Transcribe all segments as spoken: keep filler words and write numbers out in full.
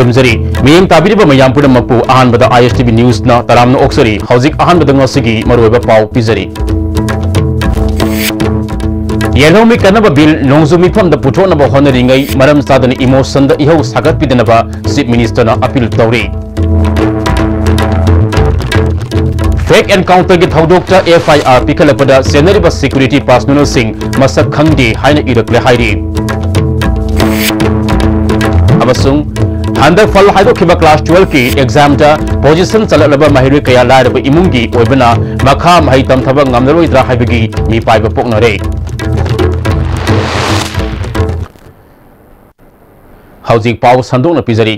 ꯈꯨꯔꯨꯝꯖꯔꯤ꯫ ꯃꯤꯠꯌꯦꯡ ꯇꯥꯕꯤꯔꯤꯕ ꯃꯌꯥꯝ ꯄꯨꯝꯅꯃꯛꯄꯨ ꯑꯍꯥꯟꯕꯗ ISTV Newsꯅ ꯇꯔꯥꯝꯅ ꯑꯣꯛꯆꯔꯤ꯫ ꯍꯧꯖꯤꯛ ꯑꯍꯥꯟꯕꯗ ꯉꯁꯤꯒꯤ ꯃꯔꯨꯑꯣꯏꯕ ꯄꯥꯎ ꯄꯤꯖꯔꯤ꯫ ꯌꯦꯜꯍꯧꯃꯤ ꯀꯟꯅꯕ ꯕꯤꯜ ꯅꯣꯡꯖꯨ ꯃꯤꯐꯝꯗ ꯄꯨꯊꯣꯛꯅꯕ ꯍꯣꯠꯅꯔꯤꯉꯩ ꯃꯔꯝ ꯆꯥꯗꯅ emotionꯗ ꯏꯍꯧ ꯁꯥꯒꯠꯄꯤꯗꯅꯕ Chief Ministerꯅ appeal ꯇꯧꯔꯤ꯫ Fake encounterꯒꯤ ꯊꯧꯗꯣꯛꯇ FIR ꯄꯤꯈꯠꯂꯛꯄꯗ ꯆꯦꯟꯅꯔꯤꯕ security personnelꯁꯤꯡ ꯃꯁꯛ ꯈꯪꯗꯦ ꯍꯥꯏꯅ ꯏꯔꯛꯂꯦ ꯍꯥꯏꯔꯤ꯫ ꯑꯃꯁꯨꯡ ꯍꯟꯗꯛ ꯐꯜ ꯍꯥꯏꯗꯣꯛꯈꯤꯕ class twelveꯀꯤ examꯗ position ꯆꯜꯂꯛꯂꯕ ꯃꯍꯩꯔꯣꯏ ꯀꯌꯥ ꯂꯥꯏꯔꯕ ꯏꯃꯨꯡꯒꯤ ꯑꯣꯏꯕꯅ ꯃꯈꯥ ꯃꯍꯩ ꯇꯝꯊꯕ ꯉꯝꯂꯔꯣꯏꯗ꯭ꯔꯥ ꯍꯥꯏꯕꯒꯤ ꯃꯤꯄꯥꯏꯕ ꯄꯣꯛꯅꯔꯦ꯫ ꯍꯧꯖꯤꯛ ꯄꯥꯎ ꯁꯟꯗꯣꯛꯅ ꯄꯤꯖꯔꯤ꯫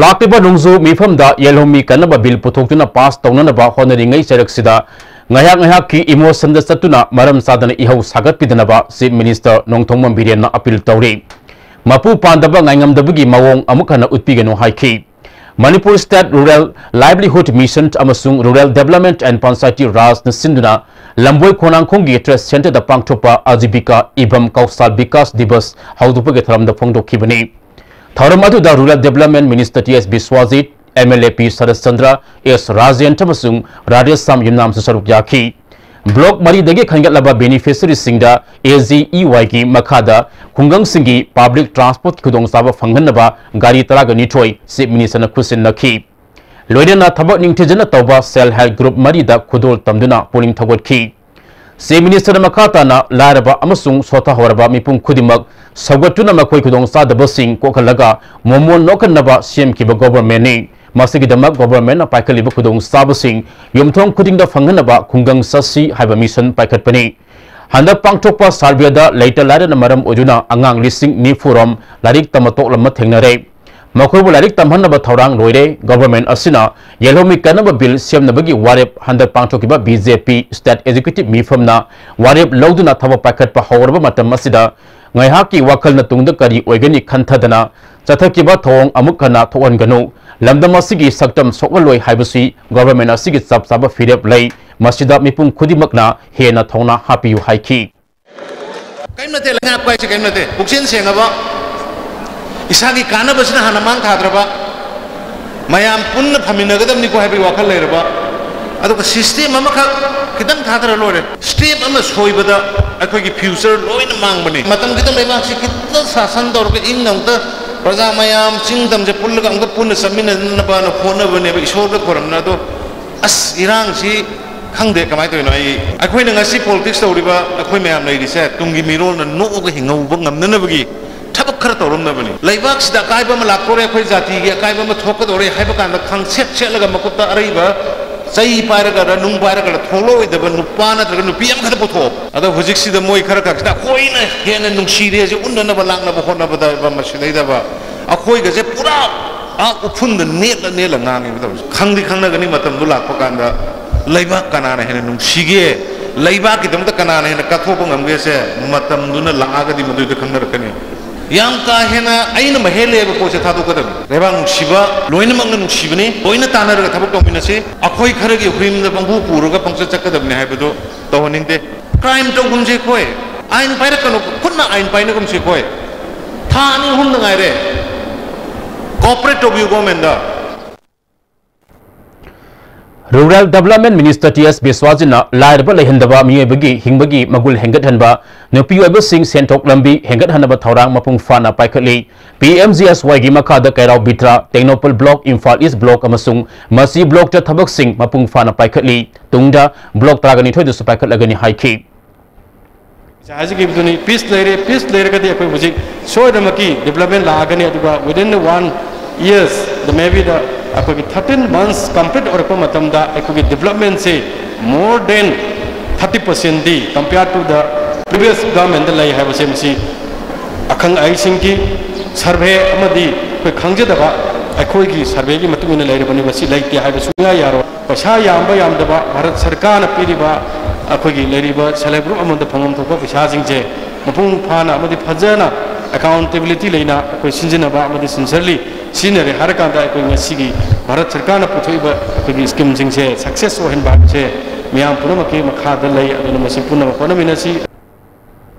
ꯂꯥꯛꯂꯤꯕ ꯅꯣꯡꯖꯨ ꯃꯤꯐꯝꯗ ꯌꯦꯜꯍꯧꯃꯤ ꯀꯟꯅꯕ ꯕꯤꯜ ꯄꯨꯊꯣꯛꯇꯨꯅ ꯄꯥꯁ ꯇꯧꯅꯅꯕ ꯍꯣꯠꯅꯔꯤꯉꯩ ꯆꯩꯔꯛꯁꯤꯗ ꯉꯥꯏꯍꯥꯛ ꯉꯥꯏꯍꯥꯛꯀꯤ emotionꯗ ꯆꯠꯇꯨꯅ ꯃꯔꯝ ꯆꯥꯗꯅ ꯏꯍꯧ ꯁꯥꯒꯠꯄꯤꯗꯅꯕ Chief Minister ꯅꯣꯡꯊꯣꯝꯕꯝ ꯕꯤꯔꯦꯟꯅ appeal ꯇꯧꯔꯤ꯫ ꯃꯄꯨ ꯄꯥꯟꯗꯕ ꯉꯥꯏꯉꯝꯗꯕꯒꯤ ꯃꯑꯣꯡ ꯑꯃꯨꯛ ꯍꯟꯅ ꯎꯠꯄꯤꯒꯅꯨ ꯍꯥꯏꯈꯤ꯫ Manipur State Rural Livelihood Mission ꯑꯃꯁꯨꯡ Rural Development and Panchayati Rajꯅ ꯁꯤꯟꯗꯨꯅ ꯂꯝꯕꯣꯏ ꯈꯣꯡꯅꯥꯡꯈꯣꯡꯒꯤ Trade Centreꯗ ꯄꯥꯡꯊꯣꯛꯄ Ajibika Ebam Kaushal Vikas Diwas ꯍꯧꯗꯣꯛꯄꯒꯤ ꯊꯧꯔꯝꯗ ꯐꯣꯡꯗꯣꯛꯈꯤꯕꯅꯤ꯫ ꯊꯧꯔꯝ ꯑꯗꯨꯗ Rural Development Minister T S Biswajit, MLA P Saratchandra, S Rajendra ꯑꯃꯁꯨꯡ ꯔꯥꯙꯦꯁ꯭ꯌꯥꯝ ꯌꯨꯝꯅꯥꯝꯁꯨ ꯁꯔꯨꯛ ꯌꯥꯈꯤ꯫ Block ꯃꯔꯤꯗꯒꯤ ꯈꯟꯒꯠꯂꯕ beneficiaryꯁꯤꯡꯗ AGEYꯒꯤ ꯃꯈꯥꯗ ꯈꯨꯡꯒꯪꯁꯤꯡꯒꯤ public transportꯀꯤ ꯈꯨꯗꯣꯡꯆꯥꯕ ꯐꯪꯍꯟꯅꯕ ꯒꯥꯔꯤ ꯇꯔꯥꯒ ꯅꯤꯊꯣꯏ Chief Ministerꯅ ꯈꯨꯠꯁꯤꯟꯅꯈꯤ꯫ ꯂꯣꯏꯅꯅ ꯊꯕꯛ ꯅꯤꯡꯊꯤꯖꯅ ꯇꯧꯕ Self Help Group ꯃꯔꯤꯗ ꯈꯨꯗꯣꯜ ꯇꯝꯗꯨꯅ ꯄꯨꯛꯅꯤꯡ ꯊꯧꯒꯠꯈꯤ꯫ Chief Ministerꯅ ꯃꯈꯥ ꯇꯥꯅ ꯂꯥꯏꯔꯕ ꯑꯃꯁꯨꯡ ꯁꯣꯊꯍꯧꯔꯕ ꯃꯤꯄꯨꯝ ꯈꯨꯗꯤꯡꯃꯛ ꯁꯧꯒꯠꯇꯨꯅ ꯃꯈꯣꯏ ꯈꯨꯗꯣꯡꯆꯥꯗꯕꯁꯤꯡ ꯀꯣꯛꯍꯜꯂꯒ ꯃꯣꯃꯣꯟ ꯅꯣꯛꯍꯟꯅꯕ ꯁꯦꯝꯈꯤꯕ governmentꯅꯤ꯫ ꯃꯁꯤꯒꯤꯗꯃꯛ governmentꯅ ꯄꯥꯏꯈꯠꯂꯤꯕ ꯈꯨꯗꯣꯡꯆꯥꯕꯁꯤꯡ ꯌꯨꯝꯊꯣꯡ ꯈꯨꯗꯤꯡꯗ ꯐꯪꯍꯟꯅꯕ ꯈꯨꯡꯒꯪ ꯆꯠꯁꯤ ꯍꯥꯏꯕ mission ꯄꯥꯏꯈꯠꯄꯅꯤ꯫ ꯍꯟꯗꯛ ꯄꯥꯡꯊꯣꯛꯄ surveyꯗ ꯂꯩꯇ ꯂꯥꯏꯔꯅ ꯃꯔꯝ ꯑꯣꯏꯗꯨꯅ ꯑꯉꯥꯡ ꯂꯤꯁꯤꯡ ꯅꯤꯐꯨ ꯔꯣꯝ ꯂꯥꯏꯔꯤꯛ ꯇꯝꯕ ꯇꯣꯛꯂꯝꯕ ꯊꯦꯡꯅꯔꯦ꯫ ꯃꯈꯣꯏꯕꯨ ꯂꯥꯏꯔꯤꯛ ꯇꯝꯍꯟꯅꯕ ꯊꯧꯔꯥꯡ ꯂꯣꯏꯔꯦ꯫ Government ꯑꯁꯤꯅ ꯌꯦꯜꯍꯧꯃꯤ ꯀꯟꯅꯕ ꯕꯤꯜ ꯁꯦꯝꯅꯕꯒꯤ ꯋꯥꯔꯦꯞ ꯍꯟꯗꯛ ꯄꯥꯡꯊꯣꯛꯈꯤꯕ BJP State Executive ꯃꯤꯐꯝꯅ ꯋꯥꯔꯦꯞ ꯂꯧꯗꯨꯅ ꯊꯕꯛ ꯄꯥꯏꯈꯠꯄ ꯍꯧꯔꯕ ꯃꯇꯝ ꯑꯁꯤꯗ ꯉꯥꯏꯍꯥꯛꯀꯤ ꯋꯥꯈꯜꯅ ꯇꯨꯡꯗ ꯀꯔꯤ ꯑꯣꯏꯒꯅꯤ ꯈꯟꯊꯗꯅ ꯆꯠꯊꯈꯤꯕ ꯊꯧꯑꯣꯡ ꯑꯃꯨꯛ ꯍꯟꯅ ꯊꯣꯛꯍꯟꯒꯅꯨ꯫ ꯂꯝꯗꯝ ꯑꯁꯤꯒꯤ ꯁꯛꯇꯝ ꯁꯣꯛꯍꯜꯂꯣꯏ ꯍꯥꯏꯕꯁꯤ government ꯑꯁꯤꯒꯤ ꯆꯞ ꯆꯥꯕ ꯐꯤꯔꯦꯞ ꯂꯩ꯫ ꯃꯁꯤꯗ ꯃꯤꯄꯨꯝ ꯈꯨꯗꯤꯡꯃꯛꯅ ꯍꯦꯟꯅ ꯊꯧꯅꯥ ꯍꯥꯞꯄꯤꯌꯨ ꯍꯥꯏꯈꯤ꯫ ꯀꯔꯤꯝ ꯅꯠꯇꯦ, ꯂꯩꯉꯥꯛꯄ ꯍꯥꯏꯁꯦ ꯀꯔꯤꯝ ꯅꯠꯇꯦ꯫ ꯄꯨꯛꯆꯦꯜ ꯁꯦꯡꯉꯕ, ꯏꯁꯥꯒꯤ ꯀꯥꯟꯅꯕꯁꯤꯅ ꯍꯥꯟꯅ ꯃꯥꯡ ꯊꯥꯗ꯭ꯔꯕ, ꯃꯌꯥꯝ ꯄꯨꯟꯅ ꯐꯝꯃꯤꯟꯅꯒꯗꯕꯅꯤꯀꯣ ꯍꯥꯏꯕꯒꯤ ꯋꯥꯈꯜ ꯂꯩꯔꯕ, ꯑꯗꯨꯒ system ꯑꯃꯈꯛ ꯈꯤꯇꯪ ꯊꯥꯗꯔ ꯂꯣꯏꯔꯦ꯫ Step ꯑꯃ ꯁꯣꯏꯕꯗ ꯑꯩꯈꯣꯏꯒꯤ future ꯂꯣꯏꯅ ꯃꯥꯡꯕꯅꯤ꯫ ꯃꯇꯝ ꯈꯤꯇꯪ ꯂꯩꯕꯥꯛꯁꯤ ꯈꯤꯇꯪ ꯁꯥꯁꯟ ꯇꯧꯔꯒ ꯏꯪꯅ ꯑꯃꯨꯛꯇ ꯄ꯭ꯔꯖꯥ ꯃꯌꯥꯝ ꯆꯤꯡ ꯇꯝꯁꯦ ꯄꯨꯜꯂꯒ ꯑꯃꯨꯛꯇ ꯄꯨꯟꯅ ꯆꯠꯃꯤꯟꯅꯅꯕꯅ ꯍꯣꯠꯅꯕꯅꯦꯕ ꯏꯁꯣꯔꯒ ꯈꯣꯏꯔꯝꯅ꯫ ꯑꯗꯣ ꯑꯁ, ꯏꯔꯥꯡꯁꯤ ꯈꯪꯗꯦ ꯀꯃꯥꯏꯅ ꯇꯧꯔꯤꯅꯣ꯫ ꯑꯩ, ꯑꯩꯈꯣꯏꯅ ꯉꯁꯤ politics ꯇꯧꯔꯤꯕ ꯑꯩꯈꯣꯏ ꯃꯌꯥꯝ ꯂꯩꯔꯤꯁꯦ ꯇꯨꯡꯒꯤ ꯃꯤꯔꯣꯜꯅ ꯅꯣꯛꯑꯒ ꯍꯤꯡꯍꯧꯕ ꯉꯝꯅꯅꯕꯒꯤ ꯊꯕꯛ ꯈꯔ ꯇꯧꯔꯝꯅꯕꯅꯤ꯫ ꯂꯩꯕꯥꯛꯁꯤꯗ ꯑꯀꯥꯏꯕ ꯑꯃ ꯂꯥꯛꯇꯣꯔꯦ, ꯑꯩꯈꯣꯏ ꯖꯥꯇꯤꯒꯤ ꯑꯀꯥꯏꯕ ꯑꯃ ꯊꯣꯛꯀꯗꯧꯔꯦ ꯍꯥꯏꯕ ꯀꯥꯟꯗ ꯈꯪꯁꯦꯠ ꯁꯦꯠꯂꯒ ꯃꯈꯨꯠꯇ ꯑꯔꯩꯕ ꯆꯩ ꯄꯥꯏꯔꯒꯔ ꯅꯨꯡ ꯄꯥꯏꯔꯒꯔ ꯊꯣꯛꯂꯛꯑꯣꯏꯗꯕ ꯅꯨꯄꯥ ꯅꯠꯇ꯭ꯔꯒ ꯅꯨꯄꯤ ꯑꯃꯈꯛꯇ ꯄꯨꯊꯣꯛꯑꯣ꯫ ꯑꯗꯣ ꯍꯧꯖꯤꯛꯁꯤꯗ ꯃꯣꯏ ꯈꯔ ꯈꯛꯁꯤꯅ ꯑꯩꯈꯣꯏꯅ ꯍꯦꯟꯅ ꯅꯨꯡꯁꯤꯔꯦꯁꯦ ꯎꯠꯅꯅꯕ ꯂꯥꯛꯅꯕ ꯍꯣꯠꯅꯕꯗ ꯃꯁꯤꯗꯩꯗꯕ ꯑꯩꯈꯣꯏꯒꯁꯦ ꯄꯨꯔꯥ ꯑꯥ ꯎꯐꯨꯟꯗ ꯅꯦꯠꯂ ꯅꯦꯠꯂ ꯉꯥꯡꯉꯦꯕ ꯇꯧꯔꯤꯁꯦ꯫ ꯈꯪꯗꯤ ꯈꯪꯅꯒꯅꯤ ꯃꯇꯝꯗꯨ ꯂꯥꯛꯄ ꯀꯥꯟꯗ ꯂꯩꯕꯥꯛ ꯀꯅꯥꯅ ꯍꯦꯟꯅ ꯅꯨꯡꯁꯤꯒꯦ, ꯂꯩꯕꯥꯛꯀꯤꯗꯃꯛꯇ ꯀꯅꯥꯅ ꯍꯦꯟꯅ ꯀꯠꯊꯣꯛꯄ ꯉꯝꯒꯦꯁꯦ ꯃꯇꯝꯗꯨꯅ ꯂꯥꯛꯑꯒꯗꯤ ꯃꯗꯨꯏꯗ ꯈꯪꯅꯔꯛꯀꯅꯤ꯫ ꯌꯥꯝ ꯀꯥ ꯍꯦꯟꯅ ꯑꯩꯅ ꯃꯍꯦꯜꯂꯦꯕ ꯄꯣꯠꯁꯦ ꯊꯥꯗꯣꯛꯀꯗꯕꯅꯤ꯫ ꯂꯩꯕꯥꯛ ꯅꯨꯡꯁꯤꯕ ꯂꯣꯏꯅꯃꯛꯅ ꯅꯨꯡꯁꯤꯕꯅꯤ, ꯂꯣꯏꯅ ꯇꯥꯟꯅꯔꯒ ꯊꯕꯛ ꯇꯧꯃꯤꯟꯅꯁꯤ꯫ ꯑꯩꯈꯣꯏ ꯈꯔꯒꯤ ꯍꯨꯏꯝꯗ ꯄꯪꯄꯨ ꯄꯨꯔꯒ ꯄꯪꯆꯠ ꯆꯠꯀꯗꯕꯅꯤ ꯍꯥꯏꯕꯗꯨ ꯇꯧꯍꯟꯅꯤꯡꯗꯦ꯫ Crime ꯇꯧꯒꯨꯝꯁꯦ ꯑꯩꯈꯣꯏ, ꯑꯥꯏꯟ ꯄꯥꯏꯔꯛꯀꯅꯨ, ꯈꯨꯠꯅ ꯑꯥꯏꯟ ꯄꯥꯏꯅꯒꯨꯝꯁꯦ ꯑꯩꯈꯣꯏ꯫ ꯊꯥ ꯑꯅꯤ ꯑꯍꯨꯝꯗ ꯉꯥꯏꯔꯦ꯫ Cooperate ꯇꯧꯕꯤꯌꯨ government ꯇ꯫ Rural Development Minister ꯇꯤ ꯑꯦꯁ ꯕꯤꯁ꯭ꯋꯥꯖꯤꯠꯅ ꯂꯥꯏꯔꯕ ꯂꯩꯍꯟꯗꯕ, ꯃꯤꯑꯣꯏꯕꯒꯤ ꯍꯤꯡꯕꯒꯤ ꯃꯒꯨꯟ ꯍꯦꯟꯒꯠꯍꯟꯕ, ꯅꯨꯄꯤ ꯑꯣꯏꯕꯁꯤꯡ ꯁꯦꯟꯊꯣꯛ ꯂꯝꯕꯤ ꯍꯦꯟꯒꯠꯍꯟꯅꯕ ꯊꯧꯔꯥꯡ ꯃꯄꯨꯡ ꯐꯥꯅ ꯄꯥꯏꯈꯠꯂꯤ꯫ ꯄꯤ ꯑꯦꯝ ꯖꯤ ꯑꯦꯁ ꯋꯥꯏꯒꯤ ꯃꯈꯥꯗ ꯀꯩꯔꯥꯎ ꯕꯤꯇ꯭ꯔꯥ, Tengnoupal block, Imphal East block ꯑꯃꯁꯨꯡ ꯃꯁꯤ block ꯇ ꯊꯕꯛꯁꯤꯡ ꯃꯄꯨꯡ ꯐꯥꯅ ꯄꯥꯏꯈꯠꯂꯤ꯫ ꯇꯨꯡꯗ block ꯇꯔꯥꯒ ꯅꯤꯊꯣꯏꯗꯁꯨ ꯄꯥꯏꯈꯠꯂꯒꯅꯤ ꯍꯥꯏꯈꯤ꯫ ꯍꯥꯏꯖꯈꯤꯕꯗꯨꯅꯤ, peace ꯂꯩꯔꯦ, peace ꯂꯩꯔꯒꯗꯤ ꯑꯩꯈꯣꯏ ꯍꯧꯖꯤꯛ ꯁꯣꯏꯗꯅꯃꯛꯀꯤ development ꯂꯥꯛꯑꯒꯅꯤ꯫ ꯑꯗꯨꯒ within the one years, the maybe the ꯑꯩꯈꯣꯏꯒꯤ thirteen months complete ꯑꯣꯏꯔꯛꯄ ꯃꯇꯝꯗ ꯑꯩꯈꯣꯏꯒꯤ development say more than thirty percent D compare to the previous government ꯗ ꯂꯩ ꯍꯥꯏꯕꯁꯦ ꯃꯁꯤ ꯑꯈꯪ ꯑꯍꯩꯁꯤꯡꯒꯤ survey ꯑꯃꯗꯤ ꯑꯩꯈꯣꯏ ꯈꯪꯖꯗꯕ ꯑꯩꯈꯣꯏꯒꯤ survey ꯒꯤ ꯃꯇꯨꯡ ꯏꯟꯅ ꯂꯩꯔꯕꯅꯤ꯫ ꯃꯁꯤ ꯂꯩꯇꯦ ꯍꯥꯏꯕ ꯁꯨꯡꯌꯥ ꯌꯥꯔꯣꯏ꯫ ꯄꯩꯁꯥ ꯌꯥꯝꯕ ꯌꯥꯝꯗꯕ ꯚꯥꯔꯠ ꯁꯔꯀꯥꯔꯅ ꯄꯤꯔꯤꯕ ꯑꯩꯈꯣꯏꯒꯤ ꯂꯩꯔꯤꯕ self help group ꯑꯃꯗ ꯐꯪꯐꯝ ꯊꯣꯛꯄ ꯄꯩꯁꯥꯁꯤꯡꯁꯦ ꯃꯄꯨꯡ ꯐꯥꯅ ꯑꯃꯗꯤ ꯐꯖꯅ accountability ꯂꯩꯅ ꯑꯩꯈꯣꯏ ꯁꯤꯖꯤꯟꯅꯕ ꯑꯃꯗꯤ sincerely ꯁꯤꯖꯤꯟꯅꯔꯦ ꯍꯥꯏꯔꯀꯥꯟꯗ ꯑꯩꯈꯣꯏ ꯉꯁꯤꯒꯤ ꯚꯥꯔꯠ ꯁꯔꯀꯥꯔꯅ ꯄꯨꯊꯣꯛꯏꯕ ꯑꯩꯈꯣꯏꯒꯤ scheme ꯁꯤꯡꯁꯦ success ꯑꯣꯏꯍꯟꯕ ꯍꯥꯏꯕꯁꯦ ꯃꯤꯌꯥꯝ ꯄꯨꯝꯅꯃꯛꯀꯤ ꯃꯈꯥꯗ ꯂꯩ꯫ ꯑꯗꯨꯅ ꯃꯁꯤ ꯄꯨꯝꯅꯃꯛ ꯍꯣꯠꯅꯃꯤꯟꯅꯁꯤ꯫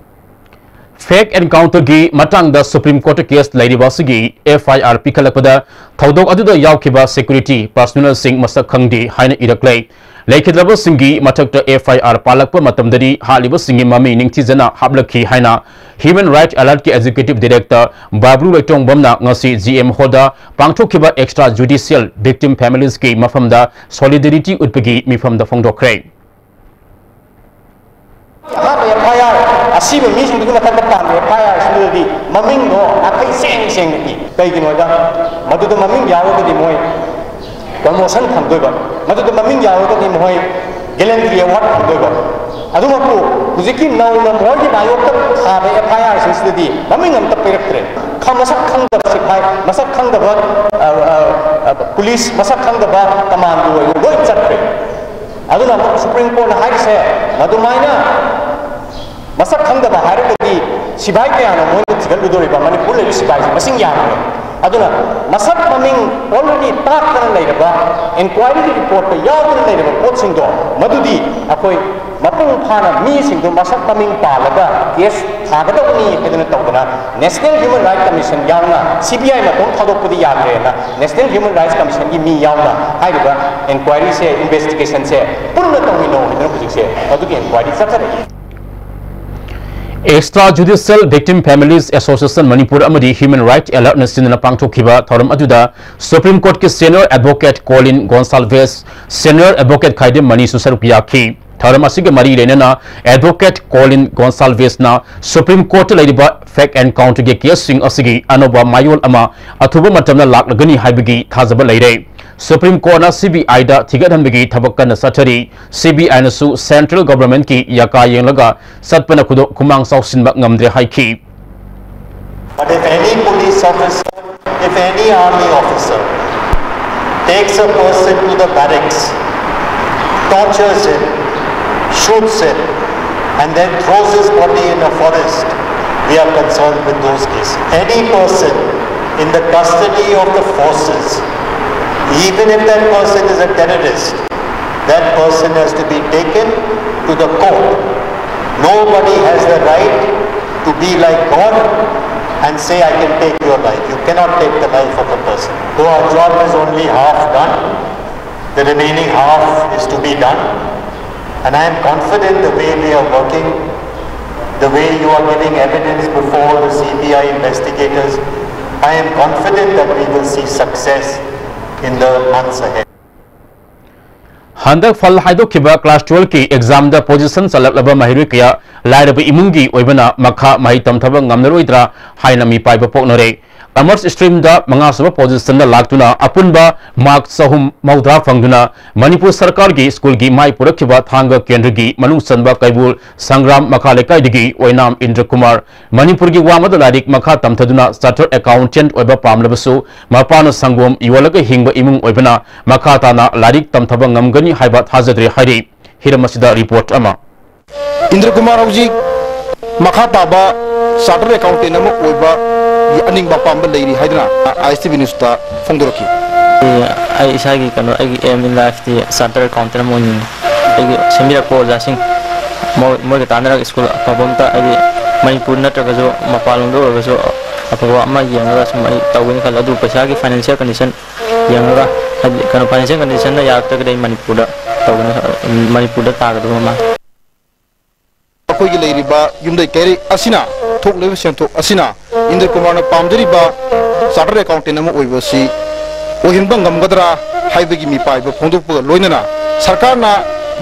Fake encounterꯒꯤ ꯃꯇꯥꯡꯗ Supreme Courtꯇ case ꯂꯩꯔꯤꯕ ꯑꯁꯤꯒꯤ F I R ꯄꯤꯈꯠꯂꯛꯄꯗ ꯊꯧꯗꯣꯛ ꯑꯗꯨꯗ ꯌꯥꯎꯈꯤꯕ security personnelꯁꯤꯡ ꯃꯁꯛ ꯈꯪꯗꯦ ꯍꯥꯏꯅ ꯏꯔꯛꯂꯦ꯫ ꯂꯩꯈꯤꯗ꯭ꯔꯕꯁꯤꯡꯒꯤ ꯃꯊꯛꯇ F I R ꯄꯥꯜꯂꯛꯄ ꯃꯇꯝꯗꯗꯤ ꯍꯥꯠꯂꯤꯕꯁꯤꯡꯒꯤ ꯃꯃꯤꯡ ꯅꯤꯡꯊꯤꯖꯅ ꯍꯥꯞꯂꯛꯈꯤ ꯍꯥꯏꯅ Human Rights Alertꯀꯤ Executive Director ꯕꯥꯕ꯭ꯂꯨ ꯂꯩꯇꯣꯡꯕꯝꯅ ꯉꯁꯤ G M Hallꯗ ꯄꯥꯡꯊꯣꯛꯈꯤꯕ Extra Judicial Victim Familiesꯀꯤ ꯃꯐꯝꯗ solidarity ꯎꯠꯄꯒꯤ ꯃꯤꯐꯝꯗ ꯐꯣꯡꯗꯣꯛꯈ꯭ꯔꯦ꯫ ꯑꯍꯥꯟꯕ F I R ꯑꯁꯤꯕ ꯃꯤꯁꯤꯡꯗꯨꯒꯤ ꯃꯊꯛꯇ ꯄꯥꯟꯕ F I R ꯁꯤꯡꯗꯨꯗꯗꯤ ꯃꯃꯤꯡꯗꯣ ꯅꯥꯈꯩ ꯁꯦꯡ ꯁꯦꯡꯅ ꯏ꯫ ꯀꯩꯒꯤꯅꯣꯗ ꯃꯗꯨꯗ ꯃꯃꯤꯡ ꯌꯥꯎꯔꯒꯗꯤ ꯃꯣꯏ promotion ꯐꯪꯗꯣꯏꯕ, ꯃꯗꯨꯗ ꯃꯃꯤꯡ ꯌꯥꯎꯔꯒꯗꯤ ꯃꯣꯏ gallantry award ꯐꯪꯗꯣꯏꯕ꯫ ꯑꯗꯨꯃꯛꯄꯨ ꯍꯧꯖꯤꯛꯀꯤ ꯅꯧꯅ ꯃꯣꯏꯒꯤ ꯃꯥꯌꯣꯛꯇ ꯊꯥꯕ F I R ꯁꯤꯡꯁꯤꯗꯗꯤ ꯃꯃꯤꯡ ꯑꯝꯇ ꯄꯤꯔꯛꯇ꯭ꯔꯦ꯫ ꯈ-, ꯃꯁꯛ ꯈꯪꯗꯕ ꯁꯤꯐꯥꯏ, ꯃꯁꯛ ꯈꯪꯗꯕ, ꯑ, ꯑ, ꯑ, police, ꯃꯁꯛ ꯈꯪꯗꯕ commando ꯑꯣꯏꯅ ꯂꯣꯏ ꯆꯠꯈ꯭ꯔꯦ꯫ ꯑꯗꯨꯅ ꯑꯃꯨꯛ Supreme Courtꯅ ꯍꯥꯏꯔꯤꯁꯦ, ꯃꯗꯨꯃꯥꯏꯅ ꯃꯁꯛ ꯈꯪꯗꯕ ꯍꯥꯏꯔꯒꯗꯤ ꯁꯤꯐꯥꯏ ꯀꯌꯥꯅꯣ ꯃꯣꯏꯅ ꯊꯤꯒꯠꯂꯨꯗꯣꯔꯤꯕ? ꯃꯅꯤꯄꯨꯔ ꯂꯩꯔꯤꯕ ꯁꯤꯐꯥꯏꯁꯦ ꯃꯁꯤꯡ ꯌꯥꯝꯈ꯭ꯔꯦ꯫ ꯑꯗꯨꯅ ꯃꯁꯛ ꯃꯃꯤꯡ already ꯇꯥꯛꯇꯅ ꯂꯩꯔꯕ, inquiryꯒꯤ reportꯇ ꯌꯥꯎꯗꯅ ꯂꯩꯔꯕ ꯄꯣꯠꯁꯤꯡꯗꯣ ꯃꯗꯨꯗꯤ ꯑꯩꯈꯣꯏ ꯃꯄꯨꯡ ꯐꯥꯅ ꯃꯤꯁꯤꯡꯗꯣ ꯃꯁꯛ ꯃꯃꯤꯡ ꯄꯥꯜꯂꯒ case ꯊꯥꯒꯗꯕꯅꯤ ꯍꯥꯏꯗꯅ ꯇꯧꯗꯅ National Human Rights Commission ꯌꯥꯎꯅ C B I ꯃꯇꯣꯝ ꯊꯥꯗꯣꯛꯄꯗꯤ ꯌꯥꯗ꯭ꯔꯦꯅ National Human Rights Commissionꯒꯤ ꯃꯤ ꯌꯥꯎꯅ ꯍꯥꯏꯔꯤꯕ inquiryꯁꯦ, investigationꯁꯦ ꯄꯨꯟꯅ ꯇꯧꯃꯤꯟꯅꯧ ꯍꯥꯏꯗꯅ ꯍꯧꯖꯤꯛꯁꯦ ꯃꯗꯨꯒꯤ inquiry ꯆꯠꯊꯔꯛꯏ꯫ Extra Judicial Victim Families Association Manipur ꯑꯃꯗꯤ Human Rights Alertꯅ ꯁꯤꯟꯗꯨꯅ ꯄꯥꯡꯊꯣꯛꯈꯤꯕ ꯊꯧꯔꯝ ꯑꯗꯨꯗ Supreme Courtꯀꯤ Senior Advocate Colin Gonsalves, Senior Advocate ꯈꯥꯏꯗꯦꯝ ꯃꯅꯤꯁꯨ ꯁꯔꯨꯛ ꯌꯥꯈꯤ꯫ ꯊꯧꯔꯝ ꯑꯁꯤꯒ ꯃꯔꯤ ꯂꯩꯅꯅ Advocate Colin Gonsalvesꯅ Supreme Courtꯇ ꯂꯩꯔꯤꯕ fake encounterꯒꯤ caseꯁꯤꯡ ꯑꯁꯤꯒꯤ ꯑꯅꯧꯕ ꯃꯌꯣꯜ ꯑꯃ ꯑꯊꯨꯕ ꯃꯇꯝꯗ ꯂꯥꯛꯂꯒꯅꯤ ꯍꯥꯏꯕꯒꯤ ꯊꯥꯖꯕ ꯂꯩꯔꯦ꯫ Supreme Courtꯅ C B Iꯗ ꯊꯤꯒꯠꯍꯟꯕꯒꯤ ꯊꯕꯛ ꯀꯟꯅ ꯆꯠꯊꯔꯤ꯫ C B Iꯅꯁꯨ central governmentꯀꯤ ꯌꯥꯀꯥ ꯌꯦꯡꯂꯒ ꯆꯠꯄꯅ ꯈꯨꯗꯣ-, ꯈꯨꯃꯥꯡ ꯆꯥꯎꯁꯤꯟꯕ ꯉꯝꯗ꯭ꯔꯦ ꯍꯥꯏꯈꯤ꯫ But if any police officer, if any army officer takes a person to the barracks, tortures him, shoots him, and then throws his body in a forest, we are concerned with those cases. Any person in the custody of the forces, even if that person is a terrorist, that person has to be taken to the court. Nobody has the right to Be like God and say, "I can take your life." You cannot take the life of a person. Though our job is only half done, the remaining half is to be done. And I am confident the way we are working, the way you are giving evidence before the C B I investigators, I am confident that we will see success in the months ahead. ꯍꯟꯗꯛ ꯐꯜ ꯍꯥꯏꯗꯣꯛꯈꯤꯕ class ꯇꯨꯋꯦꯜꯐꯀꯤ ꯑꯦꯛꯖꯥꯝꯗ position ꯆꯜꯂꯛꯂꯕ ꯃꯍꯩꯔꯣꯏ ꯀꯌꯥ ꯂꯥꯏꯔꯕ ꯏꯃꯨꯡꯒꯤ ꯑꯣꯏꯕꯅ ꯃꯈꯥ ꯃꯍꯩ ꯇꯝꯊꯕ ꯉꯝꯂꯔꯣꯏꯗ꯭ꯔꯥ ꯍꯥꯏꯅ ꯃꯤꯄꯥꯏꯕ ꯄꯣꯛꯅꯔꯦ꯫ ꯀꯃꯔꯁ ꯁ꯭ꯇ꯭ꯔꯤꯝꯗ ꯃꯉꯥꯁꯨꯕ ꯄꯣꯖꯤꯁꯟꯗ ꯂꯥꯛꯇꯨꯅ ꯑꯄꯨꯟꯕ ꯃꯥꯔꯛ ꯆꯍꯨꯝ ꯃꯧꯗ꯭ꯔꯥ ꯐꯪꯗꯨꯅ ꯃꯅꯤꯄꯨꯔ ꯁꯔꯀꯥꯔꯒꯤ ꯁ꯭ꯀꯨꯜꯒꯤ ꯃꯥꯏ ꯄꯨꯔꯛꯈꯤꯕ ꯊꯥꯡꯒ ꯀꯦꯟꯗ꯭ꯔꯒꯤ ꯃꯅꯨꯡ ꯆꯟꯕ ꯀꯩꯕꯨꯜ ꯁꯪꯒ꯭ꯔꯥꯝ ꯃꯈꯥ ꯂꯩꯀꯥꯏꯗꯒꯤ ꯑꯣꯏꯅꯥꯝ ꯏꯟꯗ꯭ꯔ ꯀꯨꯃꯥꯔ ꯃꯅꯤꯄꯨꯔꯒꯤ ꯋꯥꯡꯃꯗ ꯂꯥꯏꯔꯤꯛ ꯃꯈꯥ ꯇꯝꯊꯗꯨꯅ ꯆꯥꯔꯇꯔ ꯑꯦꯀꯥꯎꯟꯇꯦꯟꯠ ꯑꯣꯏꯕ ꯄꯥꯝꯂꯕꯁꯨ ꯃꯄꯥꯅ ꯁꯪꯒꯣꯝ ꯌꯣꯜꯂꯒ ꯍꯤꯡꯕ ꯏꯃꯨꯡ ꯑꯣꯏꯕꯅ ꯃꯈꯥ ꯇꯥꯅ ꯂꯥꯏꯔꯤꯛ ꯇꯝꯊꯕ ꯉꯝꯒꯅꯤ ꯍꯥꯏꯕ ꯊꯥꯖꯗ꯭ꯔꯦ ꯍꯥꯏꯔꯤ꯫ ꯍꯤꯔꯝ ꯑꯁꯤꯗ ꯔꯤꯄꯣꯔꯠ ꯑꯃ꯫ ꯏꯟꯗ꯭ꯔ ꯀꯨꯃꯥꯔ ꯍꯧꯖꯤꯛ ꯃꯈꯥ ꯇꯥꯕ ꯆꯥꯔꯇꯔ ꯑꯦꯀꯥꯎꯟꯇꯦꯟ ꯑꯃ ꯑꯣꯏꯕ ꯑꯅꯤꯡꯕ ꯑꯄꯥꯝꯕ ꯂꯩꯔꯤ ꯍꯥꯏꯗꯨꯅ ꯑꯥꯏ ꯑꯦꯁ ꯇꯤ ꯚꯤ ꯅ꯭ꯌꯨꯁꯇ ꯐꯣꯡꯗꯣꯔꯛꯈꯤ꯫ ꯑꯩ ꯏꯁꯥꯒꯤ ꯀꯩꯅꯣ ꯑꯩꯒꯤ ꯑꯦꯝ ꯏꯟ ꯂꯥꯏꯐꯇꯤ ꯆꯥꯔꯇꯔ ꯑꯦꯀꯥꯎꯟꯇꯦꯟ ꯑꯃ ꯑꯣꯏꯅꯤꯡꯉꯤ꯫ ꯑꯩꯒꯤ ꯁꯦꯝꯕꯤꯔꯛꯄ ꯑꯣꯖꯥꯁꯤꯡ ꯃꯣꯏ ꯃꯣꯏꯒ ꯇꯥꯟꯅꯔꯒ ꯁ꯭ꯀꯨꯜ ꯑꯐꯕ ꯑꯝꯇ ꯍꯥꯏꯗꯤ ꯃꯅꯤꯄꯨꯔ ꯅꯠꯇ꯭ꯔꯒꯁꯨ ꯃꯄꯥꯟꯂꯣꯝꯗ ꯑꯣꯏꯔꯒꯁꯨ ꯑꯐꯕ ꯑꯃ ꯌꯦꯡꯉꯒ ꯁꯨꯝ ꯑꯩ ꯇꯧꯒꯦꯅ ꯈꯜꯂꯦ꯫ ꯑꯗꯨ ꯄꯩꯁꯥꯒꯤ ꯐꯥꯏꯅꯥꯟꯁꯤꯌꯦꯜ ꯀꯟꯗꯤꯁꯟ ꯌꯦꯡꯉꯒ ꯍꯥꯏꯗꯤ ꯀꯩꯅꯣ ꯐꯥꯏꯅꯥꯟꯁꯤꯌꯦꯜ ꯀꯟꯗꯤꯁꯟꯅ ꯌꯥꯔꯛꯇ꯭ꯔꯒꯗꯤ ꯑꯩ ꯃꯅꯤꯄꯨꯔꯗ ꯇꯧꯒꯅꯤ ꯃꯅꯤꯄꯨꯔꯗ ꯇꯥꯒꯗꯕ ꯑꯃ꯫ ꯑꯩꯈꯣꯏꯒꯤ ꯂꯩꯔꯤꯕ ꯌꯨꯝꯗꯩ ꯀꯩꯔꯩ ꯑꯁꯤꯅ ꯊꯣꯛꯂꯤꯕ ꯁꯦꯟꯊꯣꯛ ꯑꯁꯤꯅ ꯏꯟꯗ꯭ꯔ ꯀꯨꯃꯥꯔꯅ ꯄꯥꯝꯖꯔꯤꯕ ꯆꯥꯔꯇꯔ ꯑꯦꯀꯥꯎꯟꯇꯦꯟ ꯑꯃ ꯑꯣꯏꯕ ꯑꯁꯤ ꯑꯣꯏꯍꯟꯕ ꯉꯝꯒꯗ꯭ꯔꯥ ꯍꯥꯏꯕꯒꯤ ꯃꯤꯄꯥꯏꯕ ꯐꯣꯡꯗꯣꯛꯄꯒ ꯂꯣꯏꯅꯅ ꯁꯔꯀꯥꯔꯅ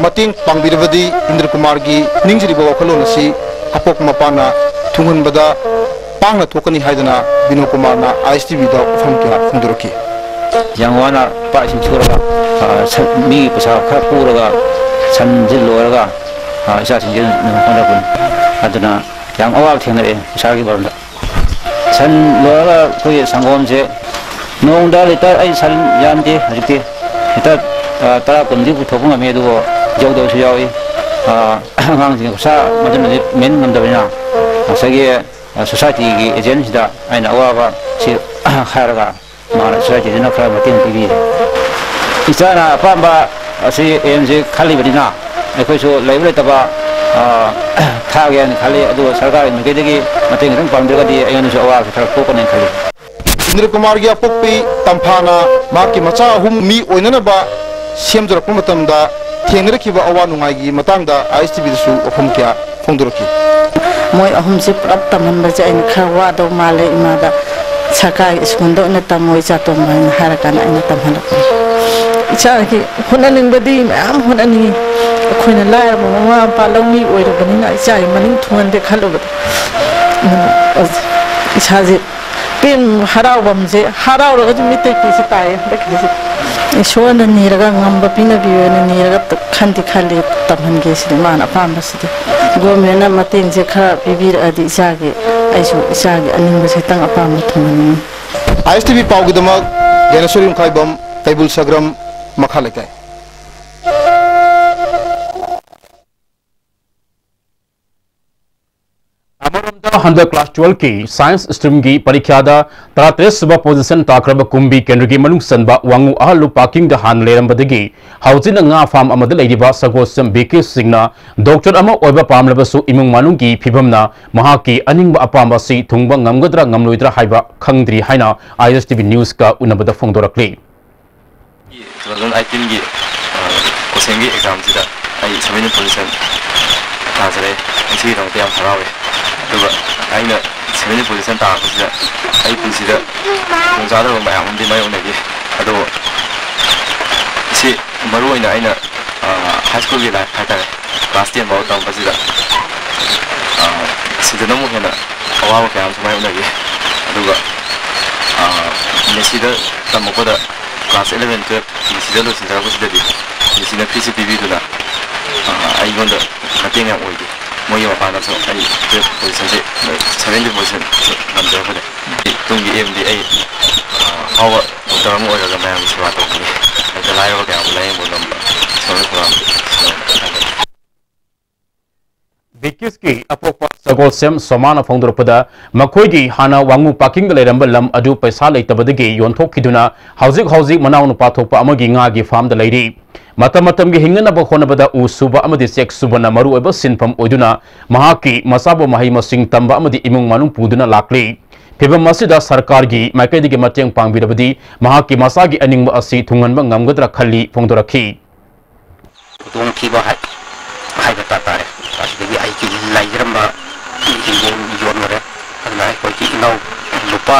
ꯃꯇꯦꯡ ꯄꯥꯡꯕꯤꯔꯕꯗꯤ ꯏꯟꯗ꯭ꯔ ꯀꯨꯃꯥꯔꯒꯤ ꯅꯤꯡꯖꯔꯤꯕ ꯋꯥꯈꯜꯂꯣꯟ ꯑꯁꯤ ꯑꯄꯣꯛꯄ ꯃꯄꯥꯅ ꯊꯨꯡꯍꯟꯕꯗ ꯄꯥꯡꯅ ꯊꯣꯛꯀꯅꯤ ꯍꯥꯏꯗꯨꯅ ꯕꯤꯅꯣ ꯀꯨꯃꯥꯔꯅ ꯑꯥꯏ ꯑꯦꯁ ꯇꯤ ꯚꯤꯗ ꯋꯥꯐꯝ ꯀꯌꯥ ꯐꯣꯡꯗꯣꯔꯛꯈꯤ꯫ ꯌꯥꯝ ꯋꯥꯅ ꯄꯥꯛ ꯏꯁꯤꯡ ꯁꯨꯔꯒ, ꯑ, ꯁꯟ, ꯃꯤꯒꯤ ꯄꯩꯁꯥ ꯈꯔ ꯄꯨꯔꯒ ꯁꯟꯁꯤ ꯂꯣꯏꯔꯒ, ꯑ, ꯏꯆꯥꯁꯤꯡꯁꯤ ꯑꯗꯨꯝ ꯍꯣꯠꯅꯕꯅꯤ꯫ ꯑꯗꯨꯅ ꯌꯥꯝ ꯑꯋꯥꯕ ꯊꯦꯡꯅꯔꯛꯑꯦ ꯄꯩꯁꯥꯒꯤ ꯃꯔꯝꯗ꯫ ꯁꯟ ꯂꯣꯏꯔꯒ ꯑꯩꯈꯣꯏꯒꯤ ꯁꯪꯒꯣꯝꯁꯦ ꯅꯣꯡꯃꯗ ꯂꯤꯇꯔ, ꯑꯩ ꯁꯟ ꯌꯥꯝꯗꯦ ꯍꯧꯖꯤꯛꯇꯤ, ꯂꯤꯇꯔ, ꯑ, ꯇꯔꯥ ꯀꯨꯟꯗꯤ ꯄꯨꯊꯣꯛꯄ ꯉꯝꯃꯤ, ꯑꯗꯨꯕꯨ ꯌꯧꯗꯕꯁꯨ ꯌꯥꯎꯏ꯫ ꯑ, ꯑꯉꯥꯡꯁꯤꯡ ꯈꯨꯠꯁꯥ ꯃꯗꯨꯅꯗꯤ ꯃꯦꯟ ꯉꯝꯗꯕꯅꯤꯅ ꯉꯁꯥꯏꯒꯤ, ꯑ, ꯁꯣꯁꯥꯏꯇꯤꯒꯤ ꯑꯦꯖꯦꯟꯁꯤꯗ ꯑꯩꯅ ꯑꯋꯥꯕ ꯁꯤ ꯍꯥꯏꯔꯒ ꯃꯥꯅ ꯁꯣꯁꯥꯏꯇꯤꯗꯨꯅ ꯈꯔ ꯃꯇꯦꯡ ꯄꯤꯕꯤ꯫ ꯏꯆꯥꯅ ꯑꯄꯥꯝꯕ ꯑꯁꯤ ꯑꯦꯝꯁꯤ ꯈꯜꯂꯤꯕꯅꯤꯅ ꯑꯩꯈꯣꯏꯁꯨ ꯂꯩꯕ ꯂꯩꯇꯕ, ꯑ, ꯊꯥꯒꯦ ꯍꯥꯏꯅ ꯈꯜꯂꯤ꯫ ꯑꯗꯨꯒ ꯁꯔꯀꯥꯔꯒꯤ ꯃꯥꯏꯀꯩꯗꯒꯤ ꯃꯇꯦꯡ ꯈꯤꯇꯪ ꯄꯥꯡꯕꯤꯔꯒꯗꯤ ꯑꯩꯉꯣꯟꯗꯁꯨ ꯑꯋꯥꯕꯁꯤ ꯈꯔ ꯀꯣꯛꯀꯅꯤ ꯈꯜꯂꯤ꯫ ꯏꯟꯗ꯭ꯔ ꯀꯨꯃꯥꯔꯒꯤ ꯑꯄꯣꯛꯄꯤ ꯇꯝꯐꯥꯅ ꯃꯍꯥꯛꯀꯤ ꯃꯆꯥ ꯑꯍꯨꯝ ꯃꯤ ꯑꯣꯏꯅꯅꯕ ꯁꯦꯝꯖꯔꯛꯄ ꯃꯇꯝꯗ ꯊꯦꯡꯅꯔꯛꯈꯤꯕ ꯑꯋꯥ ꯅꯨꯡꯉꯥꯏꯒꯤ ꯃꯇꯥꯡꯗ ꯑꯥꯏ ꯑꯦꯁ ꯇꯤ ꯚꯤꯗꯁꯨ ꯋꯥꯐꯝ ꯀꯌꯥ ꯐꯣꯡꯗꯣꯔꯛꯈꯤ꯫ ꯃꯣꯏ ꯑꯍꯨꯝꯁꯦ ꯄꯨꯂꯞ ꯇꯝꯍꯟꯕꯁꯦ ꯑꯩꯅ ꯈꯔ ꯋꯥꯗꯧ ꯃꯥꯜꯂꯦ ꯏꯃꯥꯗ꯫ ꯁꯔꯀꯥꯔꯒꯤ ꯁ꯭ꯀꯨꯜꯗ ꯑꯣꯏꯅ ꯇꯝꯃꯣ ꯏꯆꯥꯇꯣꯝꯕ ꯍꯥꯏꯅ ꯍꯥꯏꯔꯀꯥꯟꯗ ꯑꯩꯅ ꯇꯝꯍꯜꯂꯛꯄꯅꯤ꯫ ꯏꯆꯥꯒꯤ ꯍꯣꯠꯅꯅꯤꯡꯕꯗꯤ ꯃꯌꯥꯝ ꯍꯣꯠꯅꯅꯤꯡꯉꯤ꯫ ꯑꯩꯈꯣꯏꯅ ꯂꯥꯏꯔꯕ ꯃꯃꯥ ꯃꯄꯥ ꯂꯧꯃꯤ ꯑꯣꯏꯔꯕꯅꯤꯅ ꯏꯆꯥꯒꯤ ꯃꯅꯤꯡ ꯊꯨꯡꯍꯟꯗꯦ ꯈꯜꯂꯨꯕꯗ, ꯎꯝ, ꯏꯁꯥꯁꯦ ꯄꯦꯟ ꯍꯔꯥꯎꯕꯝꯁꯦ, ꯍꯔꯥꯎꯔꯒꯁꯨ ꯃꯤꯠꯇꯩ ꯄꯤꯁꯦ ꯇꯥꯏꯌꯦ ꯍꯟꯗꯛꯀꯤꯁꯦ꯫ ꯏꯁꯣꯔꯅ ꯅꯤꯔꯒ ꯉꯝꯕ ꯄꯤꯅꯕꯤꯌꯣꯅ ꯅꯤꯔꯒ ꯈꯟꯗꯤ ꯈꯜꯂꯤ ꯇꯝꯍꯟꯒꯦ ꯁꯤꯅꯤ ꯃꯥꯅ ꯑꯄꯥꯝꯕꯁꯤꯗꯤ꯫ ꯒꯣꯔꯃꯦꯟꯅ ꯃꯇꯦꯡꯁꯦ ꯈꯔ ꯄꯤꯕꯤꯔꯛꯑꯗꯤ ꯏꯆꯥꯒꯤ, ꯑꯩꯁꯨ ꯏꯆꯥꯒꯤ ꯑꯅꯤꯡꯕꯁꯦ ꯈꯤꯇꯪ ꯑꯄꯥꯝꯕ ꯊꯨꯡꯍꯟꯅꯤꯡꯉꯤ꯫ ꯑꯥꯏ ꯑꯦꯁ ꯇꯤ ꯚꯤ ꯄꯥꯎꯒꯤꯗꯃꯛ ꯒ꯭ꯌꯥꯅꯦꯁꯣꯔ ꯌꯨꯝꯈꯥꯏꯕꯝ, ꯀꯩꯕꯨꯜ ꯁꯒ꯭ꯔꯝ, ꯃꯈꯥ ꯂꯩꯀꯥꯏ꯫ ꯑꯃꯔꯣꯝꯗ ꯍꯟꯗꯛ class twelve ꯀꯤ science stream ꯒꯤ ꯄꯔꯤꯈ꯭ꯌꯥꯗ ꯇꯔꯥꯇꯔꯦꯠ ꯁꯨꯕ position ꯇꯥꯈ꯭ꯔꯕ ꯀꯨꯝꯕꯤ ꯀꯦꯟꯗ꯭ꯔꯒꯤ ꯃꯅꯨꯡ ꯆꯟꯕ ꯋꯥꯉꯨ ꯑꯍꯜꯂꯨ parking ꯗ ꯍꯥꯟꯅ ꯂꯩꯔꯝꯕꯗꯒꯤ ꯍꯧꯖꯤꯛꯅ ꯉꯥ farm ꯑꯃꯗ ꯂꯩꯔꯤꯕ ꯁꯒꯣꯜꯁꯦꯝ ꯕꯤ ꯀꯦ ꯁꯤꯡꯅ doctor ꯑꯃ ꯑꯣꯏꯕ ꯄꯥꯝꯂꯕꯁꯨ ꯏꯃꯨꯡ ꯃꯅꯨꯡꯒꯤ ꯐꯤꯕꯝꯅ ꯃꯍꯥꯛꯀꯤ ꯑꯅꯤꯡꯕ ꯑꯄꯥꯝꯕ ꯑꯁꯤ ꯊꯨꯡꯕ ꯉꯝꯒꯗ꯭ꯔꯥ ꯉꯝꯂꯣꯏꯗ꯭ꯔꯥ ꯍꯥꯏꯕ ꯈꯪꯗ꯭ꯔꯤ ꯍꯥꯏꯅ ꯑꯥꯏ ꯑꯦꯁ ꯇꯤ ꯚꯤ news ꯀ ꯎꯅꯕꯗ ꯐꯣꯡꯗꯣꯔꯛꯂꯤ꯫ Two thousand eighteen ꯒꯤ, ꯑ, ꯀꯣꯁꯦꯡꯒꯤ exam ꯁꯤꯗ ꯑꯩ seventy position ꯊꯥꯖꯔꯦ꯫ ꯉꯁꯤꯒꯤꯗꯃꯛꯇ ꯌꯥꯝ ꯍꯔꯥꯎꯋꯦ꯫ ꯑꯗꯨꯒ ꯑꯩꯅ seventy position ꯇꯥꯔꯛꯄꯁꯤꯗ ꯑꯩ ꯄꯨꯟꯁꯤꯗ ꯈꯨꯗꯣꯡꯆꯥꯗꯕ ꯃꯌꯥꯝ ꯑꯃꯗꯤ ꯃꯥꯌꯣꯛꯅꯈꯤ꯫ ꯑꯗꯨꯕꯨ ꯁꯤ ꯃꯔꯨ ꯑꯣꯏꯅ ꯑꯩꯅ, ꯑ, high school ꯒꯤ life ꯍꯥꯏꯇꯥꯔꯦ, class ten ꯐꯥꯎ ꯇꯝꯕꯁꯤꯗ, ꯑ, ꯁꯤꯗꯅ ꯑꯃꯨꯛ ꯍꯦꯟꯅ ꯑꯋꯥꯕ ꯀꯌꯥ ꯑꯃꯁꯨ ꯃꯥꯌꯣꯛꯅꯈꯤ꯫ ꯑꯗꯨꯒ, ꯑ, ꯃꯦꯁꯤꯗ ꯇꯝꯃꯛꯄꯗ class eleven, twelve ꯃꯦꯁꯤꯗ ꯂꯣꯏꯁꯤꯟꯖꯔꯛꯄꯁꯤꯗꯗꯤ ꯃꯦꯁꯤꯅ free seat ꯄꯤꯕꯤꯗꯨꯅ, ꯑ, ꯑꯩꯉꯣꯟꯗ ꯃꯇꯦꯡ ꯌꯥꯝ ꯑꯣꯏꯈꯤ꯫ ꯃꯣꯏꯒꯤ ꯃꯄꯥꯟꯗꯁꯨ ꯑꯩ twelve position ꯁꯤ, seventy position ꯁꯤ ꯉꯝꯖꯔꯛꯄꯅꯦ꯫ ꯇꯨꯡꯒꯤ aim ꯗꯤ ꯑꯩ, ꯑ, ꯑꯐꯥꯎꯕ doctor ꯑꯃ ꯑꯣꯏꯔꯒ ꯃꯌꯥꯝꯒꯤ ꯁꯦꯕꯥ ꯇꯧꯕꯅꯤ꯫ ꯍꯥꯏꯗꯤ ꯂꯥꯏꯔꯕ ꯀꯌꯥꯕꯨ ꯂꯥꯌꯦꯡꯕ ꯉꯝꯕ ꯏꯁꯣꯔꯅ ꯈꯨꯔꯨꯝꯕ ꯕꯤꯀꯤꯁꯀꯤ ꯑꯄꯣꯛꯄ ꯁꯒꯣꯜꯁꯦꯝ ꯁꯣꯃꯥꯅ ꯐꯣꯡꯗꯣꯔꯛꯄꯗ, ꯃꯈꯣꯏꯒꯤ ꯍꯥꯟꯅ ꯋꯥꯉꯨ ꯄꯥꯀꯤꯡꯗ ꯂꯩꯔꯝꯕ ꯂꯝ ꯑꯗꯨ ꯄꯩꯁꯥ ꯂꯩꯇꯕꯗꯒꯤ ꯌꯣꯟꯊꯣꯛꯈꯤꯗꯨꯅ ꯍꯧꯖꯤꯛ ꯍꯧꯖꯤꯛ ꯃꯅꯥꯎꯅꯨꯄꯥ ꯊꯣꯛꯄ ꯑꯃꯒꯤ ꯉꯥꯒꯤ ꯐꯥꯔꯝꯗ ꯂꯩꯔꯤ꯫ ꯃꯇꯝ ꯃꯇꯝꯒꯤ ꯍꯤꯡꯅꯅꯕ ꯍꯣꯠꯅꯕꯗ ꯎ ꯁꯨꯕ ꯑꯃꯗꯤ ꯆꯦꯛ ꯁꯨꯕꯅ ꯃꯔꯨꯑꯣꯏꯕ ꯁꯤꯟꯐꯝ ꯑꯣꯏꯗꯨꯅ ꯃꯍꯥꯛꯀꯤ ꯃꯆꯥꯕꯨ ꯃꯍꯩ ꯃꯁꯤꯡ ꯇꯝꯕ ꯑꯃꯗꯤ ꯏꯃꯨꯡ ꯃꯅꯨꯡ ꯄꯨꯗꯨꯅ ꯂꯥꯛꯂꯤ꯫ ꯐꯤꯚꯝ ꯑꯁꯤꯗ ꯁꯔꯀꯥꯔꯒꯤ ꯃꯥꯏꯀꯩꯗꯒꯤ ꯃꯇꯦꯡ ꯄꯥꯡꯕꯤꯔꯕꯗꯤ ꯃꯍꯥꯛꯀꯤ ꯃꯆꯥꯒꯤ ꯑꯅꯤꯡꯕ ꯑꯁꯤ ꯊꯨꯡꯍꯟꯕ ꯉꯝꯒꯗ꯭ꯔꯥ ꯈꯜꯂꯤ ꯐꯣꯡꯗꯣꯔꯛꯈꯤ꯫ ꯈꯨꯗꯣꯡꯊꯤꯕ ꯍꯥꯏ-, ꯍꯥꯏꯕ ꯇꯥ ꯇꯥꯔꯦ꯫ ꯑꯁꯤꯗꯒꯤ ꯑꯩꯒꯤ ꯂꯩꯖꯔꯝꯕ ꯍꯤꯡꯒꯣꯜ ꯌꯣꯟꯈꯔꯦ꯫ ꯑꯗꯨꯅ ꯑꯩꯈꯣꯏꯒꯤ ꯏꯅꯥꯎ ꯅꯨꯄꯥ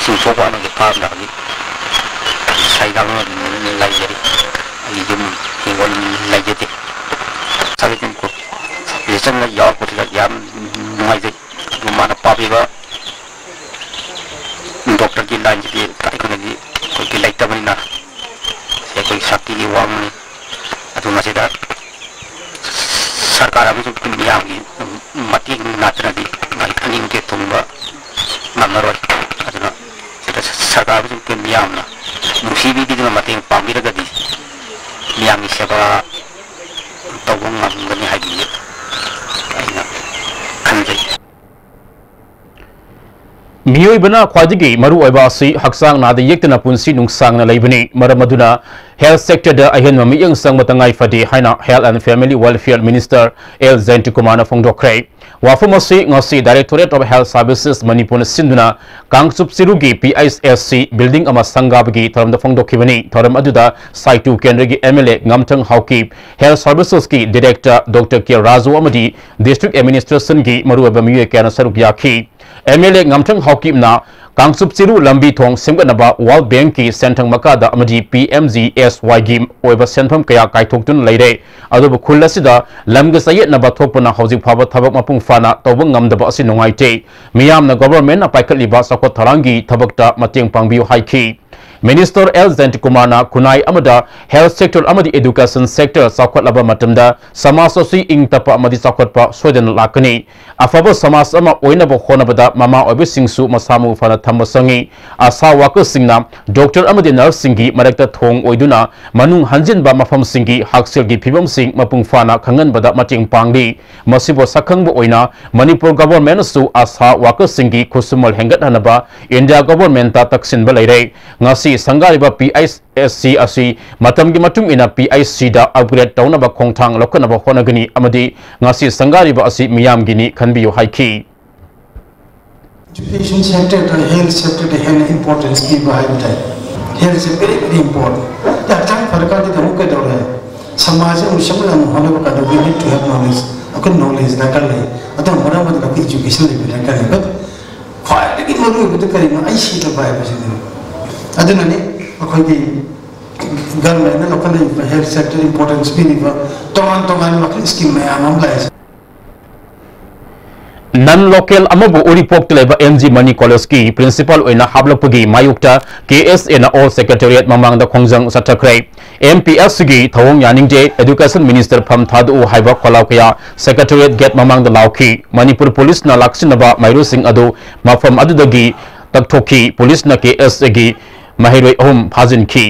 ꯁꯤꯡꯊꯣꯛꯄ ꯑꯃꯒꯤ ꯐꯥꯔꯝꯗ ꯍꯧꯖꯤꯛ ꯁꯥꯏꯗꯥꯡ ꯂꯩꯖꯔꯤ꯫ ꯑꯩꯒꯤ ꯌꯨꯝ ꯍꯤꯡꯒꯣꯜ ꯂꯩꯖꯗꯦ꯫ ꯁꯥꯒꯩ ꯆꯤꯡ ꯈꯨꯠ ꯆꯪꯅ ꯌꯥꯎꯔꯛꯄꯁꯤꯗ ꯌꯥꯝ ꯅꯨꯡꯉꯥꯏꯖꯩ꯫ ꯑꯗꯨ ꯃꯥꯅ ꯄꯥꯝꯃꯤꯕ ꯗꯣꯛꯇꯔꯒꯤ ꯂꯥꯏꯟꯁꯤꯗꯤ ꯑꯩꯈꯣꯏꯅꯗꯤ ꯑꯩꯈꯣꯏꯒꯤ ꯂꯩꯇꯕꯅꯤꯅ, ꯁꯤ ꯑꯩꯈꯣꯏꯒꯤ ꯁꯛꯇꯤꯒꯤ ꯋꯥꯡꯃꯅꯤ꯫ ꯑꯗꯨ ꯃꯁꯤꯗ ꯁꯔꯀꯥꯔ ꯑꯃꯁꯨꯡ ꯃꯤꯌꯥꯝꯒꯤ ꯃꯇꯦꯡ ꯅꯠꯇꯅꯗꯤ ꯃꯍꯩ ꯑꯅꯤꯡꯕ ꯊꯨꯡꯕ ꯉꯝꯃꯔꯣꯏ꯫ ꯑꯗꯨꯅ ꯁꯤꯗ ꯁꯔꯀꯥꯔ ꯑꯃꯁꯨꯡ ꯃꯤꯌꯥꯝꯅ ꯅꯨꯡꯁꯤꯕꯤꯗꯨꯅ ꯃꯇꯦꯡ ꯄꯥꯡꯕꯤꯔꯒꯗꯤ ꯃꯤꯌꯥꯝꯒꯤ ꯁꯦꯕꯥ ꯇꯧꯕ ꯉꯝꯒꯅꯤ ꯍꯥꯏꯕꯁꯤ ꯑꯩꯅ ꯈꯟꯖꯩ꯫ ꯃꯤꯑꯣꯏꯕꯅ ꯈ꯭ꯋꯥꯏꯗꯒꯤ ꯃꯔꯨꯑꯣꯏꯕ ꯑꯁꯤ ꯍꯛꯆꯥꯡ ꯅꯥꯗ ꯌꯦꯛꯇꯅ ꯄꯨꯟꯁꯤ ꯅꯨꯡꯁꯥꯡꯅ ꯂꯩꯕꯅꯤ꯫ ꯃꯔꯝ ꯑꯗꯨꯅ health sectorꯗ ꯑꯍꯦꯟꯕ ꯃꯤꯠꯌꯦꯡ ꯆꯪꯕ ꯇꯉꯥꯏ ꯐꯗꯦ ꯍꯥꯏꯅ Health and Family Welfare Minister L ꯖꯌꯟꯇꯀꯨꯃꯥꯔꯅ ꯐꯣꯡꯗꯣꯛꯈ꯭ꯔꯦ꯫ ꯋꯥꯐꯝ ꯑꯁꯤ ꯉꯁꯤ Directorate of Health Services ꯃꯅꯤꯄꯨꯔꯅ ꯁꯤꯟꯗꯨꯅ Kangchup ꯆꯤꯔꯨꯒꯤ P H S C building ꯑꯃ ꯁꯪꯒꯥꯕꯒꯤ ꯊꯧꯔꯝꯗ ꯐꯣꯡꯗꯣꯛꯈꯤꯕꯅꯤ꯫ ꯊꯧꯔꯝ ꯑꯗꯨꯗ ꯁꯥꯏꯇꯨ ꯀꯦꯟꯗ꯭ꯔꯒꯤ ꯑꯦꯝ ꯑꯦꯜ ꯑꯦ ꯉꯝꯊꯪ ꯍꯥꯎꯀꯤꯞ, Health Servicesꯀꯤ Director ꯗꯣꯛꯇꯔ ꯀꯦ ꯔꯥꯖꯨ ꯑꯃꯗꯤ District Administrationꯒꯤ ꯃꯔꯨꯑꯣꯏꯕ ꯃꯤꯑꯣꯏ ꯀꯌꯥꯅ ꯁꯔꯨꯛ ꯌꯥꯈꯤ꯫ ꯑꯦꯝ ꯑꯦꯜ ꯑꯦ ꯉꯝꯊꯪ ꯍꯥꯎꯀꯤꯞꯅ ꯀꯥꯡꯆꯨꯞ ꯆꯤꯔꯨ ꯂꯝꯕꯤ ꯊꯣꯡ ꯁꯦꯝꯒꯠꯅꯕ World Bankꯀꯤ ꯁꯦꯟꯊꯪ ꯃꯈꯥꯗ ꯑꯃꯗꯤ ꯄꯤ ꯑꯦꯝ ꯖꯤ ꯑꯦꯁ ꯋꯥꯏꯒꯤ ꯑꯣꯏꯕ ꯁꯦꯟꯐꯝ ꯀꯌꯥ ꯀꯥꯏꯊꯣꯛꯇꯨꯅ ꯂꯩꯔꯦ꯫ ꯑꯗꯨꯕꯨ ꯈꯨꯜ ꯑꯁꯤꯗ ꯂꯝꯒ ꯆꯌꯦꯠꯅꯕ ꯊꯣꯛꯄꯅ ꯍꯧꯖꯤꯛ ꯐꯥꯎꯕ ꯊꯕꯛ ꯃꯄꯨꯡ ꯐꯥꯅ ꯇꯧꯕ ꯉꯝꯗꯕ ꯑꯁꯤ ꯅꯨꯡꯉꯥꯏꯇꯦ꯫ ꯃꯤꯌꯥꯝꯅ governmentꯅ ꯄꯥꯏꯈꯠꯂꯤꯕ ꯆꯥꯎꯈꯠ ꯊꯧꯔꯥꯡꯒꯤ ꯊꯕꯛꯇ ꯃꯇꯦꯡ ꯄꯥꯡꯕꯤꯌꯨ ꯍꯥꯏꯈꯤ꯫ Minister ꯑꯦꯜ ꯖꯌꯟꯇꯀꯨꯃꯥꯔꯅ ꯈꯨꯟꯅꯥꯏ ꯑꯃꯗ health sector ꯑꯃꯗꯤ education sector ꯆꯥꯎꯈꯠꯂꯕ ꯃꯇꯝꯗ ꯁꯃꯥꯖ ꯑꯁꯤ ꯏꯪ ꯇꯞꯄ ꯑꯃꯗꯤ ꯆꯥꯎꯈꯠꯄ ꯁꯣꯏꯗꯅ ꯂꯥꯛꯀꯅꯤ꯫ ꯑꯐꯕ ꯁꯃꯥꯖ ꯑꯃ ꯑꯣꯏꯅꯕ ꯍꯣꯠꯅꯕꯗ ꯃꯃꯥ ꯑꯣꯏꯕꯁꯤꯡꯁꯨ ꯃꯁꯥ ꯃꯎ ꯐꯅ ꯊꯝꯕ ꯆꯪꯏ꯫ ꯑꯁꯥ ꯋꯥꯀꯔꯁꯤꯡꯅ ꯗꯣꯛꯇꯔ ꯑꯃꯗꯤ ꯅꯔꯁꯁꯤꯡꯒꯤ ꯃꯔꯛꯇ ꯊꯣꯡ ꯑꯣꯏꯗꯨꯅ ꯃꯅꯨꯡ ꯍꯟꯖꯤꯟꯕ ꯃꯐꯝꯁꯤꯡꯒꯤ ꯍꯛꯁꯦꯜꯒꯤ ꯐꯤꯕꯝꯁꯤꯡ ꯃꯄꯨꯡ ꯐꯥꯅ ꯈꯪꯍꯟꯕꯗ ꯃꯇꯦꯡ ꯄꯥꯡꯂꯤ꯫ ꯃꯁꯤꯕꯨ ꯁꯛꯈꯪꯕ ꯑꯣꯏꯅ ꯃꯅꯤꯄꯨꯔ ꯒꯣꯚꯔꯟꯃꯦꯟꯠꯅꯁꯨ ꯑꯁꯥ ꯋꯥꯀꯔꯁꯤꯡꯒꯤ ꯈꯨꯠꯁꯨꯃꯜ ꯍꯦꯟꯒꯠꯍꯟꯅꯕ ꯏꯟꯗꯤꯌꯥ ꯒꯣꯚꯔꯟꯃꯦꯟꯠꯇ ꯇꯛꯁꯤꯟꯕ ꯂꯩꯔꯦ꯫ ꯉꯁꯤ ꯁꯪꯒꯥꯔꯤꯕ ꯄꯤ ꯑꯩꯆ ꯑꯦꯁ ꯁꯤ ꯑꯁꯤ ꯃꯇꯝꯒꯤ ꯃꯇꯨꯡ ꯏꯟꯅ ꯄꯤ ꯑꯩꯆ ꯁꯤꯗ ꯑꯞꯒ꯭ꯔꯦꯗ ꯇꯧꯅꯕ ꯈꯣꯡꯊꯥꯡ ꯂꯧꯈꯠꯅꯕ ꯍꯣꯠꯅꯒꯅꯤ ꯑꯃꯗꯤ ꯉꯁꯤ ꯁꯪꯒꯥꯔꯤꯕ ꯑꯁꯤ ꯃꯤꯌꯥꯝꯒꯤꯅꯤ ꯈꯟꯕꯤꯌꯨ ꯍꯥꯏꯈꯤ꯫ Education sector ꯗ, health sector ꯗ ꯍꯦꯟꯅ importance ꯄꯤꯕ ꯍꯥꯏꯕ ꯇꯥꯏ꯫ Health ꯁꯦ very, very important꯫ ꯍꯛꯆꯥꯡ ꯐꯔꯀꯥꯟꯗꯗꯤ ꯑꯃꯨꯛ ꯀꯩꯗꯧꯔꯦ? ꯁꯃꯥꯖ ꯑꯃꯨꯛ ꯁꯦꯝꯒꯠꯅꯕ ꯍꯣꯠꯅꯕ ꯀꯥꯟꯗ we need to have knowledge꯫ ꯑꯩꯈꯣꯏ knowledge ꯗꯔꯀꯥꯔ ꯂꯩ꯫ ꯑꯗꯨꯅ ꯃꯔꯝ ꯑꯗꯨꯅ ꯑꯩꯈꯣꯏ education ꯂꯩꯕ ꯗꯔꯀꯥꯔ ꯂꯩ꯫ But ꯈ꯭ꯋꯥꯏꯗꯒꯤ ꯃꯔꯨꯑꯣꯏꯕꯗꯨ ꯀꯔꯤꯅꯣ? ꯑꯩ ꯁꯤꯗꯕ ꯍꯥꯏꯕꯁꯤꯅꯤ꯫ ꯑꯗꯨꯅꯅꯤ ꯑꯩꯈꯣꯏꯒꯤ ꯒꯚꯔꯟꯃꯦꯟꯠꯅ ꯂꯧꯈꯠꯂꯛꯏꯕ health sector importance ꯄꯤꯔꯤꯕ ꯇꯣꯉꯥꯟ ꯇꯣꯉꯥꯟꯕ ꯃꯈꯜ scheme ꯃꯌꯥꯝ ꯑꯃ ꯂꯥꯛꯏꯁꯦ꯫ ꯅꯟ ꯂꯣꯀꯦꯜ ꯑꯃꯕꯨ ꯎꯔꯤꯄꯣꯛꯇ ꯂꯩꯕ ꯑꯦꯝ ꯖꯤ ꯃꯅꯤ ꯀꯣꯂꯦꯖꯀꯤ ꯄ꯭ꯔꯤꯟꯁꯤꯄꯥꯜ ꯑꯣꯏꯅ ꯍꯥꯞꯂꯛꯄꯒꯤ ꯃꯥꯌꯣꯛꯇ ꯀꯦ ꯑꯦꯁ ꯑꯦꯅ ꯑꯣꯜ ꯁꯦꯀ꯭ꯔꯦꯇꯦꯔꯤꯌꯦꯠ ꯃꯃꯥꯡꯗ ꯈꯣꯡꯖꯪ ꯆꯠꯊꯈ꯭ꯔꯦ꯫ ꯑꯦꯝ ꯄꯤ ꯑꯦꯁ ꯁꯤꯒꯤ ꯊꯧꯑꯣꯡ ꯌꯥꯅꯤꯡꯗꯦ, ꯑꯦꯗꯨꯀꯦꯁꯟ ꯃꯤꯅꯤꯁꯇꯔ ꯐꯝ ꯊꯥꯗꯣꯛꯎ ꯍꯥꯏꯕ ꯈꯣꯜꯂꯥꯎ ꯀꯌꯥ ꯁꯦꯀ꯭ꯔꯦꯇꯦꯔꯤꯌꯦꯠ ꯒꯦꯠ ꯃꯃꯥꯡꯗ ꯂꯥꯎꯈꯤ꯫ ꯃꯅꯤꯄꯨꯔ ꯄꯨꯂꯤꯁꯅ ꯂꯥꯛꯁꯤꯟꯅꯕ ꯃꯍꯩꯔꯣꯏꯁꯤꯡ ꯑꯗꯨ ꯃꯐꯝ ꯑꯗꯨꯗꯒꯤ ꯇꯛꯊꯣꯛꯈꯤ꯫ ꯄꯨꯂꯤꯁꯅ ꯀꯦ ꯑꯦꯁ ꯑꯦꯒꯤ ꯃꯍꯩꯔꯣꯏ ꯑꯍꯨꯝ ꯐꯥꯖꯤꯟꯈꯤ꯫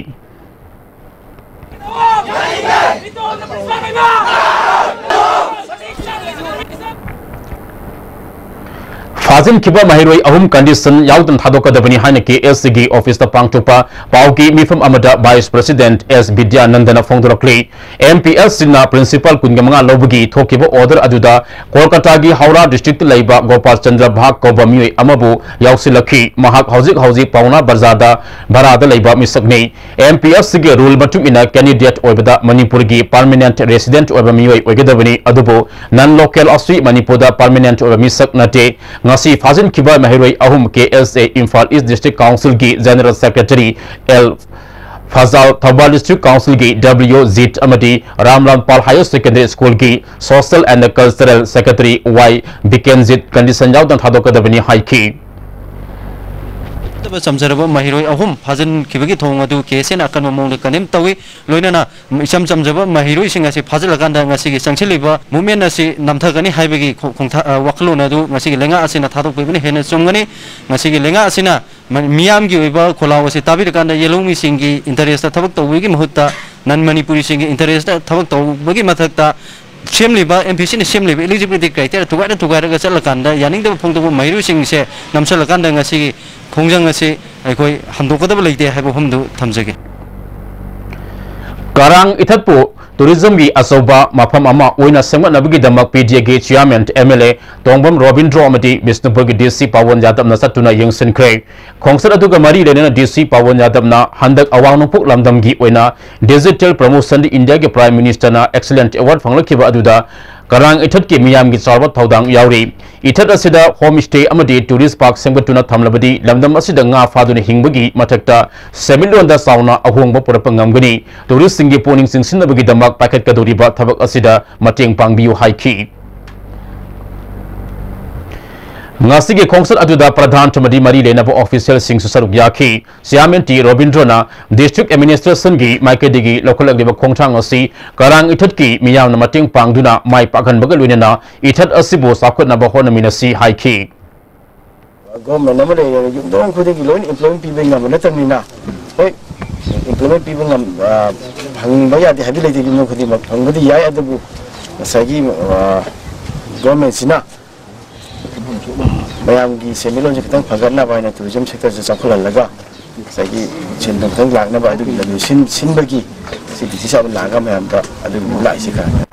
ꯐꯥꯖꯤꯟꯈꯤꯕ ꯃꯍꯩꯔꯣꯏ ꯑꯍꯨꯝ ꯀꯟꯗꯤꯁꯟ ꯌꯥꯎꯗꯅ ꯊꯥꯗꯣꯛꯀꯗꯕꯅꯤ ꯍꯥꯏꯅ ꯀꯦ ꯑꯦꯁ ꯁꯤꯒꯤ ꯑꯣꯐꯤꯁꯇ ꯄꯥꯡꯊꯣꯛꯄ ꯄꯥꯎꯒꯤ ꯃꯤꯐꯝ ꯑꯃꯗ ꯚꯥꯏꯁ ꯄ꯭ꯔꯦꯁꯤꯗꯦꯟꯠ ꯑꯦꯁ ꯕꯤꯗ꯭ꯌꯥꯅꯟꯗꯅ ꯐꯣꯡꯗꯣꯔꯛꯂꯤ꯫ ꯑꯦꯝ ꯄꯤ ꯑꯦꯁ ꯁꯤꯅ ꯄ꯭ꯔꯤꯟꯁꯤꯄꯥꯜ ꯀꯨꯟꯒ ꯃꯉꯥ ꯂꯧꯕꯒꯤ ꯊꯣꯛꯈꯤꯕ ꯑꯣꯔꯗꯔ ꯑꯗꯨꯗ ꯀꯣꯜꯀꯇꯥꯒꯤ ꯍꯧꯔꯥ ꯗꯤꯁꯇ꯭ꯔꯤꯛꯇ ꯂꯩꯕ ꯒꯣꯄꯥꯜ ꯆꯟꯗ꯭ꯔ ꯚꯥꯒ ꯀꯧꯕ ꯃꯤꯑꯣꯏ ꯑꯃꯕꯨ ꯌꯥꯎꯁꯤꯜꯂꯛꯈꯤ꯫ ꯃꯍꯥꯛ ꯍꯧꯖꯤꯛ ꯍꯧꯖꯤꯛ ꯄꯥꯎꯅꯥ ꯕꯖꯥꯔꯗ ꯚꯔꯥꯗ ꯂꯩꯕ ꯃꯤꯁꯛꯅꯤ꯫ ꯑꯦꯝ ꯄꯤ ꯑꯦꯁ ꯁꯤꯒꯤ ꯔꯨꯜ ꯃꯇꯨꯡ ꯏꯟꯅ ꯀꯦꯟꯗꯤꯗꯦꯠ ꯑꯣꯏꯕꯗ ꯃꯅꯤꯄꯨꯔꯒꯤ ꯄꯔꯃꯅꯦꯟꯠ ꯔꯦꯁꯤꯗꯦꯟꯠ ꯑꯣꯏꯕ ꯃꯤꯑꯣꯏ ꯑꯣꯏꯒꯗꯕꯅꯤ, ꯑꯗꯨꯕꯨ ꯅꯟ ꯂꯣꯀꯦꯜ ꯑꯁꯤ ꯃꯅꯤꯄꯨꯔꯗ ꯄꯔꯃꯅꯦꯟꯠ ꯑꯣꯏꯕ ꯃꯤꯁꯛ ꯅꯠꯇꯦ꯫ ꯉꯁꯤ ꯐꯥꯖꯤꯟꯈꯤꯕ ꯃꯍꯩꯔꯣꯏ ꯑꯍꯨꯝ K S A Imphal east district ꯀꯥꯎꯟꯁꯤꯜꯒꯤ general secretary L Fazal, Thoubal district ꯀꯥꯎꯟꯁꯤꯜꯒꯤ ꯗꯕ꯭ꯂꯤꯎ ꯖꯤꯠ ꯑꯃꯗꯤ ꯔꯥꯝꯂꯥꯜꯄꯥꯜ ꯍꯥꯌꯔ ꯁꯦꯀꯦꯟꯗꯔꯤ ꯁ꯭ꯀꯨꯜꯒꯤ social and cultural secretary Y Bikenjit condition ꯌꯥꯎꯗꯅ ꯊꯥꯗꯣꯛꯀꯗꯕꯅꯤ ꯍꯥꯏꯈꯤ꯫ ꯆꯝꯖꯔꯕ ꯃꯍꯩꯔꯣꯏ ꯑꯍꯨꯝ ꯐꯥꯖꯤꯟꯈꯤꯕꯒꯤ ꯊꯧꯑꯣꯡ ꯑꯗꯨ ꯀꯦ ꯑꯦꯁ ꯑꯦꯅ ꯑꯀꯟꯕ ꯃꯑꯣꯡꯗ ꯀꯟꯗꯦꯝ ꯇꯧꯏ꯫ ꯂꯣꯏꯅꯅ ꯏꯆꯝ ꯆꯝꯖꯕ ꯃꯍꯩꯔꯣꯏꯁꯤꯡ ꯑꯁꯤ ꯐꯥꯖꯤꯜꯂꯀꯥꯟꯗ ꯉꯁꯤꯒꯤ ꯆꯪꯁꯤꯜꯂꯤꯕ movement ꯑꯁꯤ ꯅꯝꯊꯒꯅꯤ ꯍꯥꯏꯕꯒꯤ ꯈꯣ-, ꯈꯣꯡꯊꯥ-, ꯑ, ꯋꯥꯈꯜꯂꯣꯟ ꯑꯗꯨ ꯉꯁꯤꯒꯤ ꯂꯩꯉꯥꯛ ꯑꯁꯤꯅ ꯊꯥꯗꯣꯛꯄꯤꯕꯅ ꯍꯦꯟꯅ ꯆꯨꯝꯒꯅꯤ꯫ ꯉꯁꯤꯒꯤ ꯂꯩꯉꯥꯛ ꯑꯁꯤꯅ ꯃ-, ꯃꯤꯌꯥꯝꯒꯤ ꯑꯣꯏꯕ ꯈꯣꯜꯂꯥꯎ ꯑꯁꯤ ꯇꯥꯕꯤꯔꯀꯥꯟꯗ ꯌꯦꯜꯍꯧꯃꯤꯁꯤꯡꯒꯤ interest ꯊꯕꯛ ꯇꯧꯕꯒꯤ ꯃꯍꯨꯠꯇ non ꯃꯅꯤꯄꯨꯔꯤꯁꯤꯡꯒꯤ interest ꯊꯕꯛ ꯇꯧꯕꯒꯤ ꯃꯊꯛꯇ ꯁꯦꯝꯂꯤꯕ, ꯑꯦꯝ ꯄꯤ ꯁꯤꯅ ꯁꯦꯝꯂꯤꯕ eligibility criteria ꯊꯨꯒꯥꯏꯔ ꯊꯨꯒꯥꯏꯔꯒ ꯆꯠꯂꯀꯥꯟꯗ ꯌꯥꯅꯤꯡꯗꯕ ꯐꯣꯡꯗꯣꯛꯄ ꯃꯍꯩꯔꯣꯏꯁꯤꯡꯁꯦ ꯅꯝꯁꯤꯜꯂꯀꯥꯟꯗ ꯉꯁꯤꯒꯤ ꯈꯣꯡꯖꯪ ꯑꯁꯤ ꯑꯩꯈꯣꯏ ꯍꯟꯗꯣꯛꯀꯗꯕ ꯂꯩꯇꯦ ꯍꯥꯏꯕ ꯋꯥꯐꯝꯗꯨ ꯊꯝꯖꯒꯦ꯫ ꯀꯔꯥꯡ ꯏꯊꯠꯄꯨ tourism ꯒꯤ ꯑꯆꯧꯕ ꯃꯐꯝ ꯑꯃ ꯑꯣꯏꯅ ꯁꯦꯝꯒꯠꯅꯕꯒꯤꯗꯃꯛ ꯄꯤ ꯗꯤ ꯑꯦ ꯒꯤ chairman, ꯑꯦꯝ ꯑꯦꯜ ꯑꯦ ꯇꯣꯡꯕꯝ ꯔꯣꯕꯤꯟꯗ꯭ꯔꯣ ꯑꯃꯗꯤ ꯕꯤꯁꯅꯨꯄꯨꯔꯒꯤ ꯗꯤ ꯁꯤ ꯄꯥꯋꯟ ꯌꯥꯗꯕꯅ ꯆꯠꯇꯨꯅ ꯌꯦꯡꯁꯤꯟꯈ꯭ꯔꯦ꯫ ꯈꯣꯡꯆꯠ ꯑꯗꯨꯒ ꯃꯔꯤ ꯂꯩꯅꯅ ꯗꯤ ꯁꯤ ꯄꯥꯋꯟ ꯌꯥꯗꯕꯅ ꯍꯟꯗꯛ ꯑꯋꯥꯡ ꯅꯣꯡꯄꯣꯛ ꯂꯝꯗꯝꯒꯤ ꯑꯣꯏꯅ digital promotion India ꯒꯤ Prime Minister ꯅ excellent award ꯐꯪꯂꯛꯈꯤꯕ ꯑꯗꯨꯗ ꯀꯔꯥꯡ ꯏꯊꯠꯀꯤ ꯃꯤꯌꯥꯝꯒꯤ ꯆꯥꯎꯔꯕ ꯊꯧꯗꯥꯡ ꯌꯥꯎꯔꯤ꯫ ꯏꯊꯠ ꯑꯁꯤꯗ home stay ꯑꯃꯗꯤ tourist park ꯁꯦꯝꯒꯠꯇꯨꯅ ꯊꯝꯂꯕꯗꯤ ꯂꯝꯗꯝ ꯑꯁꯤꯗ ꯉꯥ ꯐꯥꯗꯨꯅ ꯍꯤꯡꯕꯒꯤ ꯃꯊꯛꯇ ꯁꯦꯟꯃꯤꯠꯂꯣꯟꯗ ꯆꯥꯎꯅ ꯑꯍꯣꯡꯕ ꯄꯨꯔꯛꯄ ꯉꯝꯒꯅꯤ꯫ Tourist ꯁꯤꯡꯒꯤ ꯄꯨꯛꯅꯤꯡ ꯆꯤꯡꯁꯤꯟꯅꯕꯒꯤꯗꯃꯛ ꯄꯥꯏꯈꯠꯀꯗꯧꯔꯤꯕ ꯊꯕꯛ ꯑꯁꯤꯗ ꯃꯇꯦꯡ ꯄꯥꯡꯕꯤꯌꯨ ꯍꯥꯏꯈꯤ꯫ ꯉꯁꯤꯒꯤ ꯈꯣꯡꯆꯠ ꯑꯗꯨꯗ ꯄ꯭ꯔꯙꯥꯟ ꯃꯟꯇ꯭ꯔꯤ ꯃꯔꯤ ꯂꯩꯅꯕ official ꯁꯤꯡꯁꯨ ꯁꯔꯨꯛ ꯌꯥꯈꯤ꯫ Chairman ꯇꯤ ꯔꯣꯕꯤꯟꯗ꯭ꯔꯣꯅ district administration ꯒꯤ ꯃꯥꯏꯀꯩꯗꯒꯤ ꯂꯧꯈꯠꯂꯛꯂꯤꯕ ꯈꯣꯡꯊꯥꯡ ꯑꯁꯤ ꯀꯔꯥꯡ ꯏꯊꯠꯀꯤ ꯃꯤꯌꯥꯝꯅ ꯃꯇꯦꯡ ꯄꯥꯡꯗꯨꯅ ꯃꯥꯏ ꯄꯥꯛꯍꯟꯕꯒ ꯂꯣꯏꯅꯅ ꯏꯊꯠ ꯑꯁꯤꯕꯨ ꯆꯥꯎꯈꯠꯅꯕ ꯍꯣꯠꯅꯃꯤꯟꯅꯁꯤ ꯍꯥꯏꯈꯤ꯫ Government ꯑꯃ ꯂꯩꯔꯦ, ꯌꯨꯝꯊꯣꯡ ꯈꯨꯗꯤꯡꯒꯤ ꯂꯣꯏꯅ employment ꯄꯤꯕ ꯉꯝꯕ ꯅꯠꯇꯕꯅꯤꯅ, ꯍꯣꯏ, employment ꯄꯤꯕ ꯉꯝ-, ꯑ, ꯐꯪꯕ ꯌꯥꯗꯦ ꯍꯥꯏꯕꯗꯤ ꯂꯩꯇꯦ, ꯌꯨꯝꯊꯣꯡ ꯈꯨꯗꯤꯡꯃꯛ ꯐꯪꯕꯗꯤ ꯌꯥꯏ, ꯑꯗꯨꯕꯨ ꯉꯁꯥꯏꯒꯤ, ꯑ, government ꯁꯤꯅ ꯃꯌꯥꯝꯒꯤ ꯁꯦꯟꯃꯤꯠꯂꯣꯟꯁꯦ ꯈꯤꯇꯪ ꯐꯒꯠꯅꯕ ꯍꯥꯏꯅ tourism sector ꯁꯦ ꯆꯥꯎꯈꯠꯍꯜꯂꯒ ꯉꯁꯥꯏꯒꯤ ꯁꯦꯟ ꯊꯨꯝ ꯈꯤꯇꯪ ꯂꯥꯛꯅꯕ ꯑꯗꯨꯒꯤ ꯂꯝꯕꯤ ꯁꯤꯟ-, ꯁꯤꯟꯕꯒꯤ ꯁꯤ ꯗꯤ ꯁꯤ ꯁꯥꯕ ꯂꯥꯛꯑꯒ ꯃꯌꯥꯝꯗ ꯑꯗꯨꯒꯤ ꯂꯥꯛꯏꯁꯦ ꯈꯔ꯫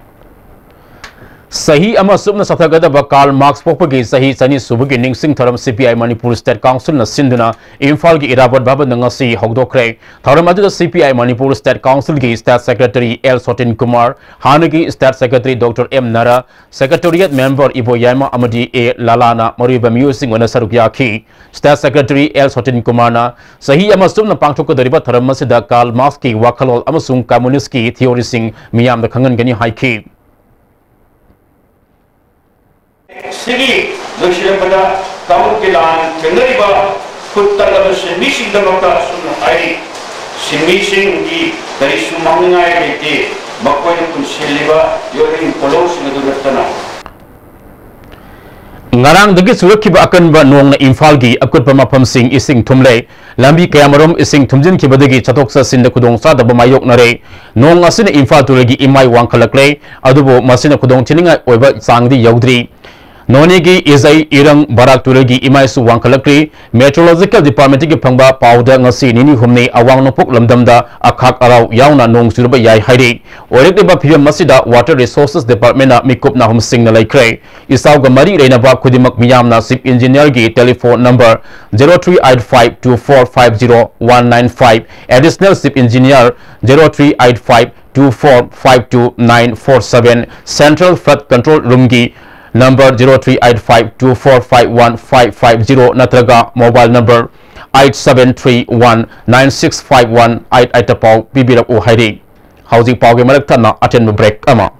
ꯆꯍꯤ ꯑꯃ ꯆꯨꯞꯅ ꯆꯠꯊꯒꯗꯕ ꯀꯥꯔꯜ ꯃꯥꯔꯛꯁ ꯄꯣꯛꯄꯒꯤ ꯆꯍꯤ ꯆꯅꯤ ꯁꯨꯕꯒꯤ ꯅꯤꯡꯁꯤꯡ ꯊꯧꯔꯝ ꯁꯤ P I Manipur state council ꯅ ꯁꯤꯟꯗꯨꯅ ꯏꯝꯐꯥꯜꯒꯤ ꯏꯔꯥꯕꯣꯠ ꯚꯕꯟꯗ ꯉꯁꯤ ꯍꯧꯗꯣꯛꯈ꯭ꯔꯦ꯫ ꯊꯧꯔꯝ ꯑꯗꯨꯗ C P I Manipur state council ꯒꯤ state secretary L Sotin Kumar, ꯍꯥꯟꯅꯒꯤ state secretary doctor M Nara, Secretariat member Iboyaima ꯑꯃꯗꯤ ꯑꯦ ꯂꯥꯂꯥꯅ ꯃꯔꯨꯑꯣꯏꯕ ꯃꯤꯑꯣꯏꯁꯤꯡ ꯑꯣꯏꯅ ꯁꯔꯨꯛ ꯌꯥꯈꯤ꯫ State Secretary ꯑꯦꯜ ꯁꯣꯇꯤꯟ ꯀꯨꯃꯥꯔꯅ ꯆꯍꯤ ꯑꯃ ꯆꯨꯞꯅ ꯄꯥꯡꯊꯣꯛꯀꯗꯧꯔꯤꯕ ꯊꯧꯔꯝ ꯑꯁꯤꯗ ꯀꯥꯔꯜ ꯃꯥꯔꯛꯁꯀꯤ ꯋꯥꯈꯜꯂꯣꯟ ꯑꯃꯁꯨꯡ communist ꯀꯤ theory ꯁꯤꯡ ꯃꯤꯌꯥꯝꯗ ꯈꯪꯍꯟꯒꯅꯤ ꯍꯥꯏꯈꯤ꯫ ꯁꯤꯒꯤ ꯂꯣꯏꯁꯤꯜꯂꯛꯄꯗ ꯀꯥꯡꯂꯨꯞꯀꯤ ꯂꯥꯟ ꯊꯦꯡꯅꯔꯤꯕ ꯇꯜꯂꯕ ꯁꯤꯟꯃꯤꯁꯤꯡꯗꯃꯛꯇ ꯑꯁꯨꯝꯅ ꯍꯥꯏꯔꯤ, ꯁꯤꯟꯃꯤꯁꯤꯡꯒꯤ ꯀꯔꯤꯁꯨ ꯃꯥꯡꯅꯤꯡꯉꯥꯏ ꯂꯩꯇꯦ, ꯃꯈꯣꯏꯅ ꯄꯨꯟꯁꯤꯜꯂꯤꯕ ꯌꯣꯠꯂꯤꯡ ꯄꯣꯠꯂꯧꯁꯤꯡ ꯑꯗꯨ ꯅꯠꯇꯅ꯫ ꯉꯔꯥꯡꯗꯒꯤ ꯆꯨꯔꯛꯈꯤꯕ ꯑꯀꯟꯕ ꯅꯣꯡꯅ ꯏꯝꯐꯥꯜꯒꯤ ꯑꯀꯨꯠꯄ ꯃꯐꯝꯁꯤꯡ ꯏꯁꯤꯡ ꯊꯨꯝꯂꯦ꯫ ꯂꯝꯕꯤ ꯀꯌꯥꯃꯔꯨꯝ ꯏꯁꯤꯡ ꯊꯨꯝꯖꯤꯟꯈꯤꯕꯗꯒꯤ ꯆꯠꯊꯣꯛ ꯆꯠꯁꯤꯟꯗ ꯈꯨꯗꯣꯡꯆꯥꯗꯕ ꯃꯥꯌꯣꯛꯅꯔꯦ꯫ ꯅꯣꯡ ꯑꯁꯤꯅ ꯏꯝꯐꯥꯜ ꯇꯨꯔꯦꯜꯒꯤ ꯏꯃꯥꯏ ꯋꯥꯡꯈꯠꯂꯛꯂꯦ, ꯑꯗꯨꯕꯨ ꯃꯁꯤꯅ ꯈꯨꯗꯣꯡ ꯊꯤꯅꯤꯡꯉꯥꯏ ꯑꯣꯏꯕ ꯆꯥꯡꯗꯤ ꯌꯧꯗ꯭ꯔꯤ꯫ ꯅꯣꯅꯦꯒꯤ ꯏꯖꯩ ꯏꯔꯪ ꯕꯔꯥꯛ ꯇꯨꯔꯦꯜꯒꯤ ꯏꯃꯥꯏꯁꯨ ꯋꯥꯡꯈꯠꯂꯛꯂꯤ꯫ Meteorological Departmentꯇꯒꯤ ꯐꯪꯕ ꯄꯥꯎꯗ ꯉꯁꯤ ꯅꯤꯅꯤ ꯍꯨꯝꯅꯤ ꯑꯋꯥꯡ ꯅꯣꯡꯄꯣꯛ ꯂꯝꯗꯝꯗ ꯑꯈꯥꯛ ꯑꯔꯥꯎ ꯌꯥꯎꯅ ꯅꯣꯡ ꯆꯨꯔꯕ ꯌꯥꯏ ꯍꯥꯏꯔꯤ꯫ ꯑꯣꯏꯔꯛꯂꯤꯕ ꯐꯤꯕꯝ ꯑꯁꯤꯗ Water Resources Departmentꯅ ꯃꯤꯀꯨꯞ ꯅꯥꯍꯨꯝꯁꯤꯡꯅ ꯂꯩꯈ꯭ꯔꯦ꯫ ꯏꯆꯥꯎꯒ ꯃꯔꯤ ꯂꯩꯅꯕ ꯈꯨꯗꯤꯡꯃꯛ ꯃꯤꯌꯥꯝꯅ Chief Engineerꯒꯤ telephone number zero three eight five two four five zero one nine five, Additional Chief Engineer zero three eight five two four five two nine four seven, Central Flood Control Roomꯒꯤ number zero three eight five two four five one five five zero ꯅꯠꯇ꯭ꯔꯒ mobile number eight seven three one nine six five one eight eight ꯄꯥꯎ ꯄꯤꯕꯤꯔꯛꯎ ꯍꯥꯏꯔꯤ꯫ ꯍꯧꯖꯤꯛ ꯄꯥꯎꯒꯤ ꯃꯔꯛ ꯊꯠꯅ ꯑꯇꯦꯟꯕ break ꯑꯃ꯫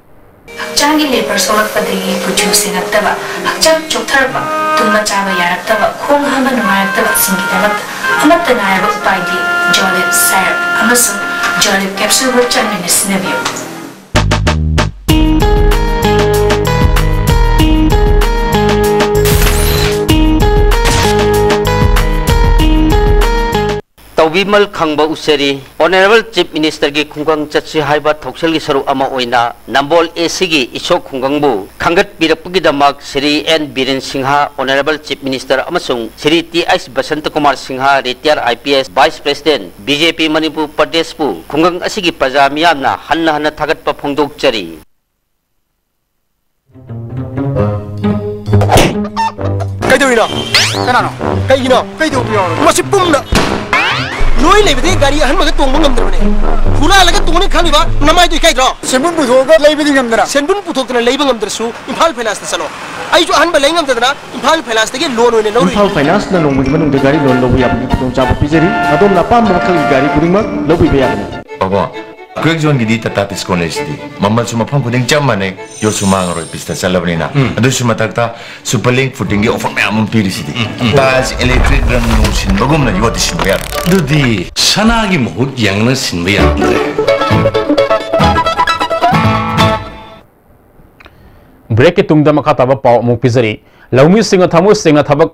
ꯍꯛꯆꯥꯡꯒꯤ ꯂꯦꯕꯔ ꯁꯣꯛꯂꯛꯄꯗꯒꯤ ꯀꯨꯆꯨ ꯁꯦꯡꯉꯛꯇꯕ, ꯍꯛꯆꯥꯡ ꯆꯣꯛꯊꯔꯛꯄ, ꯇꯨꯝꯕ ꯆꯥꯕ ꯌꯥꯔꯛꯇꯕ, ꯈꯣꯡ ꯍꯥꯝꯕ ꯅꯨꯡꯉꯥꯏꯔꯛꯇꯕꯁꯤꯡꯒꯤꯗꯃꯛꯇ ꯑꯃꯠꯇ ꯉꯥꯏꯔꯕ ꯎꯄꯥꯏꯗꯤ ꯖꯣꯂꯤꯞ ꯁꯥꯏꯔꯞ ꯑꯃꯁꯨꯡ ꯖꯣꯂꯤꯞ ꯀꯦꯞꯁꯨꯜꯕꯨ ꯆꯥꯡ ꯅꯥꯏꯅ ꯁꯤꯖꯤꯟꯅꯕꯤꯌꯨ꯫ ꯇꯧꯕꯤꯃꯜ ꯈꯪꯕ ꯎꯆꯦꯔꯤ꯫ Honourable Chief Ministerꯒꯤ ꯈꯨꯡꯒꯪ ꯆꯠꯁꯤ ꯍꯥꯏꯕ ꯊꯧꯁꯤꯜꯒꯤ ꯁꯔꯨꯛ ꯑꯃ ꯑꯣꯏꯅ ꯅꯝꯕꯣꯜ ACꯒꯤ ꯏꯁꯣꯛ ꯈꯨꯡꯒꯪꯕꯨ ꯈꯪꯒꯠꯄꯤꯔꯛꯄꯒꯤꯗꯃꯛ Shri N Biren Singh, Honourable Chief Minister, ꯑꯃꯁꯨꯡ Shri T H Basanta Kumar Singh, Retired IPS, Vice President, BJP Manipur ꯄ꯭ꯔꯗꯦꯁꯄꯨ ꯈꯨꯡꯒꯪ ꯑꯁꯤꯒꯤ ꯄ꯭ꯔꯖꯥ ꯃꯤꯌꯥꯝꯅ ꯍꯟꯅ ꯍꯟꯅ ꯊꯥꯒꯠꯄ ꯐꯣꯡꯗꯣꯛꯆꯔꯤ꯫ ꯀꯩꯗꯧꯔꯤꯅꯣ? ꯀꯅꯥꯅꯣ? ꯀꯩꯒꯤꯅꯣ? ꯀꯩꯗꯧꯕ ꯌꯥꯎꯔꯒꯦ? ꯃꯁꯤ ꯄꯨꯝꯅ ꯅꯣꯏ ꯂꯩꯕꯗꯤ ꯒꯥꯔꯤ ꯑꯍꯟꯕꯒ ꯇꯣꯡꯕ ꯉꯝꯗ꯭ꯔꯕꯅꯦ꯫ ꯍꯨꯔꯥꯜꯂꯒ ꯇꯣꯡꯅꯤ ꯈꯜꯂꯤꯕ ꯅꯃꯥꯏꯗꯣ ꯏꯀꯥꯏꯗ꯭ꯔꯣ? ꯁꯦꯟꯕꯨꯟ ꯄꯨꯊꯣꯛꯑꯒ ꯂꯩꯕꯗꯤ ꯉꯝꯗꯅ꯫ ꯁꯦꯟꯕꯨꯟ ꯄꯨꯊꯣꯛꯇꯅ ꯂꯩꯕ ꯉꯝꯗ꯭ꯔꯁꯨ ꯏꯝꯐꯥꯜ ꯐꯥꯏꯅꯥꯟꯁꯇ ꯆꯠꯂꯣ꯫ ꯑꯩꯁꯨ ꯑꯍꯟꯕ ꯂꯩ ꯉꯝꯗꯗꯅ ꯏꯝꯐꯥꯜ ꯐꯥꯏꯅꯥꯟꯁꯇꯒꯤ ꯂꯣꯟ ꯑꯣꯏꯅ ꯂꯧꯔꯨꯏ꯫ ꯏꯝꯐꯥꯜ ꯐꯥꯏꯅꯥꯟꯁꯅ ꯅꯣꯡꯃꯒꯤ ꯃꯅꯨꯡꯗ ꯒꯥꯔꯤ ꯂꯣꯟ ꯂꯧꯕ ꯌꯥꯕꯒꯤ ꯈꯨꯗꯣꯡꯆꯥꯕ ꯄꯤꯖꯔꯤ꯫ ꯑꯗꯣꯝꯅ ꯑꯄꯥꯝꯕ ꯃꯈꯜꯒꯤ ꯒꯥꯔꯤ ꯈꯨꯗꯤꯡꯃꯛ ꯂꯧꯕꯤꯕ ꯌꯥꯒꯅꯤ꯫ ꯑꯕꯣ, ꯀ꯭ꯋꯦꯛ ꯖꯣꯟꯒꯤꯗꯤ ꯇꯥꯇꯥ ꯇꯤꯁꯀꯣꯟ ꯂꯩꯁꯤꯗꯤ, ꯃꯃꯜꯁꯨ ꯃꯐꯝ ꯈꯨꯗꯤꯡ ꯆꯞ ꯃꯥꯟꯅꯩ, ꯌꯣꯠꯁꯨ ꯃꯥꯡꯉꯔꯣꯏ, ꯄꯤꯁꯇ ꯆꯠꯂꯕꯅꯤꯅ꯫ ꯎꯝ꯫ ꯑꯗꯨꯁꯨ ꯃꯊꯛꯇ ꯁꯨꯄꯔ ꯂꯤꯡ ꯐꯨꯇꯤꯡꯒꯤ ꯑꯣꯐꯔ ꯃꯌꯥꯝ ꯑꯃ ꯄꯤꯔꯤꯁꯤꯗꯤ꯫ ꯎꯝ, ꯎꯝ꯫ ꯇꯥꯏꯜꯁ, ꯏꯂꯦꯛꯇ꯭ꯔꯤꯛ, ꯔꯪ ꯅꯨꯡ ꯁꯤꯟꯕꯒꯨꯝꯅ ꯌꯣꯠꯇꯤ ꯁꯤꯟꯕ ꯌꯥꯔꯣꯏ꯫ ꯑꯗꯨꯗꯤ ꯁꯅꯥꯒꯤ ꯃꯍꯨꯠ ꯌꯦꯡꯂꯒ ꯁꯤꯟꯕ ꯌꯥꯔꯝꯗ꯭ꯔꯦ꯫ ꯕ꯭ꯔꯦꯛꯀꯤ ꯇꯨꯡꯗ ꯃꯈꯥ ꯇꯥꯕ ꯄꯥꯎ ꯑꯃꯨꯛ ꯄꯤꯖꯔꯤ꯫ ꯂꯧꯃꯤꯁꯤꯡꯅ ꯊꯃꯣꯏ ꯁꯦꯡꯅ ꯊꯕꯛ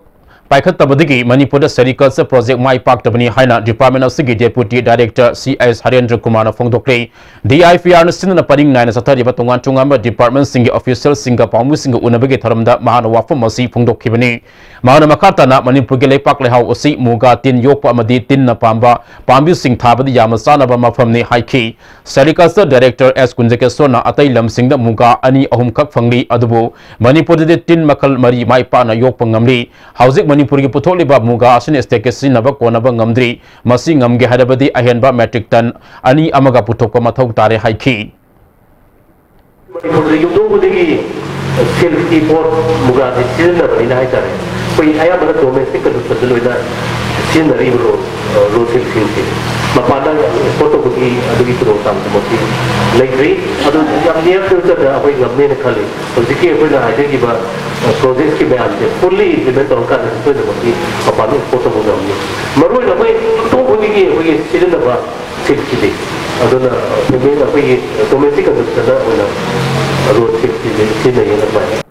ꯄꯥꯏꯈꯠꯇꯕꯗꯒꯤ ꯃꯅꯤꯄꯨꯔꯗ ꯁꯦꯔꯤꯀꯜꯆꯔ ꯄ꯭ꯔꯣꯖꯦꯛ ꯃꯥꯏ ꯄꯥꯛꯇꯕꯅꯤ ꯍꯥꯏꯅ ꯗꯤꯄꯥꯔꯠꯃꯦꯟ ꯑꯁꯤꯒꯤ ꯗꯦꯄꯨꯇꯤ ꯗꯥꯏꯔꯦꯛꯇꯔ ꯁꯤ ꯑꯩꯆ ꯍꯔꯦꯟꯗ꯭ꯔ ꯀꯨꯃꯥꯔꯅ ꯐꯣꯡꯗꯣꯛꯂꯤ꯫ ꯗꯤ ꯑꯥꯏ ꯄꯤ ꯑꯥꯔꯅ ꯁꯤꯟꯗꯨꯅ ꯄꯔꯤꯡ ꯅꯥꯏꯅ ꯆꯠꯊꯔꯤꯕ ꯇꯣꯉꯥꯟ ꯇꯣꯉꯥꯟꯕ ꯗꯤꯄꯥꯔꯠꯃꯦꯟꯁꯤꯡꯒꯤ ꯑꯣꯐꯤꯁꯤꯌꯦꯜꯁꯤꯡꯒ ꯄꯥꯎꯃꯤꯁꯤꯡꯒ ꯎꯅꯕꯒꯤ ꯊꯧꯔꯝꯗ ꯃꯍꯥꯛꯅ ꯋꯥꯐꯝ ꯑꯁꯤ ꯐꯣꯡꯗꯣꯛꯈꯤꯕꯅꯤ꯫ ꯃꯍꯥꯛꯅ ꯃꯈꯥ ꯇꯥꯅ ꯃꯅꯤꯄꯨꯔꯒꯤ ꯂꯩꯄꯥꯛ ꯂꯩꯍꯥꯎ ꯑꯁꯤ ꯃꯨꯒꯥ ꯇꯤꯟ ꯌꯣꯛꯄ ꯑꯃꯗꯤ ꯇꯤꯟꯅ ꯄꯥꯝꯕ ꯄꯥꯝꯕꯤꯁꯤꯡ ꯊꯥꯕꯗ ꯌꯥꯝꯅ ꯆꯥꯅꯕ ꯃꯐꯝꯅꯤ ꯍꯥꯏꯈꯤ꯫ ꯁꯦꯔꯤꯀꯜꯆꯔ ꯗꯥꯏꯔꯦꯛꯇꯔ ꯑꯦꯁ ꯀꯨꯟꯖꯀꯦꯁꯣꯔꯅ ꯑꯇꯩ ꯂꯝꯁꯤꯡꯗ ꯃꯨꯒꯥ ꯑꯅꯤ ꯑꯍꯨꯝꯈꯛ ꯐꯪꯂꯤ, ꯑꯗꯨꯕꯨ ꯃꯅꯤꯄꯨꯔꯗꯗꯤ ꯇꯤꯟ ꯃꯈꯜ ꯃꯔꯤ ꯃꯥꯏ ꯄꯥꯛꯅ ꯌꯣꯛꯄ ꯉꯝꯂꯤ꯫ ꯍꯧꯖꯤꯛ ꯃꯅꯤꯄꯨꯔꯒꯤ ꯄꯨꯊꯣꯛꯂꯤꯕ ꯃꯨꯒꯥ ꯑꯁꯤꯅ ꯁ꯭ꯇꯦꯠꯀꯤ ꯁꯤꯖꯤꯟꯅꯕ ꯀꯣꯟꯅꯕ ꯉꯝꯗ꯭ꯔꯤ꯫ ꯃꯁꯤ ꯉꯝꯒꯦ ꯍꯥꯏꯔꯕꯗꯤ ꯑꯍꯦꯟꯕ ꯃꯦꯇ꯭ꯔꯤꯛ ꯇꯟ ꯑꯅꯤ ꯑꯃꯒ ꯄꯨꯊꯣꯛꯄ ꯃꯊꯧ ꯇꯥꯔꯦ ꯍꯥꯏꯈꯤ꯫ ꯃꯅꯤꯄꯨꯔꯗ ꯌꯨꯝꯊꯣꯡ ꯈꯨꯗꯤꯡꯒꯤ ꯁꯤꯜꯛꯀꯤ ꯄꯣꯠ, ꯃꯨꯒꯥꯁꯦ ꯁꯤꯖꯤꯟꯅꯕꯅꯤꯅ ꯍꯥꯏꯇꯥꯔꯦ꯫ ꯑꯩꯈꯣꯏ ꯑꯌꯥꯝꯕꯅ ꯗꯣꯃꯦꯁꯇꯤꯛ ꯀꯟꯖꯨꯝꯁꯟꯗ ꯂꯣꯏꯅ ꯁꯤꯖꯤꯟꯅꯔꯤꯕ ꯔꯣ, ꯔꯣ ꯁꯤꯜꯛꯁꯤꯡꯁꯦ꯫ ꯃꯄꯥꯟꯗ ꯑꯦꯛꯁꯄꯣꯔꯠ ꯇꯧꯕꯒꯤ ꯑꯗꯨꯒꯤ ꯈꯨꯗꯣꯡꯆꯥꯕꯗꯨꯃꯛꯇꯤ ꯂꯩꯇ꯭ꯔꯤ꯫ ꯑꯗꯨ ꯌꯥꯝ ꯅꯤꯌꯔ ꯐ꯭ꯌꯨꯆꯔꯗ ꯑꯩꯈꯣꯏ ꯉꯝꯅꯦꯅ ꯈꯜꯂꯤ꯫ ꯍꯧꯖꯤꯛꯀꯤ ꯑꯩꯈꯣꯏꯅ ꯍꯥꯏꯖꯈꯤꯕ, ꯑ, ꯄ꯭ꯔꯣꯖꯦꯛꯁꯀꯤ ꯃꯌꯥꯝꯁꯦ ꯐꯨꯜꯂꯤ ꯏꯝꯄ꯭ꯂꯤꯃꯦꯟ ꯇꯧꯔꯀꯥꯟꯗ ꯁꯣꯏꯗꯅꯃꯛꯀꯤ ꯃꯄꯥꯟꯗ ꯑꯦꯛꯁꯄꯣꯔꯠ ꯇꯧꯕ ꯉꯝꯅꯤ꯫ ꯃꯔꯨꯑꯣꯏꯅ ꯑꯩꯈꯣꯏ ꯌꯨꯝꯊꯣꯡ ꯈꯨꯗꯤꯡꯒꯤ ꯑꯩꯈꯣꯏꯒꯤ ꯁꯤꯖꯤꯟꯅꯕ ꯁꯤꯜꯛꯁꯤꯗꯤ꯫ ꯑꯗꯨꯅ ꯐꯦꯃꯤꯂꯤ, ꯑꯩꯈꯣꯏꯒꯤ ꯗꯣꯃꯦꯁꯇꯤꯛ ꯀꯟꯖꯝꯁꯟꯗ ꯑꯣꯏꯅ ꯔꯣ ꯁꯤꯜꯛꯁꯤꯗꯤ ꯁꯤꯖꯤꯟꯅꯩꯌꯦꯅ ꯈ꯭ꯋꯥꯏ꯫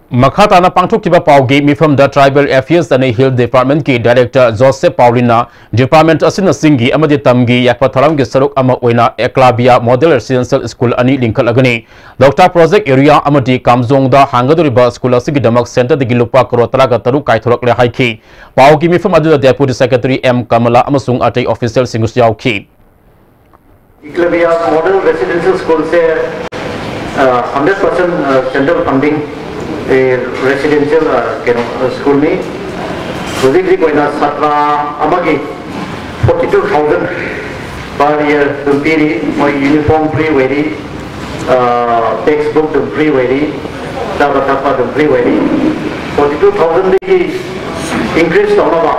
ꯃꯈꯥ ꯇꯥꯅ ꯄꯥꯡꯊꯣꯛꯈꯤꯕ ꯄꯥꯎꯒꯤ ꯃꯤꯐꯝꯗ Tribal Affairs and Hill Department ꯀꯤ Director Joseph ꯄꯥꯎꯂꯤꯅ department ꯑꯁꯤꯅ ꯆꯤꯡꯒꯤ ꯑꯃꯗꯤ ꯇꯝꯒꯤ ꯌꯥꯏꯐ ꯊꯧꯔꯥꯡꯒꯤ ꯁꯔꯨꯛ ꯑꯃ ꯑꯣꯏꯅ Eklavya Model Residential School ꯑꯅꯤ ꯂꯤꯡꯈꯠꯂꯒꯅꯤ꯫ ꯂꯣꯛꯇꯥꯛ ꯄ꯭ꯔꯣꯖꯦꯛ ꯑꯦꯔꯤꯌꯥ ꯑꯃꯗꯤ ꯀꯥꯝꯖꯣꯡꯗ ꯍꯥꯡꯒꯗꯧꯔꯤꯕ ꯁ꯭ꯀꯨꯜ ꯑꯁꯤꯒꯤꯗꯃꯛ ꯁꯦꯟꯇꯔꯗꯒꯤ ꯂꯨꯄꯥ ꯀꯔꯣꯔ ꯇꯔꯥꯒ ꯇꯔꯨꯛ ꯀꯥꯏꯊꯣꯔꯛꯂꯦ ꯍꯥꯏꯈꯤ꯫ ꯄꯥꯎꯒꯤ ꯃꯤꯐꯝ ꯑꯗꯨꯗ Deputy Secretary ꯑꯦꯝ ꯀꯃꯂꯥ ꯑꯃꯁꯨꯡ ꯑꯇꯩ ꯑꯣꯐꯤꯁꯤꯌꯦꯜꯁꯤꯡꯁꯨ ꯌꯥꯎꯈꯤ꯫ Eklavya Model Residential School ꯁꯦ, ꯑ, ꯍꯟꯗ꯭ꯔꯦꯠ ꯄꯥꯔꯁꯦꯟ, ꯑ, ꯁꯦꯟꯇ꯭ꯔꯦꯜ ꯐꯟꯗꯤꯡ, ꯑꯦ, ꯔꯦꯁꯤꯗꯦꯟꯁꯤꯌꯦꯜ, ꯑ, ꯀꯩꯅꯣ, ꯑ, ꯁ꯭ꯀꯨꯜꯅꯤ꯫ ꯍꯧꯖꯤꯛ ꯍꯧꯖꯤꯛ ꯑꯣꯏꯅ ꯁꯥꯇ꯭ꯔ ꯑꯃꯒꯤ forty two thousand per year ꯑꯗꯨꯝ ꯄꯤꯔꯤ꯫ ꯃꯣꯏ ꯌꯨꯅꯤꯐꯣꯔꯝ ꯐ꯭ꯔꯤ ꯑꯣꯏꯔꯤ, ꯑ, ꯇꯦꯛꯁ ꯕꯨꯛ ꯑꯗꯨꯝ ꯐ꯭ꯔꯤ ꯑꯣꯏꯔꯤ, ꯆꯥꯕ ꯊꯛꯄ ꯑꯗꯨꯝ ꯐ꯭ꯔꯤ ꯑꯣꯏꯔꯤ꯫ ꯐꯣꯔꯇꯤ ꯇꯨ ꯊꯥꯎꯖꯟꯗꯒꯤ ꯏꯟꯀ꯭ꯔꯤꯁ ꯇꯧꯅꯕ,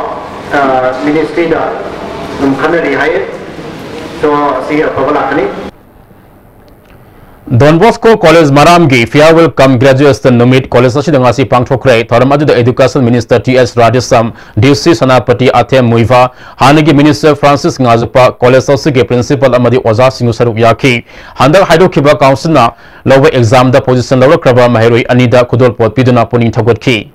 ꯑ, ꯃꯤꯅꯤꯁꯇ꯭ꯔꯤꯗ ꯑꯗꯨꯝ ꯈꯟꯅꯔꯤ ꯍꯥꯏꯌꯦ꯫ ꯁꯣ ꯑꯁꯤ ꯑꯐꯕ ꯂꯥꯛꯀꯅꯤ꯫ Don Bosco College ꯃꯔꯥꯝꯒꯤ farewell cum graduation ꯅꯨꯃꯤꯠ college ꯑꯁꯤꯗ ꯉꯁꯤ ꯄꯥꯡꯊꯣꯛꯈ꯭ꯔꯦ꯫ ꯊꯧꯔꯝ ꯑꯗꯨꯗ Education Minister ꯇꯤ ꯑꯦꯁ ꯔꯥꯙꯦꯁ꯭ꯌꯥꯝ, ꯗꯤ ꯁꯤ ꯁꯦꯅꯥꯄꯇꯤ ꯑꯊꯦꯝ ꯃꯨꯏꯚꯥ, ꯍꯥꯟꯅꯒꯤ Minister ꯐ꯭ꯔꯥꯟꯁꯤꯁ ꯉꯥꯖꯨꯄꯥ, college ꯑꯁꯤꯒꯤ principal ꯑꯃꯗꯤ ꯑꯣꯖꯥꯁꯤꯡꯁꯨ ꯁꯔꯨꯛ ꯌꯥꯈꯤ꯫ ꯍꯟꯗꯛ ꯍꯥꯏꯗꯣꯛꯈꯤꯕ councilꯅ ꯂꯧꯕ examꯗ position ꯂꯧꯔꯛꯈ꯭ꯔꯕ ꯃꯍꯩꯔꯣꯏ ꯑꯅꯤꯗ ꯈꯨꯗꯣꯜꯄꯣꯠ ꯄꯤꯗꯨꯅ ꯄꯨꯛꯅꯤꯡ ꯊꯧꯒꯠꯈꯤ꯫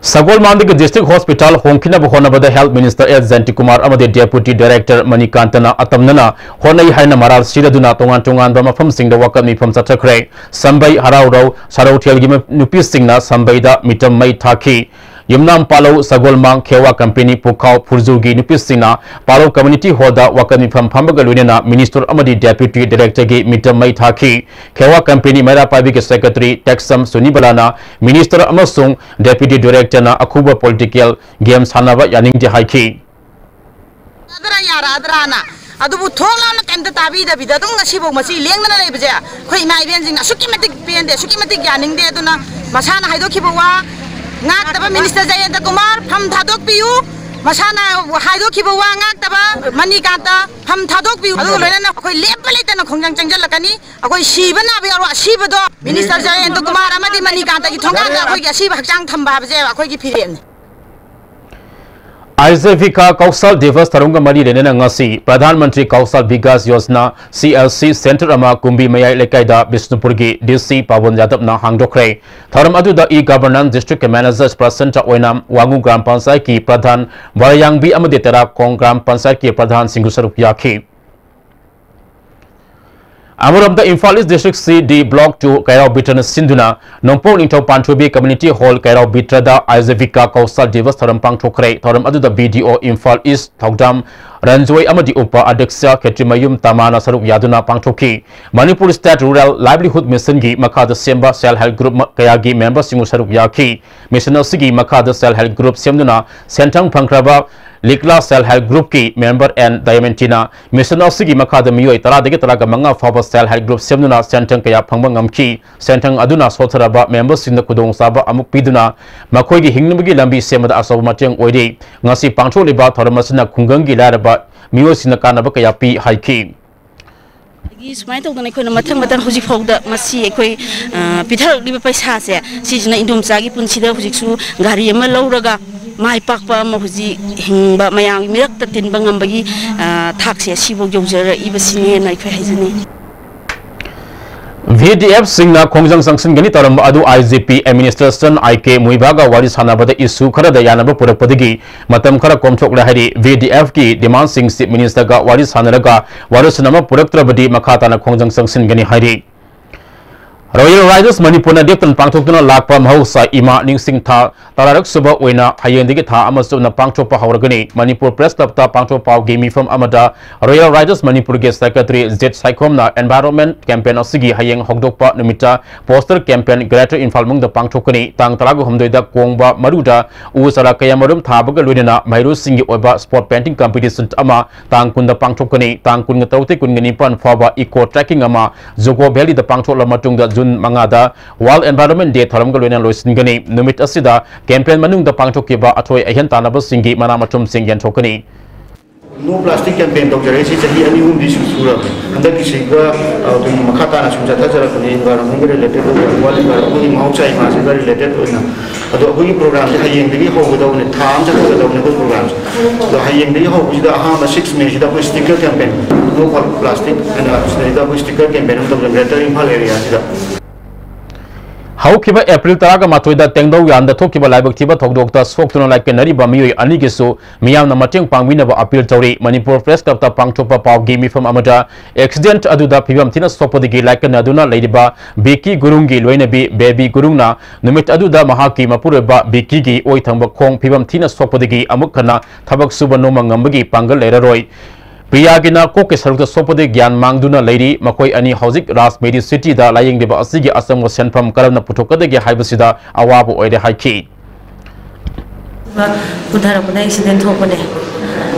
ꯁꯒꯣꯜꯕꯟꯗꯒꯤ district hospital ꯍꯣꯡꯈꯤꯅꯕ ꯍꯣꯠꯅꯕꯗ Health Minister ꯑꯦꯁ ꯖꯌꯟꯇꯀꯨꯃꯥꯔ ꯑꯃꯗꯤ Deputy Director ꯃꯅꯤꯀꯥꯟꯇꯅ ꯑꯇꯝꯅꯅ ꯍꯣꯠꯅꯩ ꯍꯥꯏꯅ ꯃꯔꯥꯜ ꯁꯤꯔꯗꯨꯅ ꯇꯣꯉꯥꯟ ꯇꯣꯉꯥꯟꯕ ꯃꯐꯝꯁꯤꯡꯗ ꯋꯥꯀꯠ ꯃꯤꯐꯝ ꯆꯠꯊꯈ꯭ꯔꯦ꯫ ꯁꯝꯕꯩ, ꯍꯔꯥꯎꯔꯧ, ꯁꯔꯧꯊꯦꯜꯒꯤ ꯃ-, ꯅꯨꯄꯤꯁꯤꯡꯅ ꯁꯝꯕꯩꯗ ꯃꯤꯇꯝ ꯃꯩ ꯊꯥꯈꯤ꯫ ꯌꯨꯝꯅꯥꯝ ꯄꯥꯂꯧ, ꯁꯒꯣꯜꯃꯥꯡ, ꯈꯦꯋꯥ ꯀꯝꯄꯦꯅꯤ, ꯄꯨꯈꯥꯎ, ꯐꯨꯔꯖꯨꯒꯤ ꯅꯨꯄꯤꯁꯤꯡꯅ ꯄꯥꯂꯧ Community Hallꯗ ꯋꯥꯀꯠ ꯃꯤꯐꯝ ꯐꯝꯕꯒ ꯂꯣꯏꯅꯅ Minister ꯑꯃꯗꯤ Deputy Directorꯒꯤ ꯃꯤꯇꯝ ꯃꯩ ꯊꯥꯈꯤ꯫ ꯈꯦꯋꯥ ꯀꯝꯄꯦꯅꯤ ꯃꯩꯔꯥ ꯄꯥꯏꯕꯤꯒꯤ Secretary ꯇꯦꯛꯁꯝ ꯁꯨꯅꯤꯕꯂꯥꯅ Minister ꯑꯃꯁꯨꯡ Deputy Directorꯅ ꯑꯈꯨꯕ political game ꯁꯥꯟꯅꯕ ꯌꯥꯅꯤꯡꯗꯦ ꯍꯥꯏꯈꯤ꯫ ꯌꯥꯔꯛꯑꯗ꯭ꯔꯥ, ꯌꯥꯔꯛꯑꯗ꯭ꯔꯥꯅ꯫ ꯑꯗꯨꯕꯨ ꯊꯣꯛ ꯂꯥꯎꯅ ꯀꯩꯝꯇ ꯇꯥꯕꯤꯗꯕꯤꯗ ꯑꯗꯨꯝ ꯉꯁꯤꯐꯥꯎ ꯃꯁꯤ ꯂꯦꯡꯗꯅ ꯂꯩꯕꯁꯦ ꯑꯩꯈꯣꯏ ꯏꯃꯥ ꯏꯕꯦꯟꯁꯤꯡꯅ ꯑꯁꯨꯛꯀꯤ ꯃꯇꯤꯛ ꯄꯦꯟꯗꯦ, ꯑꯁꯨꯛꯀꯤ ꯃꯇꯤꯛ ꯌꯥꯅꯤꯡꯗꯦ꯫ ꯑꯗꯨꯅ ꯃꯁꯥꯅ ꯍꯥꯏꯗꯣꯛꯈꯤꯕ ꯋꯥ ꯉꯥꯛꯇꯕ Minister ꯖꯌꯟꯇ ꯀꯨꯃꯥꯔ ꯐꯝ ꯊꯥꯗꯣꯛꯄꯤꯌꯨ, ꯃꯁꯥꯅ ꯍꯥꯏꯗꯣꯛꯈꯤꯕ ꯋꯥ ꯉꯥꯛꯇꯕ ꯃꯅꯤꯀꯥꯟꯇ ꯐꯝ ꯊꯥꯗꯣꯛꯄꯤꯌꯨ꯫ ꯑꯗꯨꯒ ꯂꯣꯏꯅꯅ ꯑꯩꯈꯣꯏ ꯂꯦꯞꯄ ꯂꯩꯇꯅ ꯈꯣꯡꯖꯪ ꯆꯪꯁꯤꯜꯂꯛꯀꯅꯤ꯫ ꯑꯩꯈꯣꯏ ꯁꯤꯕ ꯅꯥꯕ ꯌꯥꯎꯔꯣ, ꯑꯁꯤꯕꯗꯣ Minister ꯖꯌꯟꯇ ꯀꯨꯃꯥꯔ ꯑꯃꯗꯤ ꯃꯅꯤꯀꯥꯟꯇꯒꯤ ꯊꯣꯡꯒꯥꯟꯗ ꯑꯩꯈꯣꯏꯒꯤ ꯑꯁꯤꯕ ꯍꯛꯆꯥꯡ ꯊꯝꯕ ꯍꯥꯏꯕꯁꯦ ꯑꯩꯈꯣꯏꯒꯤ ꯐꯤꯔꯦꯞꯅꯤ꯫ ꯑꯥꯏꯖꯤꯚꯤꯀꯥ ꯀꯧꯁꯜ ꯗꯤꯚꯁ ꯊꯧꯔꯝꯒ ꯃꯔꯤ ꯂꯩꯅꯅ ꯉꯁꯤ Pradhan Mantri Kaushal Vikas Yojana, C L C, centre ꯑꯃ ꯀꯨꯝꯕꯤ ꯃꯌꯥꯏ ꯂꯩꯀꯥꯏꯗ ꯕꯤꯁꯅꯨꯄꯨꯔꯒꯤ ꯗꯤ ꯁꯤ ꯄꯥꯕꯟ ꯌꯥꯗꯕꯅ ꯍꯥꯡꯗꯣꯛꯈ꯭ꯔꯦ꯫ ꯊꯧꯔꯝ ꯑꯗꯨꯗ e-governance district manager ꯄ꯭ꯔꯁꯟꯇ ꯑꯣꯏꯅꯥꯝ, ꯋꯥꯉꯨ ꯒ꯭ꯔꯥꯝ ꯄꯟꯆꯥꯌꯠꯀꯤ ꯄ꯭ꯔꯙꯥꯟ ꯕꯔꯌꯥꯡꯕꯤ ꯑꯃꯗꯤ ꯇꯦꯔꯥꯈꯣꯡ ꯒ꯭ꯔꯥꯝ ꯄꯟꯆꯥꯌꯠꯀꯤ ꯄ꯭ꯔꯙꯥꯟꯁꯤꯡꯁꯨ ꯁꯔꯨꯛ ꯌꯥꯈꯤ꯫ ꯑꯃꯔꯣꯝꯗ ꯏꯝꯐꯥꯜ ꯏꯁ district C D block two ꯀꯩꯔꯥꯎ ꯕꯤꯇ꯭ꯔꯅ ꯁꯤꯟꯗꯨꯅ ꯅꯣꯡꯄꯣꯛ ꯅꯤꯡꯊꯧ ꯄꯥꯟꯊꯣꯏꯕꯤ community hall ꯀꯩꯔꯥꯎ ꯕꯤꯇ꯭ꯔꯗ ꯑꯥꯏꯖꯤꯚꯤꯀꯥ ꯀꯧꯁꯜ ꯗꯤꯚꯁ ꯊꯧꯔꯝ ꯄꯥꯡꯊꯣꯛꯈ꯭ꯔꯦ꯫ ꯊꯧꯔꯝ ꯑꯗꯨꯗ B D O ꯏꯝꯐꯥꯜ ꯏꯁ ꯊꯧꯗꯥꯝ ꯔꯟꯖꯣꯏ ꯑꯃꯗꯤ ꯎꯄ ꯑꯗ꯭ꯌꯛꯁ ꯈꯦꯇ꯭ꯔꯤꯃꯌꯨꯝ ꯇꯃꯥꯅ ꯁꯔꯨꯛ ꯌꯥꯗꯨꯅ ꯄꯥꯡꯊꯣꯛꯈꯤ꯫ ꯃꯅꯤꯄꯨꯔ ꯁ꯭ꯇꯦꯠ ꯔꯨꯔꯦꯜ ꯂꯥꯏꯚꯂꯤꯍꯨꯗ ꯃꯤꯁꯟꯒꯤ ꯃꯈꯥꯗ ꯁꯦꯝꯕ ꯁꯦꯜꯐ ꯍꯦꯜꯞ ꯒ꯭ꯔꯨꯞ ꯀꯌꯥꯒꯤ ꯃꯦꯝꯕꯔꯁꯤꯡꯕꯨ ꯁꯔꯨꯛ ꯌꯥꯈꯤ꯫ ꯃꯤꯁꯟ ꯑꯁꯤꯒꯤ ꯃꯈꯥꯗ ꯁꯦꯜꯐ ꯍꯦꯜꯞ ꯒ꯭ꯔꯨꯞ ꯁꯦꯝꯗꯨꯅ ꯁꯦꯟꯊꯪ ꯐꯪꯈ꯭ꯔꯕ ꯂꯤꯛꯂꯥ ꯁꯦꯜꯐ ꯍꯦꯜꯞ ꯒ꯭ꯔꯨꯞꯀꯤ ꯃꯦꯝꯕꯔ ꯑꯦꯟ ꯗꯥꯏꯃꯟꯇꯤꯅ ꯃꯤꯁꯟ ꯑꯁꯤꯒꯤ ꯃꯈꯥꯗ ꯃꯤꯑꯣꯏ ꯇꯔꯥꯗꯒꯤ ꯇꯔꯥꯒ ꯃꯉꯥ ꯐꯥꯎꯕ ꯁꯦꯜꯐ ꯍꯦꯜꯞ ꯒ꯭ꯔꯨꯞ ꯁꯦꯝꯗꯨꯅ ꯁꯦꯟꯊꯪ ꯀꯌꯥ ꯐꯪꯕ ꯉꯝꯈꯤ꯫ ꯁꯦꯟꯊꯪ ꯑꯗꯨꯅ ꯁꯣꯠꯊꯔꯕ ꯃꯦꯝꯕꯔꯁꯤꯡꯗ ꯈꯨꯗꯣꯡꯆꯥꯕ ꯑꯃꯨꯛ ꯄꯤꯗꯨꯅ ꯃꯈꯣꯏꯒꯤ ꯍꯤꯡꯅꯕꯒꯤ ꯂꯝꯕꯤ ꯁꯦꯝꯕꯗ ꯑꯆꯧꯕ ꯃꯇꯦꯡ ꯑꯣꯏꯔꯤ꯫ ꯉꯁꯤ ꯄꯥꯡꯊꯣꯛꯂꯤꯕ ꯊꯧꯔꯝ ꯑꯁꯤꯅ ꯈꯨꯡꯒꯪꯒꯤ ꯂꯥꯏꯔꯕ ꯃꯤꯑꯣꯏꯁꯤꯡꯅ ꯀꯥꯟꯅꯕ ꯀꯌꯥ ꯄꯤ ꯍꯥꯏꯈꯤ꯫ ꯑꯗꯒꯤ ꯁꯨꯃꯥꯏꯅ ꯇꯧꯗꯅ ꯑꯩꯈꯣꯏꯅ ꯃꯊꯪ ꯃꯊꯪ ꯍꯧꯖꯤꯛ ꯐꯥꯎꯗ ꯃꯁꯤ ꯑꯩꯈꯣꯏ, ꯑ, ꯄꯤꯊꯔꯛꯂꯤꯕ ꯄꯩꯁꯥꯁꯦ, ꯁꯤꯁꯤꯅ ꯏꯟꯗꯣꯝꯆꯥꯒꯤ ꯄꯨꯟꯁꯤꯗ ꯍꯧꯖꯤꯛꯁꯨ ꯒꯥꯔꯤ ꯑꯃ ꯂꯧꯔꯒ ꯃꯥꯏ ꯄꯥꯛꯄ ꯑꯃ ꯍꯧꯖꯤꯛ ꯍꯤꯡꯕ, ꯃꯌꯥꯝꯒꯤ ꯃꯤꯔꯛꯇ ꯇꯤꯟꯕ ꯉꯝꯕꯒꯤ, ꯑ, ꯊꯥꯛꯁꯦ ꯁꯤꯐꯥꯎ ꯌꯧꯖꯔꯛꯏꯕꯁꯤꯅꯦꯅ ꯑꯩꯈꯣꯏ ꯍꯥꯏꯖꯅꯤꯡꯉꯤ꯫ ꯚꯤ ꯗꯤ ꯑꯦꯐꯁꯤꯡꯅ ꯈꯣꯡꯖꯪ ꯆꯪꯁꯤꯟꯒꯅꯤ ꯇꯧꯔꯝꯕ ꯑꯗꯨ ꯑꯥꯏ ꯖꯤ ꯄꯤ ꯑꯦꯗꯃꯤꯅꯤꯁꯇ꯭ꯔꯦꯁꯟ ꯑꯥꯏ ꯀꯦ ꯃꯨꯏꯕꯥꯒ ꯋꯥꯔꯤ ꯁꯥꯟꯅꯕꯗ ꯏꯁꯨ ꯈꯔꯗ ꯌꯥꯅꯕ ꯄꯨꯔꯛꯄꯗꯒꯤ ꯃꯇꯝ ꯈꯔ ꯀꯣꯝꯊꯣꯛꯂꯦ ꯍꯥꯏꯔꯤ꯫ ꯚꯤ ꯗꯤ ꯑꯦꯐꯀꯤ ꯗꯤꯃꯥꯟꯁꯤꯡ ꯆꯤꯐ ꯃꯤꯅꯤꯁꯇꯔꯒ ꯋꯥꯔꯤ ꯁꯥꯟꯅꯔꯒ ꯋꯥꯔꯣꯏꯁꯤꯟ ꯑꯃ ꯄꯨꯔꯛꯇ꯭ꯔꯕꯗꯤ ꯃꯈꯥ ꯇꯥꯅ ꯈꯣꯡꯖꯪ ꯆꯪꯁꯤꯟꯒꯅꯤ ꯍꯥꯏꯔꯤ꯫ ꯔꯣꯌꯦꯜ ꯔꯥꯏꯗꯔꯁ ꯃꯅꯤꯄꯨꯔꯅ ꯂꯦꯞꯇꯅ ꯄꯥꯡꯊꯣꯛꯇꯨꯅ ꯂꯥꯛꯄ ꯃꯍꯧꯁꯥ ꯏꯃꯥ ꯅꯤꯡꯁꯤꯡ ꯊꯥ ꯇꯔꯥꯔꯛ ꯁꯨꯕ ꯑꯣꯏꯅ ꯍꯌꯦꯡꯗꯒꯤ ꯊꯥ ꯑꯃ ꯆꯨꯞꯅ ꯄꯥꯡꯊꯣꯛꯄ ꯍꯧꯔꯒꯅꯤ꯫ ꯃꯅꯤꯄꯨꯔ ꯄ꯭ꯔꯦꯁ ꯀ꯭ꯂꯕꯇ ꯄꯥꯡꯊꯣꯛ ꯄꯥꯎꯒꯤ ꯃꯤꯐꯝ ꯑꯃꯗ ꯔꯣꯌꯦꯜ ꯔꯥꯏꯗꯔꯁ ꯃꯅꯤꯄꯨꯔꯒꯤ ꯁꯦꯀ꯭ꯔꯦꯇꯔꯤ ꯖꯤꯠ ꯁꯥꯏꯈꯣꯝꯅ environment campaign ꯑꯁꯤꯒꯤ ꯍꯌꯦꯡ ꯍꯧꯗꯣꯛꯄ ꯅꯨꯃꯤꯠꯇ ꯄꯣꯁꯇꯔ ꯀꯦꯝꯄꯦꯟ ꯒ꯭ꯔꯦꯇꯔ ꯏꯝꯐꯥꯜ ꯃꯅꯨꯡꯗ ꯄꯥꯡꯊꯣꯛꯀꯅꯤ꯫ ꯇꯥꯡ ꯇꯔꯥꯒ ꯍꯨꯝꯗꯣꯏꯗ ꯀꯣꯡꯕ ꯃꯔꯨꯗ ꯎ ꯆꯥꯔꯥ ꯀꯌꯥꯃꯔꯨꯝ ꯊꯥꯕꯒ ꯂꯣꯏꯅꯅ ꯃꯍꯩꯔꯣꯏꯁꯤꯡꯒꯤ ꯑꯣꯏꯕ ꯁ꯭ꯄꯣꯠ ꯄꯦꯟꯇꯤꯡ ꯀꯝꯄꯤꯇꯤꯁꯟ ꯑꯃ ꯇꯥꯡ ꯀꯨꯟꯗ ꯄꯥꯡꯊꯣꯛꯀꯅꯤ꯫ ꯇꯥꯡ ꯀꯨꯟꯒ ꯇꯔꯨꯛꯇꯒꯤ ꯀꯨꯟꯒ ꯅꯤꯄꯥꯟ ꯐꯥꯎꯕ ꯏꯀꯣ ꯇ꯭ꯔꯦꯛꯀꯤꯡ ꯑꯃ ꯖꯨꯀꯣ ꯚꯦꯂꯤꯗ ꯄꯥꯡꯊꯣꯛꯂꯕ ꯃꯇꯨꯡꯗ ꯖꯨꯟ ꯃꯉꯥꯗ ꯋꯥꯔꯜꯗ ꯑꯦꯟꯚꯥꯏꯔꯣꯟꯃꯦꯟꯠ ꯗꯦ ꯊꯧꯔꯝꯒ ꯂꯣꯏꯅꯅ ꯂꯣꯏꯁꯤꯟꯒꯅꯤ꯫ ꯅꯨꯃꯤꯠ ꯑꯁꯤꯗ ꯀꯦꯝꯄꯦꯟ ꯃꯅꯨꯡꯗ ꯄꯥꯡꯊꯣꯛꯈꯤꯕ ꯑꯊꯣꯏ ꯑꯍꯦꯟ ꯇꯥꯟꯅꯕꯁꯤꯡꯒꯤ ꯃꯅꯥ ꯃꯊꯨꯝꯁꯤꯡ ꯌꯦꯟꯊꯣꯛꯀꯅꯤ꯫ No plastic campaign ꯇꯧꯖꯔꯛꯏꯁꯤ ꯆꯍꯤ ꯑꯅꯤ ꯑꯍꯨꯝꯗꯤ ꯁꯨ-, ꯁꯨꯔꯕꯅꯤ꯫ ꯍꯟꯗꯛꯀꯤꯁꯤꯒ, ꯑ, ꯑꯗꯨꯝ ꯃꯈꯥ ꯇꯥꯅ ꯁꯨꯝ ꯆꯠꯊꯖꯔꯛꯄꯅꯤ꯫ Environment ꯒ related ꯑꯣꯏꯕ, world environment, ꯑꯩꯈꯣꯏꯒꯤ ꯃꯍꯧꯁꯥ ꯏꯃꯥꯁꯤꯒ related ꯑꯣꯏꯅ꯫ ꯑꯗꯣ ꯑꯩꯈꯣꯏꯒꯤ program ꯁꯦ ꯍꯌꯦꯡꯗꯒꯤ ꯍꯧꯒꯗꯧꯕꯅꯦ, ꯊꯥ ꯑꯃ ꯆꯠꯊꯒꯗꯧꯕꯅꯦ ꯑꯩꯈꯣꯏ program ꯁꯦ꯫ ꯑꯗꯣ ꯍꯌꯦꯡꯗꯒꯤ ꯍꯧꯕꯁꯤꯗ ꯑꯍꯥꯟꯕ six May ꯁꯤꯗ ꯑꯩꯈꯣꯏ sticker campaign, No Plastic ꯑꯅ ꯁꯤꯗꯩꯗ ꯑꯩꯈꯣꯏ sticker campaign ꯑꯃ ꯇꯧꯖꯕꯅꯦ Greater Imphal area ꯁꯤꯗ꯫ ꯍꯧꯈꯤꯕ ꯑꯦꯄ꯭ꯔꯤꯜ ꯇꯔꯥꯒ ꯃꯥꯊꯣꯏꯗ ꯇꯦꯡꯗꯧ ꯌꯥꯟꯗ ꯊꯣꯛꯈꯤꯕ ꯂꯥꯏꯕꯛ ꯊꯤꯕ ꯊꯧꯗꯣꯛꯇ ꯁꯣꯛꯇꯨꯅ ꯂꯥꯏꯀꯟꯅꯔꯤꯕ ꯃꯤꯑꯣꯏ ꯑꯅꯤꯒꯤꯁꯨ ꯃꯤꯌꯥꯝꯅ ꯃꯇꯦꯡ ꯄꯥꯡꯕꯤꯅꯕ ꯑꯄꯤꯜ ꯇꯧꯔꯤ꯫ ꯃꯅꯤꯄꯨꯔ ꯄ꯭ꯔꯦꯁ ꯀ꯭ꯂꯕꯇ ꯄꯥꯡꯊꯣꯛꯄ ꯄꯥꯎꯒꯤ ꯃꯤꯐꯝ ꯑꯃꯗ ꯑꯦꯛꯁꯤꯗꯦꯟꯠ ꯑꯗꯨꯗ ꯐꯤꯕꯝ ꯊꯤꯅ ꯁꯣꯛꯄꯗꯒꯤ ꯂꯥꯏꯀꯟꯅꯗꯨꯅ ꯂꯩꯔꯤꯕ ꯕꯤꯀꯤ ꯒꯨꯔꯨꯡꯒꯤ ꯂꯣꯏꯅꯕꯤ ꯕꯦꯕꯤ ꯒꯨꯔꯨꯡꯅ ꯅꯨꯃꯤꯠ ꯑꯗꯨꯗ ꯃꯍꯥꯛꯀꯤ ꯃꯄꯨꯔꯣꯏꯕ ꯕꯤꯀꯤꯒꯤ ꯑꯣꯏ ꯊꯪꯕ ꯈꯣꯡ ꯐꯤꯕꯝ ꯊꯤꯅ ꯁꯣꯛꯄꯗꯒꯤ ꯑꯃꯨꯛ ꯍꯟꯅ ꯊꯕꯛ ꯁꯨꯕ ꯅꯣꯝꯕ ꯉꯝꯕꯒꯤ ꯄꯥꯡꯒꯜ ꯂꯩꯔꯔꯣꯏ꯫ ꯄ꯭ꯔꯤꯌꯥꯒꯤꯅ ꯀꯣꯛꯀꯤ ꯁꯔꯨꯛꯇ ꯁꯣꯛꯄꯗꯒꯤ ꯒ꯭ꯌꯥꯟ ꯃꯥꯡꯗꯨꯅ ꯂꯩꯔꯤ꯫ ꯃꯈꯣꯏ ꯑꯅꯤ ꯍꯧꯖꯤꯛ ꯔꯥꯖ ꯃꯦꯗꯤꯁꯤꯇꯤꯗ ꯂꯥꯌꯦꯡꯂꯤꯕ ꯑꯁꯤꯒꯤ ꯑꯆꯪꯕ ꯁꯦꯟꯐꯝ ꯀꯔꯝꯅ ꯄꯨꯊꯣꯛꯀꯗꯒꯦ ꯍꯥꯏꯕꯁꯤꯗ ꯑꯋꯥꯕ ꯑꯣꯏꯔꯦ ꯍꯥꯏꯈꯤ꯫ ꯄꯨꯊꯔꯛꯄꯗ ꯑꯦꯛꯁꯤꯗꯦꯟ ꯊꯣꯛꯄꯅꯦ꯫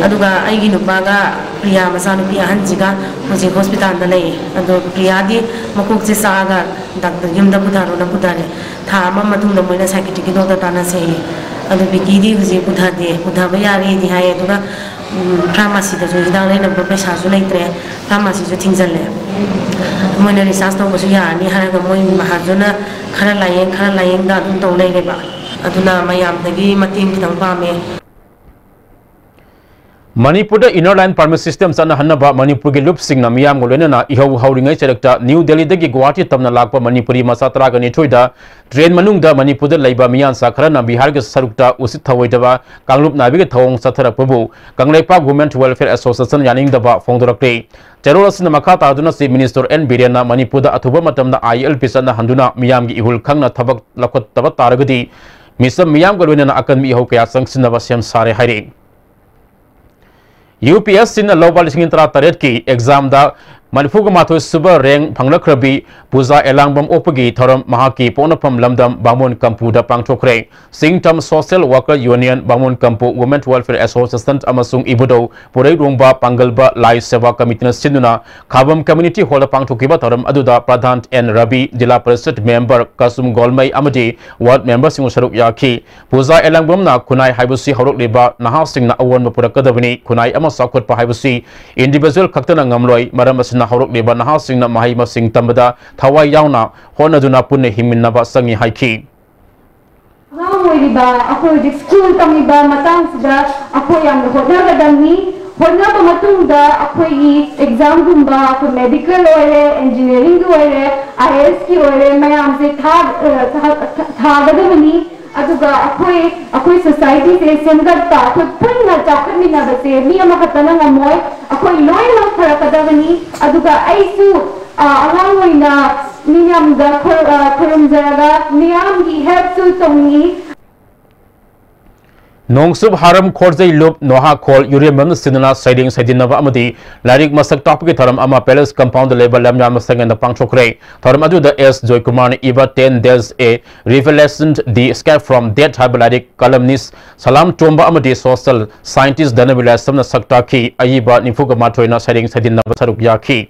ꯑꯗꯨꯒ ꯑꯩꯒꯤ ꯅꯨꯄꯥꯒ ꯄ꯭ꯔꯤꯌꯥ ꯃꯆꯥꯅꯨꯄꯤ ꯑꯍꯟꯁꯤꯒ ꯍꯧꯖꯤꯛ ꯍꯣꯁꯄꯤꯇꯥꯜꯗ ꯂꯩꯌꯦ꯫ ꯑꯗꯣ ꯄ꯭ꯔꯤꯌꯥꯗꯤ ꯃꯀꯣꯛꯁꯦ ꯆꯥꯛꯑꯒ ꯗꯥꯛꯇꯔ ꯌꯨꯝꯗ ꯄꯨꯊꯔꯣꯅ ꯄꯨꯊꯔꯦ꯫ ꯊꯥ ꯑꯃ ꯃꯇꯨꯡꯗ ꯃꯣꯏꯅ ꯁꯥꯏꯀꯦꯇ꯭ꯔꯤꯛꯀꯤ ꯗꯣꯛꯇꯔ ꯇꯥꯟꯅꯁꯦꯌꯦ꯫ ꯑꯗꯣ ꯕꯤꯀꯤꯗꯤ ꯍꯧꯖꯤꯛ ꯄꯨꯊꯗꯦ, ꯄꯨꯊꯕ ꯌꯥꯔꯦꯗꯤ ꯍꯥꯏꯌꯦ꯫ ꯑꯗꯨꯒ ꯎꯝ, ꯐꯥꯔꯃꯥꯁꯤꯗꯁꯨ ꯍꯤꯗꯥꯛ ꯂꯩꯅꯕ ꯄꯩꯁꯥꯁꯨ ꯂꯩꯇ꯭ꯔꯦ, ꯐꯥꯔꯃꯥꯁꯤꯁꯨ ꯊꯤꯡꯖꯤꯜꯂꯦ꯫ ꯃꯣꯏꯅ ꯔꯤꯆꯥꯔꯖ ꯇꯧꯕꯁꯨ ꯌꯥꯔꯅꯤ ꯍꯥꯏꯔꯒ ꯃꯣꯏ ꯃꯍꯥꯖꯣꯟꯅ ꯈꯔ ꯂꯥꯏꯌꯦꯡ, ꯈꯔ ꯂꯥꯏꯌꯦꯡꯗ ꯑꯗꯨꯝ ꯇꯧ ꯂꯩꯔꯦꯕ꯫ ꯑꯗꯨꯅ ꯃꯌꯥꯝꯗꯒꯤ ꯃꯇꯦꯡ ꯈꯤꯇꯪ ꯄꯥꯝꯃꯦ꯫ ꯃꯅꯤꯄꯨꯔꯗ Inner Line Permit System ꯆꯠꯅꯍꯟꯅꯕ ꯃꯅꯤꯄꯨꯔꯒꯤ ꯂꯨꯞꯁꯤꯡꯅ ꯃꯤꯌꯥꯝꯒ ꯂꯣꯏꯅꯅ ꯏꯍꯧ ꯍꯧꯔꯤꯉꯩ ꯆꯔꯛꯇ ꯅ꯭ꯌꯨ ꯗꯦꯜꯂꯤꯗꯒꯤ ꯒꯨꯋꯥꯍꯥꯇꯤ ꯇꯝꯅ ꯂꯥꯛꯄ ꯃꯅꯤꯄꯨꯔꯤ ꯃꯆꯥ ꯇꯔꯥꯒ ꯅꯤꯊꯣꯏꯗ ꯇ꯭ꯔꯦꯟ ꯃꯅꯨꯡꯗ ꯃꯅꯤꯄꯨꯔꯗ ꯂꯩꯕ ꯃꯤꯌꯥꯟꯆꯥ ꯈꯔꯅ ꯕꯤꯍꯥꯔꯒꯤ ꯁꯔꯨꯛꯇ ꯎꯁꯤꯠ ꯊꯧꯑꯣꯏꯗꯕ ꯀꯥꯡꯂꯨꯞ ꯅꯥꯏꯕꯒꯤ ꯊꯧꯑꯣꯡ ꯆꯠꯊꯔꯛꯄꯕꯨ ꯀꯪꯂꯩꯄꯥꯛ Women Welfare Association ꯌꯥꯅꯤꯡꯗꯕ ꯐꯣꯡꯗꯣꯔꯛꯂꯤ꯫ ꯆꯦꯔꯣꯜ ꯑꯁꯤꯅ ꯃꯈꯥ ꯇꯥꯗꯨꯅ Chief Minister ꯑꯦꯟ ꯕꯤꯔꯦꯟꯅ ꯃꯅꯤꯄꯨꯔꯗ ꯑꯊꯨꯕ ꯃꯇꯝꯗ ILP ꯆꯠꯅꯍꯟꯗꯨꯅ ꯃꯤꯌꯥꯝꯒꯤ ꯏꯍꯨꯜ ꯈꯪꯅ ꯊꯕꯛ ꯂꯧꯈꯠꯇꯕ ꯇꯥꯔꯒꯗꯤ ꯃꯤꯆꯝ ꯃꯤꯌꯥꯝꯒ ꯂꯣꯏꯅꯅ ꯑꯀꯟꯕ ꯏꯍꯧ ꯀꯌꯥ ꯆꯪꯁꯤꯟꯅꯕ ꯁꯦꯝ ꯁꯥꯔꯦ ꯍꯥꯏꯔꯤ꯫ UPSCꯅ ꯂꯧꯕ ꯂꯤꯁꯤꯡ ꯇꯔꯥꯇꯔꯦꯠꯀꯤ examꯗ ꯃꯔꯤꯐꯨꯒ ꯃꯥꯊꯣꯏ ꯁꯨꯕ rank ꯐꯪꯂꯛꯈ꯭ꯔꯕꯤ ꯄꯨꯖꯥ ꯑꯦꯂꯥꯡꯕꯝ ꯑꯣꯛꯄꯒꯤ ꯊꯧꯔꯝ ꯃꯍꯥꯛꯀꯤ ꯄꯣꯛꯅꯐꯝ ꯂꯝꯗꯝ ꯕꯥꯃꯣꯟ ꯀꯝꯄꯨꯗ ꯄꯥꯡꯊꯣꯛꯈ꯭ꯔꯦ꯫ ꯆꯤꯡꯇꯝ Social Worker Union ꯕꯥꯃꯣꯟ ꯀꯝꯄꯨ, Women Welfare Association ꯑꯃꯁꯨꯡ ꯏꯕꯨꯙꯧ ꯄꯨꯔꯩꯔꯣꯡꯕ ꯄꯥꯡꯒꯜꯕ ꯂꯥꯏ ꯁꯦꯕꯥ ꯀꯃꯤꯇꯤꯅ ꯁꯤꯟꯗꯨꯅ ꯈꯥꯕꯝ Community Hallꯗ ꯄꯥꯡꯊꯣꯛꯈꯤꯕ ꯊꯧꯔꯝ ꯑꯗꯨꯗ ꯄ꯭ꯔꯙꯥꯟ ꯑꯦꯟ ꯔꯕꯤ, ꯖꯤꯂꯥ ꯄꯔꯤꯁꯠ ꯃꯦꯝꯕꯔ ꯀꯁꯨꯝ ꯒꯣꯜꯃꯩ ꯑꯃꯗꯤ ꯋꯥꯔꯗ ꯃꯦꯝꯕꯔꯁꯤꯡ ꯁꯔꯨꯛ ꯌꯥꯈꯤ꯫ ꯄꯨꯖꯥ ꯑꯦꯂꯥꯡꯕꯝꯅ ꯈꯨꯟꯅꯥꯏ ꯍꯥꯏꯕꯁꯤ ꯍꯧꯔꯛꯂꯤꯕ ꯅꯍꯥꯁꯤꯡꯅ ꯑꯑꯣꯟꯕ ꯄꯨꯔꯛꯀꯗꯕꯅꯤ꯫ ꯈꯨꯟꯅꯥꯏ ꯑꯃ ꯆꯥꯎꯈꯠꯄ ꯍꯥꯏꯕꯁꯤ individual ꯈꯛꯇꯅ ꯉꯝꯂꯣꯏ꯫ ꯃꯔꯝ ꯑꯁꯤꯅ ꯍꯧꯔꯛꯂꯤꯕ ꯅꯍꯥꯁꯤꯡꯅ ꯃꯍꯩ ꯃꯁꯤꯡ ꯇꯝꯕꯗ ꯊꯋꯥꯏ ꯌꯥꯎꯅ ꯍꯣꯠꯅꯗꯨꯅ ꯄꯨꯟꯅ ꯍꯤꯡꯃꯤꯟꯅꯕ ꯆꯪꯏ ꯍꯥꯏꯈꯤ꯫ ꯑꯉꯥꯡ ꯑꯣꯏꯔꯤꯕ ꯑꯩꯈꯣꯏ ꯍꯧꯖꯤꯛ ꯁ꯭ꯀꯨꯜ ꯇꯝꯃꯤꯕ ꯃꯇꯥꯡꯁꯤꯗ ꯑꯩꯈꯣꯏ ꯌꯥꯝꯅ ꯍꯣꯠꯅꯒꯗꯕꯅꯤ꯫ ꯍꯣꯠꯅꯕ ꯃꯇꯨꯡꯗ ꯑꯩꯈꯣꯏꯒꯤ examꯒꯨꯝꯕ, ꯑꯩꯈꯣꯏ medical ꯑꯣꯏꯔꯦ, engineeringꯒꯤ ꯑꯣꯏꯔꯦ, ꯀꯤ ꯑꯣꯏꯔꯦ ꯃꯌꯥꯝꯁꯦ ꯊꯥ-, ꯑ, ꯊꯥ-, ꯊꯥ-, ꯊꯥꯒꯗꯕꯅꯤ꯫ ꯑꯗꯨꯒ ꯑꯩꯈꯣꯏ, ꯑꯩꯈꯣꯏ ꯁꯣꯁꯥꯏꯇꯤꯁꯦ ꯁꯦꯝꯒꯠꯄ, ꯑꯩꯈꯣꯏ ꯄꯨꯟꯅ ꯆꯥꯎꯈꯠꯃꯤꯟꯅꯕꯁꯦ ꯃꯤ ꯑꯃꯈꯛꯇꯅ ꯉꯝꯃꯣꯏ, ꯑꯩꯈꯣꯏ ꯂꯣꯏꯅꯃꯛ ꯐꯔꯛꯀꯗꯕꯅꯤ꯫ ꯑꯗꯨꯒ ꯑꯩꯁꯨ, ꯑ, ꯑꯉꯥꯡ ꯑꯣꯏꯅ ꯃꯤ ꯃꯌꯥꯝꯗ ꯈꯨꯔꯨ-, ꯑ, ꯈꯨꯔꯨꯝꯖꯔꯒ ꯃꯤꯌꯥꯝꯒꯤ ꯍꯦꯜꯞꯁꯨ ꯇꯧꯅꯤꯡꯏ꯫ ꯅꯣꯡꯆꯨꯞ ꯍꯥꯔꯝ ꯈꯣꯔꯖꯩ ꯂꯨꯞ ꯅꯣꯍꯥ ꯈꯣꯜ ꯌꯨꯔꯦꯝꯕꯝꯅ ꯁꯤꯟꯗꯨꯅ ꯁꯩꯔꯦꯡ ꯁꯩꯗꯤꯟꯅꯕ ꯑꯃꯗꯤ ꯂꯥꯏꯔꯤꯛ ꯃꯁꯛ ꯇꯥꯛꯄꯒꯤ ꯊꯧꯔꯝ ꯑꯃ ꯄꯦꯂꯦꯁ ꯀꯝꯄꯥꯎꯟꯗ ꯂꯩꯕ ꯂꯝꯌꯥꯟꯕ ꯁꯪꯒꯦꯟꯗ ꯄꯥꯡꯊꯣꯛꯈ꯭ꯔꯦ꯫ ꯊꯧꯔꯝ ꯑꯗꯨꯗ ꯑꯦꯁ ꯖꯣꯏꯀꯨꯃꯥꯔꯅ ꯏꯕ Ten Days: A Revelation, The Escape from Death ꯍꯥꯏꯕ ꯂꯥꯏꯔꯤꯛ, ꯀꯂꯝꯅꯤꯁ ꯁꯂꯥꯝ ꯇꯣꯝꯕ ꯑꯃꯗꯤ ꯁꯣꯁꯤꯌꯦꯜ ꯁꯥꯏꯟꯇꯤꯁ ꯙꯅꯕꯤꯔ ꯂꯥꯏꯁ꯭ꯔꯝꯅ ꯁꯛ ꯇꯥꯛꯈꯤ꯫ ꯑꯏꯕ ꯅꯤꯐꯨꯒ ꯃꯥꯊꯣꯏꯅ ꯁꯩꯔꯦꯡ ꯁꯩꯗꯤꯟꯅꯕ ꯁꯔꯨꯛ ꯌꯥꯈꯤ꯫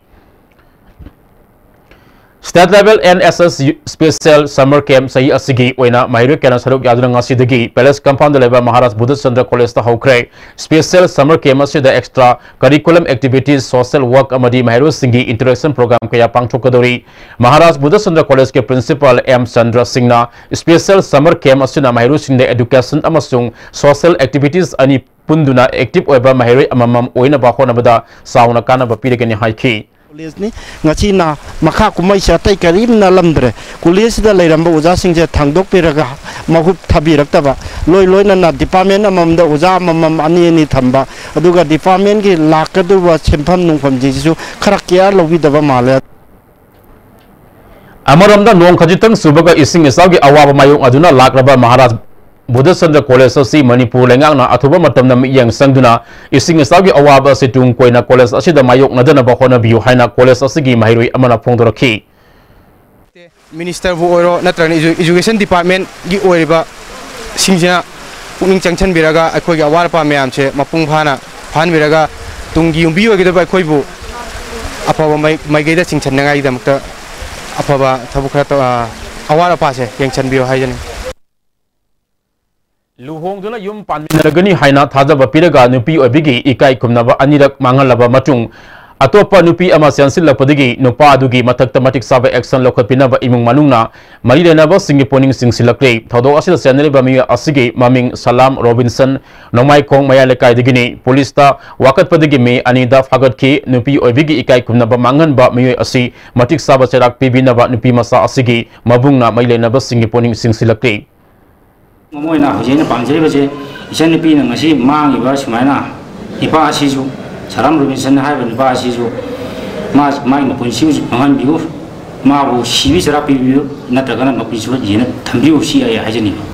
State Level N S S Special Summer Camp ꯆꯍꯤ ꯑꯁꯤꯒꯤ ꯑꯣꯏꯅ ꯃꯍꯩꯔꯣꯏ ꯀꯌꯥꯅ ꯁꯔꯨꯛ ꯌꯥꯗꯨꯅ ꯉꯁꯤꯗꯒꯤ ꯄꯦꯂꯦꯁ ꯀꯝꯄꯥꯎꯟꯗ ꯂꯩꯕ ꯃꯍꯥꯔꯥꯖ ꯕꯨꯙꯆꯟꯗ꯭ꯔ ꯀꯣꯂꯦꯖꯇ ꯍꯧꯈ꯭ꯔꯦ꯫ Special Summer Camp ꯑꯁꯤꯗ extra curriculum activities, social work ꯑꯃꯗꯤ ꯃꯍꯩꯔꯣꯏꯁꯤꯡꯒꯤ interaction program ꯀꯌꯥ ꯄꯥꯡꯊꯣꯛꯀꯗꯧꯔꯤ꯫ ꯃꯍꯥꯔꯥꯖ ꯕꯨꯙꯆꯟꯗ꯭ꯔ ꯀꯣꯂꯦꯖꯀꯤ principal ꯑꯦꯝ ꯆꯟꯗ꯭ꯔ ꯁꯤꯡꯅ Special Summer Camp ꯑꯁꯤꯅ ꯃꯍꯩꯔꯣꯏꯁꯤꯡꯗ education ꯑꯃꯁꯨꯡ social activities ꯑꯅꯤ ꯄꯨꯟꯗꯨꯅ active ꯑꯣꯏꯕ ꯃꯍꯩꯔꯣꯏ ꯑꯃꯃꯝ ꯑꯣꯏꯅꯕ ꯍꯣꯠꯅꯕꯗ ꯆꯥꯎꯅ ꯀꯥꯟꯅꯕ ꯄꯤꯔꯒꯅꯤ ꯍꯥꯏꯈꯤ꯫ ꯀꯣꯂꯦꯖꯅꯤ꯫ ꯉꯁꯤꯅ ꯃꯈꯥ ꯀꯨꯝꯍꯩꯁꯦ ꯑꯇꯩ ꯀꯔꯤꯝ ꯅꯠꯂꯝꯗ꯭ꯔꯦ꯫ ꯀꯣꯂꯦꯖꯁꯤꯗ ꯂꯩꯔꯝꯕ ꯑꯣꯖꯥꯁꯤꯡꯁꯦ ꯊꯥꯡꯗꯣꯛꯄꯤꯔꯒ ꯃꯍꯨꯠ ꯊꯥꯕꯤꯔꯛꯇꯕ, ꯂꯣꯏ ꯂꯣꯏꯅꯅ department ꯑꯃꯃꯝꯗ ꯑꯣꯖꯥ ꯑꯃꯃꯝ ꯑꯅꯤ ꯑꯅꯤ ꯊꯝꯕ, ꯑꯗꯨꯒ departmentꯀꯤ ꯂꯥꯛꯀꯗꯧꯕ ꯁꯦꯟꯐꯝ ꯅꯨꯡꯐꯝꯁꯤꯡꯁꯤꯁꯨ ꯈꯔ care ꯂꯧꯕꯤꯗꯕ ꯃꯥꯜꯂꯦ꯫ ꯑꯃꯔꯣꯝꯗ ꯅꯣꯡ ꯈꯖꯤꯛꯇꯪ ꯆꯨꯕꯒ ꯏꯁꯤꯡ ꯏꯆꯥꯎꯒꯤ ꯑꯋꯥꯕ ꯃꯥꯌꯣꯛꯅꯗꯨꯅ ꯂꯥꯛꯂꯕ ꯃꯍꯥꯔꯥꯖ ꯕꯨꯙꯆꯟꯗ꯭ꯔ ꯀꯣꯂꯦꯖ ꯑꯁꯤ ꯃꯅꯤꯄꯨꯔ ꯂꯩꯉꯥꯛꯅ ꯑꯊꯨꯕ ꯃꯇꯝꯗ ꯃꯤꯠꯌꯦꯡ ꯆꯪꯗꯨꯅ ꯏꯁꯤꯡ ꯏꯆꯥꯎꯒꯤ ꯑꯋꯥꯕ ꯑꯁꯤ ꯇꯨꯡ ꯀꯣꯏꯅ ꯀꯣꯂꯦꯖ ꯑꯁꯤꯗ ꯃꯥꯌꯣꯛꯅꯗꯅꯕ ꯍꯣꯠꯅꯕꯤꯌꯨ ꯍꯥꯏꯅ ꯀꯣꯂꯦꯖ ꯑꯁꯤꯒꯤ ꯃꯍꯩꯔꯣꯏ ꯑꯃꯅ ꯐꯣꯡꯗꯣꯔꯛꯈꯤ꯫ Ministerꯕꯨ ꯑꯣꯏꯔꯣ ꯅꯠꯇ꯭ꯔꯒꯅ edu-, education departmentꯀꯤ ꯑꯣꯏꯔꯤꯕ ꯁꯤꯡꯁꯤꯅ ꯄꯨꯛꯅꯤꯡ ꯆꯪꯁꯤꯟꯕꯤꯔꯒ ꯑꯩꯈꯣꯏꯒꯤ ꯑꯋꯥꯠ ꯑꯄꯥ ꯃꯌꯥꯝꯁꯦ ꯃꯄꯨꯡ ꯐꯥꯅ ꯐꯥꯍꯟꯕꯤꯔꯒ ꯇꯨꯡꯒꯤ ꯌꯨꯝꯕꯤ ꯑꯣꯏꯒꯗꯕ ꯑꯩꯈꯣꯏꯕꯨ ꯑꯐꯕ ꯃꯥꯏ-, ꯃꯥꯏꯀꯩꯗ ꯆꯤꯡꯁꯤꯟꯅꯉꯥꯏꯒꯤꯗꯃꯛꯇ ꯑꯐꯕ ꯊꯕꯛ ꯈꯔ ꯇꯧ-, ꯑ, ꯑꯋꯥꯠ ꯑꯄꯥꯁꯦ ꯌꯦꯡꯁꯤꯟꯕꯤꯌꯨ ꯍꯥꯏꯖꯅꯤꯡꯏ꯫ ꯂꯨꯍꯣꯡꯗꯨꯅ ꯌꯨꯝ ꯄꯥꯟꯃꯤꯟꯅꯔꯒꯅꯤ ꯍꯥꯏꯅ ꯊꯥꯖꯕ ꯄꯤꯔꯒ ꯅꯨꯄꯤ ꯑꯣꯏꯕꯤꯒꯤ ꯏꯀꯥꯏ ꯈꯨꯝꯅꯕ ꯑꯅꯤꯔꯛ ꯃꯥꯡꯍꯜꯂꯕ ꯃꯇꯨꯡ, ꯑꯇꯣꯞꯄ ꯅꯨꯄꯤ ꯑꯃ ꯆꯦꯟꯁꯤꯜꯂꯛꯄꯗꯒꯤ ꯅꯨꯄꯥ ꯑꯗꯨꯒꯤ ꯃꯊꯛꯇ ꯃꯇꯤꯛ ꯆꯥꯕ action ꯂꯧꯈꯠꯄꯤꯅꯕ ꯏꯃꯨꯡ ꯃꯅꯨꯡꯅ ꯃꯔꯤ ꯂꯩꯅꯕꯁꯤꯡꯒꯤ ꯄꯨꯛꯅꯤꯡ ꯆꯤꯡꯁꯤꯜꯂꯛꯂꯤ꯫ ꯊꯧꯗꯣꯛ ꯑꯁꯤꯗ ꯆꯦꯟꯅꯔꯤꯕ ꯃꯤꯑꯣꯏ ꯑꯁꯤꯒꯤ ꯃꯃꯤꯡ ꯁꯂꯥꯝ ꯔꯣꯕꯤꯟꯁꯟ, ꯅꯣꯡꯃꯥꯏꯈꯣꯡ ꯃꯌꯥꯏ ꯂꯩꯀꯥꯏꯗꯒꯤꯅꯤ꯫ ꯄꯨꯂꯤꯁꯇ ꯋꯥꯀꯠꯄꯗꯒꯤ ꯃꯦ ꯑꯅꯤꯗ ꯐꯥꯒꯠꯈꯤ꯫ ꯅꯨꯄꯤ ꯑꯣꯏꯕꯤꯒꯤ ꯏꯀꯥꯏ ꯈꯨꯝꯅꯕ ꯃꯥꯡꯍꯟꯕ ꯃꯤꯑꯣꯏ ꯑꯁꯤ ꯃꯇꯤꯛ ꯆꯥꯕ ꯆꯩꯔꯥꯛ ꯄꯤꯕꯤꯅꯕ ꯅꯨꯄꯤ ꯃꯆꯥ ꯑꯁꯤꯒꯤ ꯃꯕꯨꯡꯅ ꯃꯔꯤ ꯂꯩꯅꯕꯁꯤꯡꯒꯤ ꯄꯨꯛꯅꯤꯡ ꯆꯤꯡꯁꯤꯜꯂꯛꯂꯤ꯫ ꯃꯃꯣꯏꯅ ꯍꯧꯖꯤꯛ ꯑꯩꯅ ꯄꯥꯝꯖꯔꯤꯕꯁꯦ, ꯏꯆꯟꯅꯨꯄꯤꯅ ꯉꯁꯤ ꯃꯥꯡꯉꯤꯕ ꯁꯨꯃꯥꯏꯅ ꯅꯤꯄꯥ ꯑꯁꯤꯁꯨ, ꯁꯂꯥꯝ ꯔꯣꯕꯤꯟꯁꯟ ꯍꯥꯏꯔꯤꯕ ꯅꯤꯄꯥ ꯑꯁꯤꯁꯨ, ꯃꯥ, ꯃꯥꯒꯤ ꯃꯄꯨꯟꯁꯤ ꯍꯧꯖꯤꯛ ꯃꯥꯡꯍꯟꯕꯤꯌꯨ, ꯃꯥꯕꯨ ꯁꯤꯕꯤ ꯆꯩꯔꯥꯛ ꯄꯤꯕꯤꯌꯨ, ꯅꯠꯇ꯭ꯔꯒꯅ ꯃꯄꯨꯟꯁꯤ ꯌꯦꯟꯅ ꯊꯝꯕꯤꯌꯨ, ꯁꯤ ꯑꯩ ꯍꯥꯏꯖꯅꯤꯡꯉꯤ꯫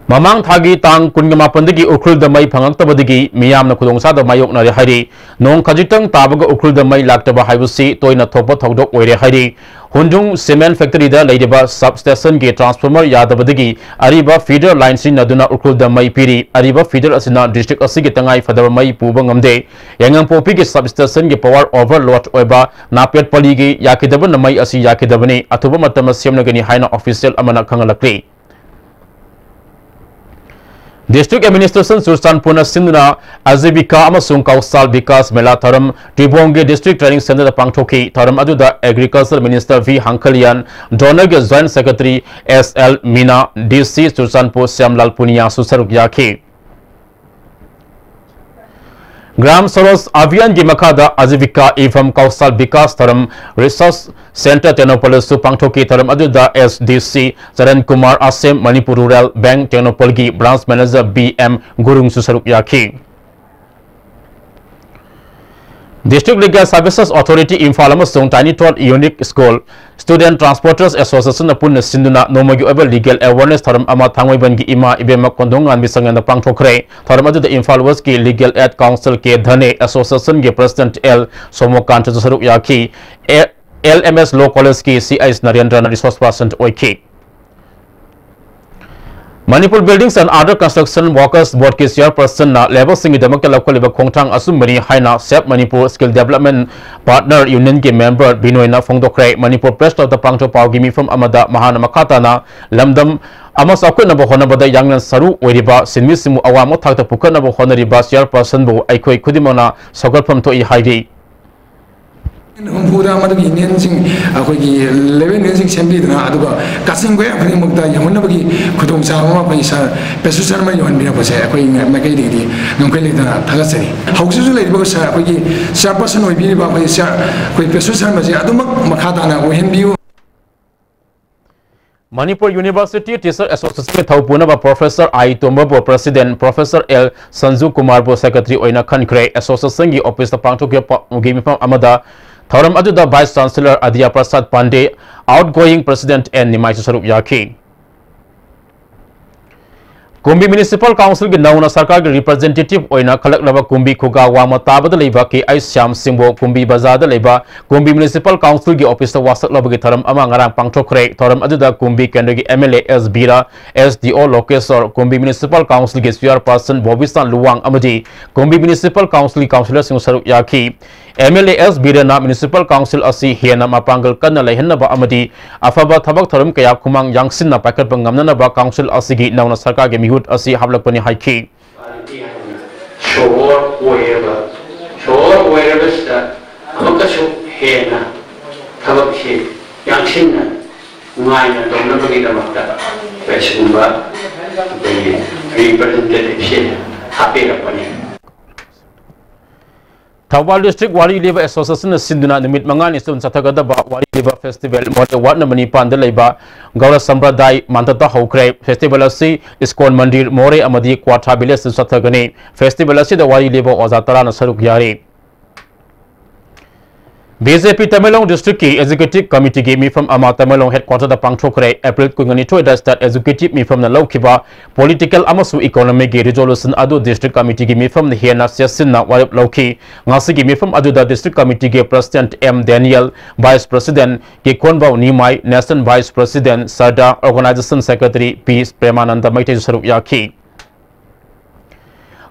ꯃꯃꯥꯡ ꯊꯥꯒꯤ ꯇꯥꯡ ꯀꯨꯟꯒ ꯃꯥꯄꯟꯗꯒꯤ ꯎꯈ꯭ꯔꯨꯜꯗ ꯃꯩ ꯐꯪꯉꯛꯇꯕꯗꯒꯤ ꯃꯤꯌꯥꯝꯅ ꯈꯨꯗꯣꯡꯆꯥꯗꯕ ꯃꯥꯌꯣꯛꯅꯔꯦ ꯍꯥꯏꯔꯤ꯫ ꯅꯣꯡ ꯈꯖꯤꯛꯇꯪ ꯇꯥꯕꯒ ꯎꯈ꯭ꯔꯨꯜꯗ ꯃꯩ ꯂꯥꯛꯇꯕ ꯍꯥꯏꯕꯁꯤ ꯇꯣꯏꯅ ꯊꯣꯛꯄ ꯊꯧꯗꯣꯛ ꯑꯣꯏꯔꯦ ꯍꯥꯏꯔꯤ꯫ ꯍꯨꯟꯗ꯭ꯔꯨꯡ cement factoryꯗ ꯂꯩꯔꯤꯕ sub stationꯒꯤ transformer ꯌꯥꯗꯕꯗꯒꯤ ꯑꯔꯤꯕ feeder line ꯁꯤꯖꯤꯟꯅꯗꯨꯅ ꯎꯈ꯭ꯔꯨꯜꯗ ꯃꯩ ꯄꯤꯔꯤ꯫ ꯑꯔꯤꯕ feeder ꯑꯁꯤꯅ district ꯑꯁꯤꯒꯤ ꯇꯉꯥꯏ ꯐꯗꯕ ꯃꯩ ꯄꯨꯕ ꯉꯝꯗꯦ꯫ ꯌꯥꯏꯉꯪꯄꯣꯛꯄꯤꯒꯤ sub stationꯒꯤ power overload ꯑꯣꯏꯕ ꯅꯥꯄꯦꯠ ꯄꯂꯤꯒꯤ ꯌꯥꯈꯤꯗꯕꯅ ꯃꯩ ꯑꯁꯤ ꯌꯥꯈꯤꯗꯕꯅꯤ꯫ ꯑꯊꯨꯕ ꯃꯇꯝꯗ ꯁꯦꯝꯂꯒꯅꯤ ꯍꯥꯏꯅ official ꯑꯃꯅ ꯈꯪꯍꯜꯂꯛꯂꯤ꯫ District Administration ꯆꯨꯔꯆꯥꯟꯄꯨꯔꯅ ꯁꯤꯟꯗꯨꯅ ꯑꯖꯤꯕꯤꯀꯥ ꯑꯃꯁꯨꯡ ꯀꯧꯁꯥꯜ ꯕꯤꯀꯥꯁ ꯃꯦꯂꯥ ꯊꯧꯔꯝ ꯇ꯭ꯔꯤꯕꯣꯡꯒꯤ District Training Centreꯗ ꯄꯥꯡꯊꯣꯛꯈꯤ꯫ ꯊꯧꯔꯝ ꯑꯗꯨꯗ Agriculture Minister V ꯍꯪꯈꯂꯤꯌꯥꯟ, DoNERꯒꯤ Joint Secretary S L ꯃꯤꯅꯥ, D C ꯆꯨꯔꯆꯥꯟꯄꯨꯔ ꯁ꯭ꯌꯥꯝꯂꯥꯜ ꯄꯨꯅꯤꯌꯥꯁꯨ ꯁꯔꯨꯛ ꯌꯥꯈꯤ꯫ ꯒ꯭ꯔꯥꯝ ꯁꯔꯣꯖ ꯑꯚꯤꯌꯥꯟꯒꯤ ꯃꯈꯥꯗ ꯑꯖꯤꯕꯤꯀꯥ ꯏꯚꯝ ꯀꯧꯁꯥꯜ ꯕꯤꯀꯥꯁ ꯊꯧꯔꯝ Research Centre ꯇꯦꯡꯅꯧꯄꯜꯗꯁꯨ ꯄꯥꯡꯊꯣꯛꯈꯤ꯫ ꯊꯧꯔꯝ ꯑꯗꯨꯗ S D C Charan Kumar ꯑꯁꯦꯝ, Manipur Rural Bank ꯇꯦꯡꯅꯧꯄꯜꯒꯤ Branch Manager B M ꯒꯨꯔꯨꯡꯁꯨ ꯁꯔꯨꯛ ꯌꯥꯈꯤ꯫ District Legal Services Authority Imphal ꯑꯃꯁꯨꯡ Tiny Tot Unique School Student Transporters Associationꯅ ꯄꯨꯟꯅ ꯁꯤꯟꯗꯨꯅ ꯅꯣꯡꯃꯒꯤ ꯑꯣꯏꯕ legal awareness ꯊꯧꯔꯝ ꯑꯃ ꯊꯥꯡꯃꯩꯕꯟꯒꯤ ꯏꯃꯥ ꯏꯕꯦꯝꯃ ꯀꯣꯟꯗꯣꯡꯉꯥꯟꯕꯤ ꯁꯪꯒꯦꯟꯗ ꯄꯥꯡꯊꯣꯛꯈ꯭ꯔꯦ꯫ ꯊꯧꯔꯝ ꯑꯗꯨꯗ Imphal Westꯀꯤ Legal Aid Counsel K ꯙꯅꯦ, Associationꯒꯤ President L ꯁꯣꯃꯣꯀꯥꯟꯇꯁꯨ ꯁꯔꯨꯛ ꯌꯥꯈꯤ꯫ ꯑꯦ-, L M S Law Collegeꯀꯤ C H ꯅꯔꯦꯟꯗ꯭ꯔꯅ resource person ꯑꯣꯏꯈꯤ꯫ Manipur Buildings and Other Construction Workers Boardꯀꯤ Chairpersonꯅ labourꯁꯤꯡꯒꯤꯗꯃꯛꯇ ꯂꯧꯈꯠꯂꯤꯕ ꯈꯣꯡꯊꯥꯡ ꯑꯆꯨꯝꯕꯅꯤ ꯍꯥꯏꯅ Save Manipur Skill Development Partner Unionꯒꯤ member ꯕꯤꯅꯣꯏꯅ ꯐꯣꯡꯗꯣꯛꯈ꯭ꯔꯦ꯫ Manipur Press Clubꯇ ꯄꯥꯡꯊꯣꯛꯄ ꯄꯥꯎꯒꯤ ꯃꯤꯐꯝ ꯑꯃꯗ ꯃꯍꯥꯛꯅ ꯃꯈꯥ ꯇꯥꯅ ꯂꯝꯗꯝ ꯑꯃ ꯆꯥꯎꯈꯠꯅꯕ ꯍꯣꯠꯅꯕꯗ ꯌꯥꯡꯂꯦꯟ ꯁꯔꯨ ꯑꯣꯏꯔꯤꯕ ꯁꯤꯟꯃꯤꯁꯤꯡꯕꯨ ꯑꯋꯥꯡꯕ ꯊꯥꯛꯇ ꯄꯨꯈꯠꯅꯕ ꯍꯣꯠꯅꯔꯤꯕ ꯆꯤꯌꯔꯄꯔꯁꯟꯕꯨ ꯑꯩꯈꯣꯏ ꯈꯨꯗꯤꯡꯃꯛꯅ ꯁꯧꯒꯠꯐꯝ ꯊꯣꯛꯏ ꯍꯥꯏꯔꯤ꯫ ꯍꯧꯕꯗ ꯃꯗꯨꯒꯤ ꯌꯨꯅꯤꯌꯟꯁꯤꯡ, ꯑꯩꯈꯣꯏꯒꯤ ꯂꯦꯕꯔ ꯌꯨꯅꯤꯌꯟꯁꯤꯡ ꯁꯦꯝꯕꯤꯗꯨꯅ, ꯑꯗꯨꯒ ꯀꯛꯆꯤꯡ ꯈꯨꯌꯥ ꯈꯨꯗꯤꯡꯃꯛꯇ ꯌꯧꯍꯟꯅꯕꯒꯤ ꯈꯨꯗꯣꯡꯆꯥꯕ ꯑꯃ ꯑꯩꯈꯣꯏ ꯁꯥꯔ ꯄꯦꯁꯨ ꯁꯔꯃ ꯌꯧꯍꯟꯕꯤꯔꯛꯄꯁꯦ ꯑꯩꯈꯣꯏ ꯃꯥꯏꯀꯩꯗꯒꯤꯗꯤ ꯉꯝꯈꯩ ꯂꯩꯇꯅ ꯊꯥꯒꯠꯆꯔꯤ꯫ ꯍꯧꯖꯤꯛ ꯍꯧꯖꯤꯛ ꯂꯩꯔꯤꯕ ꯁꯥꯔ, ꯑꯩꯈꯣꯏꯒꯤ ꯆꯤꯌꯔꯄꯔꯁꯟ ꯑꯣꯏꯕꯤꯔꯤꯕ ꯑꯩꯈꯣꯏ ꯁꯥꯔ, ꯑꯩꯈꯣꯏ ꯄꯦꯁꯨ ꯁꯔꯃꯁꯦ ꯑꯗꯨꯃꯛ ꯃꯈꯥ ꯇꯥꯅ ꯑꯣꯏꯍꯟꯕꯤꯌꯨ꯫ Manipur University Teacher Association ꯊꯧ ꯄꯨꯅꯕ Professor ꯑꯥꯏ ꯇꯣꯝꯕꯕꯨ President, Professor ꯑꯦꯜ ꯁꯟꯖꯨ ꯀꯨꯃꯥꯔꯕꯨ Secretary ꯑꯣꯏꯅ ꯈꯟꯈ꯭ꯔꯦ꯫ Associationꯒꯤ officeꯇ ꯄꯥꯡꯊꯣꯛꯈꯤꯕ ꯄ-, ꯒꯤ ꯃꯤꯐꯝ ꯑꯃꯗ ꯊꯧꯔꯝ ꯑꯗꯨꯗ Vice Chancellor Aditya Prasad Pandey, outgoing President N ꯅꯤꯃꯥꯏꯁꯨ ꯁꯔꯨꯛ ꯌꯥꯈꯤ꯫ ꯀꯨꯝꯕꯤ Municipal Councilꯒꯤ ꯅꯧꯅ ꯁꯔꯀꯥꯔꯒꯤ representative ꯑꯣꯏꯅ ꯈꯜꯂꯛꯂꯕ ꯀꯨꯝꯕꯤ ꯈꯨꯒꯥ ꯋꯥꯡꯃ ꯇꯥꯕꯗ ꯂꯩꯕ ꯀꯦ ꯑꯥꯏ ꯁ꯭ꯌꯥꯝ ꯁꯤꯡꯕꯨ ꯀꯨꯝꯕꯤ ꯕꯖꯥꯔꯗ ꯂꯩꯕ ꯀꯨꯝꯕꯤ Municipal Councilꯒꯤ officeꯇ ꯋꯥꯁꯛꯂꯕꯒꯤ ꯊꯧꯔꯝ ꯑꯃ ꯉꯔꯥꯡ ꯄꯥꯡꯊꯣꯛꯈ꯭ꯔꯦ꯫ ꯊꯧꯔꯝ ꯑꯗꯨꯗ ꯀꯨꯝꯕꯤ ꯀꯦꯟꯗ꯭ꯔꯒꯤ M L A S Vira, S D ꯑꯣ ꯂꯣꯀꯦꯁꯣꯔ, ꯀꯨꯝꯕꯤ Municipal Councilꯒꯤ Chairperson ꯕꯣꯕꯤꯁꯥꯟ ꯂꯨꯋꯥꯡ ꯑꯃꯗꯤ ꯀꯨꯝꯕꯤ Municipal Councilꯒꯤ councillorꯁꯤꯡ ꯁꯔꯨꯛ ꯌꯥꯈꯤ꯫ ꯑꯦꯝ ꯑꯦꯜ ꯑꯦ ꯑꯦꯁ ꯕꯤꯔꯦꯟꯅ Municipal Council ꯑꯁꯤ ꯍꯦꯟꯅ ꯃꯄꯥꯡꯒꯜ ꯀꯟꯅ ꯂꯩꯍꯟꯅꯕ ꯑꯃꯗꯤ ꯑꯐꯕ ꯊꯕꯛ ꯊꯧꯔꯝ ꯀꯌꯥ ꯈꯨꯃꯥꯡ ꯌꯥꯡꯁꯤꯟꯅ ꯄꯥꯏꯈꯠꯄ ꯉꯝꯅꯅꯕ council ꯑꯁꯤꯒꯤ ꯅꯧꯅ ꯁꯔꯀꯥꯔꯒꯤ ꯃꯤꯍꯨꯠ ꯑꯁꯤ ꯍꯥꯞꯂꯛꯄꯅꯤ ꯍꯥꯏꯈꯤ꯫ ꯁꯣꯍꯣꯔ ꯑꯣꯏꯔꯕ, ꯁꯣꯍꯣꯔ ꯑꯣꯏꯔꯕꯁꯤꯗ ꯑꯃꯨꯛꯀꯁꯨ ꯍꯦꯟꯅ ꯊꯕꯛꯁꯤ ꯌꯥꯡꯁꯤꯟꯅ ꯅꯨꯡꯉꯥꯏꯅ ꯇꯧꯅꯕꯒꯤꯗꯃꯛꯇ ꯑꯩꯈꯣꯏ ꯁꯤꯒꯨꯝꯕ ꯑꯩꯈꯣꯏꯒꯤ representativeꯁꯤ ꯍꯥꯞꯄꯤꯔꯛꯄꯅꯤ꯫ ꯊꯧꯕꯥꯜ District ꯋꯥꯔꯤ ꯂꯤꯕ Associationꯅ ꯁꯤꯟꯗꯨꯅ ꯅꯨꯃꯤꯠ ꯃꯉꯥꯅꯤ ꯆꯨꯝ ꯆꯠꯊꯒꯗꯕ ꯋꯥꯔꯤ ꯂꯤꯕ festival ꯃꯣꯔꯦ ward number ꯅꯤꯄꯥꯟꯗ ꯂꯩꯕ ꯒꯧꯔ ꯁꯝꯄ꯭ꯔꯗꯥꯏ ꯃꯟꯗꯠꯇ ꯍꯧꯈ꯭ꯔꯦ꯫ Festival ꯑꯁꯤ ꯏꯁꯀꯣꯟ ꯃꯟꯗꯤꯔ ꯃꯣꯔꯦ ꯑꯃꯗꯤ ꯀ꯭ꯋꯥꯊꯥ villageꯇ ꯆꯠꯊꯒꯅꯤ꯫ Festival ꯑꯁꯤꯗ ꯋꯥꯔꯤ ꯂꯤꯕ ꯑꯣꯖꯥ ꯇꯔꯥꯅ ꯁꯔꯨꯛ ꯌꯥꯔꯤ꯫ ꯕꯤ ꯖꯦ ꯄꯤ ꯇꯃꯦꯡꯂꯣꯡ Districtꯀꯤ Executive Committeeꯒꯤ ꯃꯤꯐꯝ ꯑꯃ ꯇꯃꯦꯡꯂꯣꯡ headquarterꯗ ꯄꯥꯡꯊꯣꯛꯈ꯭ꯔꯦ꯫ April ꯀꯨꯟꯅꯤꯊꯣꯏꯗ State Executive ꯃꯤꯐꯝꯅ ꯂꯧꯈꯤꯕ political ꯑꯃꯁꯨꯡ economicꯒꯤ resolution ꯑꯗꯨ District Committeeꯒꯤ ꯃꯤꯐꯝꯅ ꯍꯦꯟꯅ ꯆꯦꯠꯁꯤꯟꯅ ꯋꯥꯔꯦꯞ ꯂꯧꯈꯤ꯫ ꯉꯁꯤꯒꯤ ꯃꯤꯐꯝ ꯑꯗꯨꯗ District Committeeꯒꯤ President M Daniel, Vice President Kikhonbao Nimai, National Vice President Sarda, Organization Secretary P Premananda ꯃꯩꯇꯩꯁꯨ ꯁꯔꯨꯛ ꯌꯥꯈꯤ꯫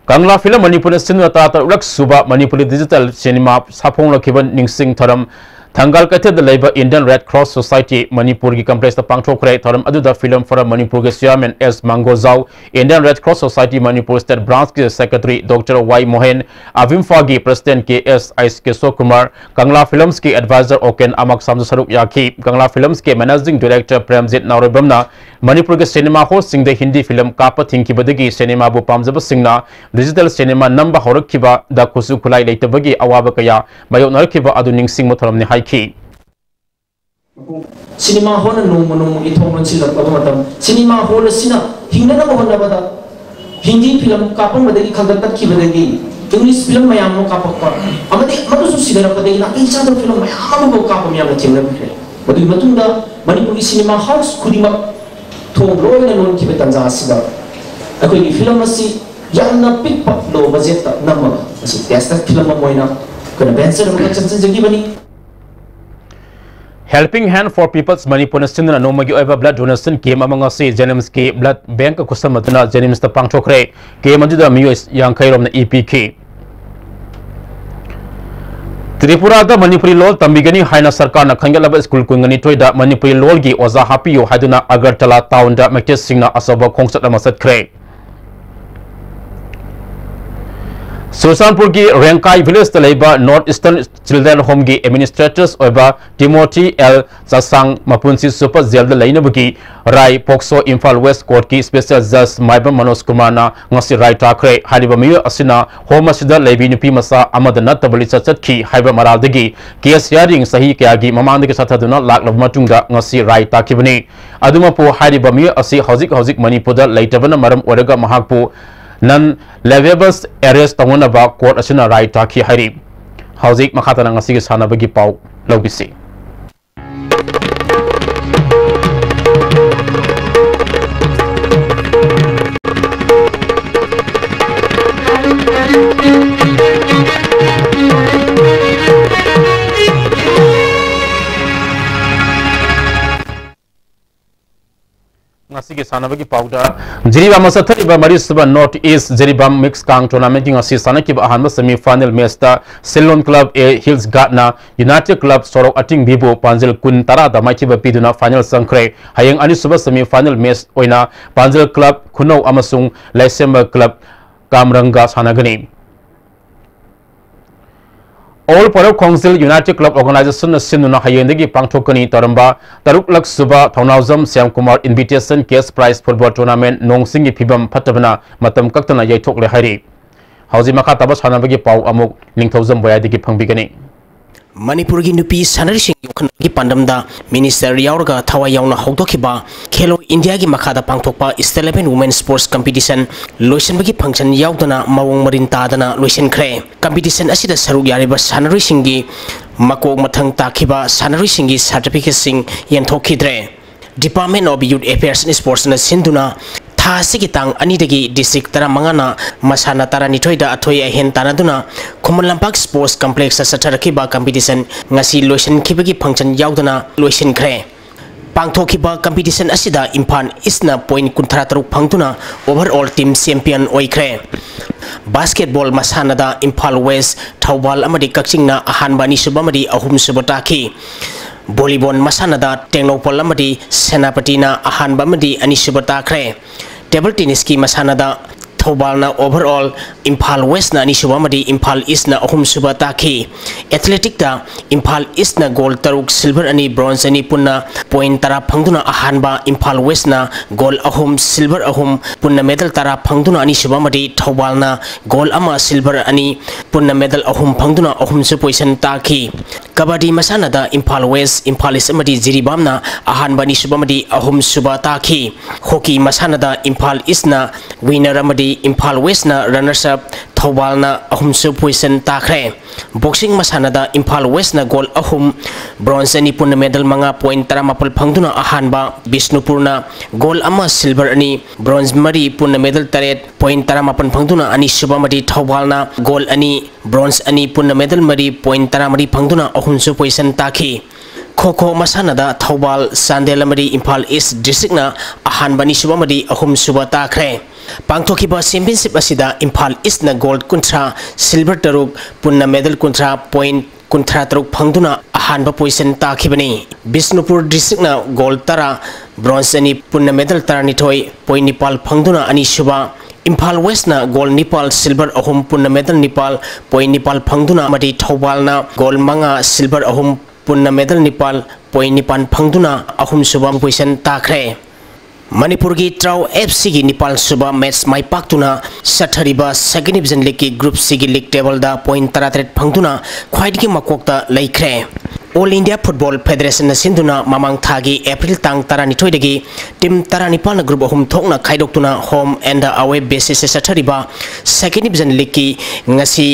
ꯀꯪꯂꯥ Film ꯃꯅꯤꯄꯨꯔꯅ ꯁꯤꯟꯗꯨꯅ ꯇꯔꯥꯇꯔꯨꯛꯂꯛ ꯁꯨꯕ ꯃꯅꯤꯄꯨꯔꯤ digital cinema ꯁꯥꯐꯣꯡꯂꯛꯈꯤꯕ ꯅꯤꯡꯁꯤꯡ ꯊꯧꯔꯝ ꯊꯪꯒꯥꯜ ꯀꯩꯊꯦꯜꯗ ꯂꯩꯕ Indian Red Cross Society ꯃꯅꯤꯄꯨꯔꯒꯤ complexꯇ ꯄꯥꯡꯊꯣꯛꯈ꯭ꯔꯦ꯫ ꯊꯧꯔꯝ ꯑꯗꯨꯗ Film Forum ꯃꯅꯤꯄꯨꯔꯒꯤ chairman S ꯃꯥꯡꯒꯣꯖꯥꯎ, Indian Red Cross Society Manipur state branchꯀꯤ secretary Doctor Y ꯃꯣꯍꯦꯟ, ꯑꯚꯤꯝꯐꯥꯒꯤ president K S ꯑꯥꯏ ꯀꯦꯁꯣ ꯀꯨꯃꯥꯔ, ꯀꯪꯂꯥ Filmsꯀꯤ advisor ꯑꯣꯀꯦꯟ ꯑꯃꯛꯁꯥꯝꯁꯨ ꯁꯔꯨꯛ ꯌꯥꯈꯤ꯫ ꯀꯪꯂꯥ Filmsꯀꯤ managing director ꯄ꯭ꯔꯦꯝꯖꯤꯠ ꯅꯥꯎꯔꯦꯝꯕꯝꯅ ꯃꯅꯤꯄꯨꯔꯒꯤ cinema hallꯁꯤꯡꯗ Hindi film ꯀꯥꯞꯄ ꯊꯤꯡꯈꯤꯕꯗꯒꯤ cinemaꯕꯨ ꯄꯥꯝꯖꯕꯁꯤꯡꯅ digital cinema ꯅꯝꯕ ꯍꯧꯔꯛꯈꯤꯕꯗ ꯈꯨꯠꯁꯨ ꯈꯨꯠꯂꯥꯏ ꯂꯩꯇꯕꯒꯤ ꯑꯋꯥꯕ ꯀꯌꯥ ꯃꯥꯌꯣꯛꯅꯔꯛꯈꯤꯕ ꯑꯗꯨ ꯅꯤꯡꯁꯤꯡꯕ ꯊꯧꯔꯝꯅꯤ ꯍꯥꯏꯈꯤ꯫ ꯁꯤꯅꯦꯃꯥ ꯍꯣꯜꯅ ꯅꯣꯡꯃ ꯅꯣꯡꯃꯒꯤ ꯊꯣꯡ ꯂꯣꯟꯁꯤꯜꯂꯛꯂꯕ ꯃꯇꯝ, ꯁꯤꯅꯦꯃꯥ ꯍꯣꯜ ꯑꯁꯤꯅ ꯍꯤꯡꯅꯅꯕ ꯍꯣꯠꯅꯕꯗ ꯍꯤꯟꯗꯤ ꯐꯤꯂꯝ ꯀꯥꯞꯄꯝꯕꯗꯒꯤ ꯈꯟꯒꯠꯂꯛꯈꯤꯕꯗꯒꯤ ꯏꯪꯂꯤꯁ ꯐꯤꯂꯝ ꯃꯌꯥꯝ ꯑꯃ ꯀꯥꯞꯄꯛꯄ ꯑꯃꯗꯤ ꯃꯗꯨꯁꯨ ꯁꯤꯗꯔꯛꯄꯗꯒꯤ ꯅꯥꯄꯤ ꯆꯥꯗꯕ ꯐꯤꯂꯝ ꯃꯌꯥꯝ ꯑꯃꯐꯥꯎ ꯀꯥꯞꯄ ꯃꯤꯌꯥꯝꯅ ꯊꯦꯡꯅꯕꯤꯈ꯭ꯔꯦ꯫ ꯃꯗꯨꯒꯤ ꯃꯇꯨꯡꯗ ꯃꯅꯤꯄꯨꯔꯒꯤ ꯁꯤꯅꯦꯃꯥ ꯍꯥꯎꯁ ꯈꯨꯗꯤꯡꯃꯛ ꯊꯣꯡ ꯂꯣꯏꯅ ꯂꯣꯟꯈꯤꯕ ꯇꯥꯟꯖꯥ ꯑꯁꯤꯗ ꯑꯩꯈꯣꯏꯒꯤ ꯐꯤꯂꯝ ꯑꯁꯤ ꯌꯥꯝꯅ ꯄꯤꯛꯄ low budgetꯇ ꯅꯝꯃꯒ ꯃꯁꯤ test film ꯑꯃ ꯑꯣꯏꯅ ꯑꯩꯈꯣꯏꯅ venture ꯑꯃꯈꯛ ꯆꯠꯆꯖꯈꯤꯕꯅꯤ꯫ Helping Hand for People's ꯃꯅꯤꯄꯨꯔꯅ ꯁꯤꯟꯗꯨꯅ ꯅꯣꯡꯃꯒꯤ ꯑꯣꯏꯕ blood donation camp ꯑꯃ ꯉꯁꯤ JNIMSꯀꯤ blood bankꯀ ꯈꯨꯠꯁꯝꯅꯗꯨꯅ JNIMSꯇ ꯄꯥꯡꯊꯣꯛꯈ꯭ꯔꯦ꯫ Camp ꯑꯗꯨꯗ ꯃꯤꯑꯣꯏ ꯌꯥꯡꯈꯩ ꯔꯣꯝꯅ ꯏ ꯄꯤꯈꯤ꯫ ꯇ꯭ꯔꯤꯄꯨꯔꯥꯗ ꯃꯅꯤꯄꯨꯔꯤ ꯂꯣꯜ ꯇꯝꯕꯤꯒꯅꯤ ꯍꯥꯏꯅ ꯁꯔꯀꯥꯔꯅ ꯈꯟꯒꯠꯂꯕ ꯁ꯭ꯀꯨꯜ ꯀꯨꯟꯒ ꯅꯤꯊꯣꯏꯗ ꯃꯅꯤꯄꯨꯔꯤ ꯂꯣꯜꯒꯤ ꯑꯣꯖꯥ ꯍꯥꯞꯄꯤꯌꯨ ꯍꯥꯏꯗꯨꯅ ꯑꯒꯔꯇꯂꯥ ꯇꯥꯎꯟꯗ ꯃꯩꯇꯩꯁꯤꯡꯅ ꯑꯆꯧꯕ ꯈꯣꯡꯆꯠ ꯑꯃ ꯆꯠꯈ꯭ꯔꯦ꯫ ꯆꯨꯔꯆꯥꯟꯄꯨꯔꯒꯤ ꯔꯦꯡꯀꯥꯏ ꯚꯤꯂꯦꯖꯇ ꯂꯩꯕ North Eastern Children Homeꯒꯤ administrators ꯑꯣꯏꯕ ꯇꯤꯃꯣꯊꯤ ꯑꯦꯜ ꯆꯥꯁꯥꯡ ꯃꯄꯨꯟꯁꯤ ꯁꯨꯞꯄ ꯖꯦꯜꯗ ꯂꯩꯅꯕꯒꯤ ꯔꯥꯏ ꯄꯣꯛꯁꯣ ꯏꯝꯐꯥꯜ ꯋꯦꯁ ꯀꯣꯔꯠꯀꯤ special judge ꯃꯥꯏꯕꯝ ꯃꯅꯣꯖ ꯀꯨꯃꯥꯔꯅ ꯉꯁꯤ ꯔꯥꯏ ꯇꯥꯈ꯭ꯔꯦ꯫ ꯍꯥꯏꯔꯤꯕ ꯃꯤꯑꯣꯏ ꯑꯁꯤꯅ ꯍꯣꯝ ꯑꯁꯤꯗ ꯂꯩꯕꯤ ꯅꯨꯄꯤ ꯃꯆꯥ ꯑꯃꯗ ꯅꯠꯇꯕ ꯂꯤꯆꯠ ꯆꯠꯈꯤ ꯍꯥꯏꯕ ꯃꯔꯥꯜꯗꯒꯤ case hearing ꯆꯍꯤ ꯀꯌꯥꯒꯤ ꯃꯃꯥꯡꯗꯒꯤ ꯆꯠꯊꯗꯨꯅ ꯂꯥꯛꯂꯕ ꯃꯇꯨꯡꯗ ꯉꯁꯤ ꯔꯥꯏ ꯇꯥꯈꯤꯕꯅꯤ꯫ ꯑꯗꯨꯃꯛꯄꯨ ꯍꯥꯏꯔꯤꯕ ꯃꯤꯑꯣꯏ ꯑꯁꯤ ꯍꯧꯖꯤꯛ ꯍꯧꯖꯤꯛ ꯃꯅꯤꯄꯨꯔꯗ ꯂꯩꯇꯕꯅ ꯃꯔꯝ ꯑꯣꯏꯔꯒ ꯃꯍꯥꯛꯄꯨ non habeas arrest ꯇꯧꯅꯅꯕ ꯀꯣꯔꯠ ꯑꯁꯤꯅ ꯔꯥꯏ ꯇꯥꯈꯤ ꯍꯥꯏꯔꯤ꯫ ꯍꯧꯖꯤꯛ ꯃꯈꯥ ꯇꯥꯅ ꯉꯁꯤꯒꯤ ꯁꯥꯟꯅꯕꯒꯤ ꯄꯥꯎ ꯂꯧꯕꯤꯁꯤ꯫ ꯑꯁꯤꯒꯤ ꯁꯥꯟꯅꯕꯒꯤ ꯄꯥꯎꯗ, ꯖꯤꯔꯤꯕꯥꯝꯗ ꯆꯠꯊꯔꯤꯕ ꯃꯔꯤꯁꯨꯕ North East Jiribam Mix Kang Tournament ꯉꯁꯤ ꯁꯥꯟꯅꯈꯤꯕ ꯑꯍꯥꯟꯕ semi final match ꯇ ꯁꯤꯜꯂꯣꯟ Club A Hills Guard ꯅ United Club ꯁꯣꯔꯣꯛ ꯑꯇꯤꯡꯕꯤꯕꯨ ꯄꯥꯟꯖꯜ ꯀꯨꯟ ꯇꯔꯥꯗ ꯃꯥꯏꯊꯤꯕ ꯄꯤꯗꯨꯅ final ꯆꯪꯈ꯭ꯔꯦ꯫ ꯍꯌꯦꯡ ꯑꯅꯤꯁꯨꯕ semi final match ꯑꯣꯏꯅ ꯄꯥꯟꯖꯜ Club ꯈꯨꯅꯧ ꯑꯃꯁꯨꯡ ꯂꯥꯏꯁꯦꯝꯕ Club ꯀꯥꯝꯔꯪꯒ ꯁꯥꯟꯅꯒꯅꯤ꯫ All Pharok Khongjil United Club Organization ꯅ ꯁꯤꯟꯗꯨꯅ ꯍꯌꯦꯡꯗꯒꯤ ꯄꯥꯡꯊꯣꯛꯀꯅꯤ ꯇꯧꯔꯝꯕ ꯇꯔꯨꯛꯂꯛ ꯁꯨꯕ ꯊꯧꯅꯥꯎꯖꯝ Shyamkumar Invitation Cash Prize Football Tournament ꯅꯣꯡ ꯆꯤꯡꯒꯤ ꯐꯤꯕꯝ ꯐꯠꯇꯕꯅ ꯃꯇꯝ ꯀꯛꯇꯅ ꯌꯩꯊꯣꯛꯂꯦ ꯍꯥꯏꯔꯤ꯫ ꯍꯧꯖꯤꯛ ꯃꯈꯥ ꯇꯥꯕ ꯁꯥꯟꯅꯕꯒꯤ ꯄꯥꯎ ꯑꯃꯨꯛ ꯅꯤꯡꯊꯧꯖꯝ ꯕꯣꯌꯥꯏꯗꯒꯤ ꯐꯪꯕꯤꯒꯅꯤ꯫ ꯃꯅꯤꯄꯨꯔꯒꯤ ꯅꯨꯄꯤ ꯁꯥꯟꯅꯔꯣꯏꯁꯤꯡ ꯌꯣꯛꯈꯠꯅꯕꯒꯤ ꯄꯥꯟꯗꯝꯗ ꯃꯤꯅꯤꯁꯇꯔ ꯌꯥꯎꯔꯒ ꯊꯋꯥꯏ ꯌꯥꯎꯅ ꯍꯧꯗꯣꯛꯈꯤꯕ ꯈꯦꯂꯣ ꯏꯟꯗꯤꯌꯥꯒꯤ ꯃꯈꯥꯗ ꯄꯥꯡꯊꯣꯛꯄ State Level Women Sports Competition ꯂꯣꯏꯁꯤꯟꯕꯒꯤ function ꯌꯥꯎꯗꯅ ꯃꯑꯣꯡ ꯃꯔꯤꯟ ꯇꯥꯗꯅ ꯂꯣꯏꯁꯤꯟꯈ꯭ꯔꯦ꯫ Competition ꯑꯁꯤꯗ ꯁꯔꯨꯛ ꯌꯥꯔꯤꯕ ꯁꯥꯟꯅꯔꯣꯏꯁꯤꯡꯒꯤ ꯃꯀꯣꯛ ꯃꯊꯪ ꯇꯥꯈꯤꯕ ꯁꯥꯟꯅꯔꯣꯏꯁꯤꯡꯒꯤ certificate ꯁꯤꯡ ꯌꯦꯟꯊꯣꯛꯈꯤꯗ꯭ꯔꯦ꯫ Department of Youth Affairs and Sports ꯅ ꯁꯤꯟꯗꯨꯅ ꯊꯥ ꯑꯁꯤꯒꯤ ꯇꯥꯡ ꯑꯅꯤꯗꯒꯤ district ꯇꯔꯥꯃꯉꯥꯅ ꯃꯁꯥꯟꯅ ꯇꯔꯥꯅꯤꯊꯣꯏꯗ ꯑꯊꯣꯏ ꯑꯍꯦꯟ ꯇꯥꯟꯅꯗꯨꯅ ꯈꯨꯃꯟ ꯂꯝꯄꯥꯛ Sports Complex ꯇ ꯆꯠꯊꯔꯛꯈꯤꯕ competition ꯉꯁꯤ ꯂꯣꯏꯁꯤꯟꯈꯤꯕꯒꯤ function ꯌꯥꯎꯗꯅ ꯂꯣꯏꯁꯤꯟꯈ꯭ꯔꯦ꯫ ꯄꯥꯡꯊꯣꯛꯈꯤꯕ competition ꯑꯁꯤꯗ ꯏꯝꯐꯥꯜ East ꯅ point ꯀꯨꯟꯊ꯭ꯔꯥ ꯇꯔꯨꯛ ꯐꯪꯗꯨꯅ overall team champion ꯑꯣꯏꯈ꯭ꯔꯦ꯫ Basketball ꯃꯁꯥꯟꯅꯗ ꯏꯝꯐꯥꯜ West, ꯊꯧꯕꯥꯜ ꯑꯃꯗꯤ ꯀꯛꯆꯤꯡꯅ ꯑꯍꯥꯟꯕ, ꯑꯅꯤꯁꯨꯕ ꯑꯃꯗꯤ ꯑꯍꯨꯝꯁꯨꯕ ꯇꯥꯈꯤ꯫ Volleyball ꯃꯁꯥꯟꯅꯗ ꯇꯦꯡꯅꯧꯄꯜ ꯑꯃꯗꯤ ꯁꯦꯅꯥꯄꯇꯤꯅ ꯑꯍꯥꯟꯕ ꯑꯃꯗꯤ ꯑꯅꯤꯁꯨꯕ ꯇꯥꯈ꯭ꯔꯦ꯫ Table tennis ꯀꯤ ꯃꯁꯥꯟꯅꯗ ꯊꯧꯕꯥꯜꯅ overall, ꯏꯝꯐꯥꯜ West ꯅ ꯑꯅꯤꯁꯨꯕ ꯑꯃꯗꯤ ꯏꯝꯐꯥꯜ East ꯅ ꯑꯍꯨꯝꯁꯨꯕ ꯇꯥꯈꯤ꯫ Athletic ꯇ ꯏꯝꯐꯥꯜ East ꯅ gold ꯇꯔꯨꯛ, silver ꯑꯅꯤ, bronze ꯑꯅꯤ, ꯄꯨꯟꯅ point ꯇꯔꯥ ꯐꯪꯗꯨꯅ ꯑꯍꯥꯟꯕ, ꯏꯝꯐꯥꯜ West ꯅ gold ꯑꯍꯨꯝ, silver ꯑꯍꯨꯝ, ꯄꯨꯟꯅ medal ꯇꯔꯥ ꯐꯪꯗꯨꯅ ꯑꯅꯤꯁꯨꯕ ꯑꯃꯗꯤ ꯊꯧꯕꯥꯜꯅ gold ꯑꯃ, silver ꯑꯅꯤ, ꯄꯨꯟꯅ medal ꯑꯍꯨꯝ ꯐꯪꯗꯨꯅ ꯑꯍꯨꯝꯁꯨ position ꯇꯥꯈꯤ꯫ ꯀꯕꯥꯗꯤ ꯃꯁꯥꯟꯅꯗ ꯏꯝꯐꯥꯜ West, ꯏꯝꯐꯥꯜ East ꯑꯃꯗꯤ ꯖꯤꯔꯤꯕꯥꯝꯅ ꯑꯍꯥꯟꯕ, ꯑꯅꯤꯁꯨꯕ ꯑꯃꯗꯤ ꯑꯍꯨꯝꯁꯨꯕ ꯇꯥꯈꯤ꯫ Hockey ꯃꯁꯥꯟꯅꯗ ꯏꯝꯐꯥꯜ East ꯅ winner ꯑꯃꯗꯤ ꯏꯝꯐꯥꯜ West ꯅ runners up, ꯊꯧꯕꯥꯜꯅ ꯑꯍꯨꯝꯁꯨ position ꯇꯥꯈ꯭ꯔꯦ꯫ Boxing ꯃꯁꯥꯟꯅꯗ ꯏꯝꯐꯥꯜ West ꯅ gold ꯑꯍꯨꯝ, bronze ꯑꯅꯤ, ꯄꯨꯟꯅ medal ꯃꯉꯥ, point ꯇꯔꯥꯃꯥꯄꯜ ꯐꯪꯗꯨꯅ ꯑꯍꯥꯟꯕ, ꯕꯤꯁꯅꯨꯄꯨꯔꯅ gold ꯑꯃ, silver ꯑꯅꯤ, bronze ꯃꯔꯤ, ꯄꯨꯟꯅ medal ꯇꯔꯦꯠ, point ꯇꯔꯥꯃꯥꯄꯜ ꯐꯪꯗꯨꯅ ꯑꯅꯤꯁꯨꯕ ꯑꯃꯗꯤ ꯊꯧꯕꯥꯜꯅ gold ꯑꯅꯤ, bronze ꯑꯅꯤ, ꯄꯨꯟꯅ medal ꯃꯔꯤ, point ꯇꯔꯥꯃꯔꯤ ꯐꯪꯗꯨꯅ ꯑꯍꯨꯝꯁꯨ position ꯇꯥꯈꯤ꯫ ꯈꯣ ꯈꯣ ꯃꯁꯥꯟꯅꯗ ꯊꯧꯕꯥꯜ, ꯆꯥꯟꯗꯦꯜ ꯑꯃꯗꯤ ꯏꯝꯐꯥꯜ ꯏꯁ ꯗꯤꯁꯇ꯭ꯔꯤꯛꯅ ꯑꯍꯥꯟꯕ, ꯑꯅꯤꯁꯨꯕ ꯑꯃꯗꯤ ꯑꯍꯨꯝꯁꯨꯕ ꯇꯥꯈ꯭ꯔꯦ꯫ ꯄꯥꯡꯊꯣꯛꯈꯤꯕ ꯆꯦꯝꯄꯤꯌꯟꯁꯤꯞ ꯑꯁꯤꯗ ꯏꯝꯐꯥꯜ ꯏꯁꯅ ꯒꯣꯜ ꯀꯨꯟꯊ꯭ꯔꯥ, ꯁꯤꯜꯚꯔ ꯇꯔꯨꯛ, ꯄꯨꯟꯅ ꯃꯦꯗꯜ ꯀꯨꯟꯊ꯭ꯔꯥ, ꯄꯣꯏꯟ ꯀꯨꯟꯊ꯭ꯔꯥ ꯇꯔꯨꯛ ꯐꯪꯗꯨꯅ ꯑꯍꯥꯟꯕ ꯄꯣꯖꯤꯁꯟ ꯇꯥꯈꯤꯕꯅꯤ꯫ ꯕꯤꯁꯅꯨꯄꯨꯔ ꯗꯤꯁꯇ꯭ꯔꯤꯛꯅ ꯒꯣꯜ ꯇꯔꯥ, ꯕ꯭ꯔꯣꯟꯖ ꯑꯅꯤ, ꯄꯨꯟꯅ ꯃꯦꯗꯜ ꯇꯔꯥꯅꯤꯊꯣꯏ, ꯄꯣꯏꯟ ꯅꯤꯄꯥꯜ ꯐꯪꯗꯨꯅ ꯑꯅꯤꯁꯨꯕ, ꯏꯝꯐꯥꯜ ꯋꯦꯁꯅ ꯒꯣꯜ ꯅꯤꯄꯥꯜ, ꯁꯤꯜꯚꯔ ꯑꯍꯨꯝ, ꯄꯨꯟꯅ ꯃꯦꯗꯜ ꯅꯤꯄꯥꯜ, ꯄꯣꯏꯟ ꯅꯤꯄꯥꯜ ꯐꯪꯗꯨꯅ, ꯑꯃꯗꯤ ꯊꯧꯕꯥꯜꯅ ꯒꯣꯜ ꯃꯉꯥ, ꯁꯤꯜꯚꯔ ꯑꯍꯨꯝ, ꯄꯨꯟꯅ ꯃꯦꯗꯜ ꯅꯤꯄꯥꯜ, ꯄꯣꯏꯟ ꯅꯤꯄꯥꯜ ꯐꯪꯗꯨꯅ ꯑꯍꯨꯝꯁꯨꯕ ꯄꯣꯖꯤꯁꯟ ꯇꯥꯈ꯭ꯔꯦ꯫ ꯃꯅꯤꯄꯨꯔꯒꯤ ꯇ꯭ꯔꯥꯎ ꯑꯦꯐ ꯁꯤꯒꯤ ꯅꯤꯄꯥꯜ ꯁꯨꯕ ꯃꯦꯠꯆ ꯃꯥꯏ ꯄꯥꯛꯇꯨꯅ ꯆꯠꯊꯔꯤꯕ ꯁꯦꯀꯦꯟ ꯗꯤꯕꯤꯖꯟ ꯂꯤꯒꯀꯤ ꯒ꯭ꯔꯨꯞ ꯁꯤꯒꯤ ꯂꯤꯒ ꯇꯦꯕꯜꯗ ꯄꯣꯏꯟ ꯇꯔꯥꯇꯔꯦꯠ ꯐꯪꯗꯨꯅ ꯈ꯭ꯋꯥꯏꯗꯒꯤ ꯃꯀꯣꯛꯇ ꯂꯩꯈ꯭ꯔꯦ꯫ ꯑꯣꯜ ꯏꯟꯗꯤꯌꯥ ꯐꯨꯠꯕꯣꯜ ꯐꯦꯗꯔꯦꯁꯟꯅ ꯁꯤꯟꯗꯨꯅ ꯃꯃꯥꯡ ꯊꯥꯒꯤ ꯑꯦꯄ꯭ꯔꯤꯜ ꯇꯥꯡ ꯇꯔꯥꯅꯤꯊꯣꯏꯗꯒꯤ ꯇꯤꯝ ꯇꯔꯥꯅꯤꯄꯥꯜꯅ ꯒ꯭ꯔꯨꯞ ꯑꯍꯨꯝ ꯊꯣꯛꯅ ꯈꯥꯏꯗꯣꯛꯇꯨꯅ ꯍꯣꯝ ꯑꯦꯟꯗ ꯑꯋꯦ ꯕꯦꯁꯤꯁꯇ ꯆꯠꯊꯔꯤꯕ ꯁꯦꯀꯦꯟ ꯗꯤꯕꯤꯖꯟ ꯂꯤꯒꯀꯤ ꯉꯁꯤ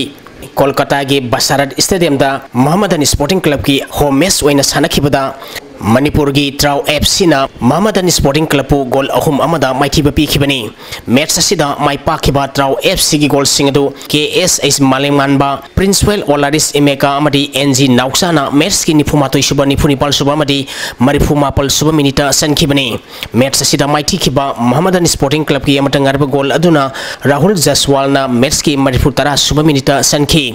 ꯀꯣꯜꯀꯇꯥꯒꯤ ꯕꯁꯥꯔꯠ ꯁ꯭ꯇꯦꯗꯤꯌꯝꯗ ꯃꯣꯍꯝꯃꯗꯟ ꯁ꯭ꯄꯣꯔꯇꯤꯡ ꯀ꯭ꯂꯕꯀꯤ ꯍꯣꯝ ꯃꯦꯠꯆ ꯑꯣꯏꯅ ꯁꯥꯟꯅꯈꯤꯕꯗ ꯃꯅꯤꯄꯨꯔꯒꯤ ꯇ꯭ꯔꯥꯎ ꯑꯦꯐ ꯁꯤꯅ ꯃꯣꯍꯝꯃꯗꯟ ꯁ꯭ꯄꯣꯔꯇꯤꯡ ꯀ꯭ꯂꯕꯄꯨ ꯒꯣꯜ ꯑꯍꯨꯝ ꯑꯃꯗ ꯃꯥꯏꯊꯤꯕ ꯄꯤꯈꯤꯕꯅꯤ꯫ ꯃꯦꯠꯆ ꯑꯁꯤꯗ ꯃꯥꯏ ꯄꯥꯛꯈꯤꯕ ꯇ꯭ꯔꯥꯎ ꯑꯦꯐ ꯁꯤꯒꯤ ꯒꯣꯜꯁꯤꯡ ꯑꯗꯨ ꯀꯦ ꯑꯦꯁ ꯑꯩꯆ ꯃꯥꯂꯦꯝꯉꯥꯟꯕ, ꯄ꯭ꯔꯤꯟꯁꯋꯦꯜ ꯑꯣꯂꯥꯔꯤꯁ ꯏꯃꯦꯀꯥ ꯑꯃꯗꯤ ꯑꯦꯟ ꯖꯤ ꯅꯥꯎꯆꯥꯅ ꯃꯦꯠꯆꯀꯤ ꯅꯤꯐꯨꯃꯥꯊꯣꯏ ꯁꯨꯕ, ꯅꯤꯐꯨ ꯅꯤꯄꯥꯜ ꯁꯨꯕ ꯑꯃꯗꯤ ꯃꯔꯤꯐꯨ ꯃꯥꯄꯜ ꯁꯨꯕ ꯃꯤꯅꯤꯠꯇ ꯆꯟꯈꯤꯕꯅꯤ꯫ ꯃꯦꯠꯆ ꯑꯁꯤꯗ ꯃꯥꯏꯊꯤꯈꯤꯕ ꯃꯣꯍꯝꯃꯗꯟ ꯁ꯭ꯄꯣꯔꯇꯤꯡ ꯀ꯭ꯂꯕꯀꯤ ꯑꯃꯠꯇ ꯉꯥꯏꯔꯕ ꯒꯣꯜ ꯑꯗꯨꯅ ꯔꯥꯍꯨꯜ ꯖꯁꯋꯥꯜꯅ ꯃꯦꯠꯆꯀꯤ ꯃꯔꯤꯐꯨ ꯇꯔꯥ ꯁꯨꯕ ꯃꯤꯅꯤꯠꯇ ꯆꯟꯈꯤ꯫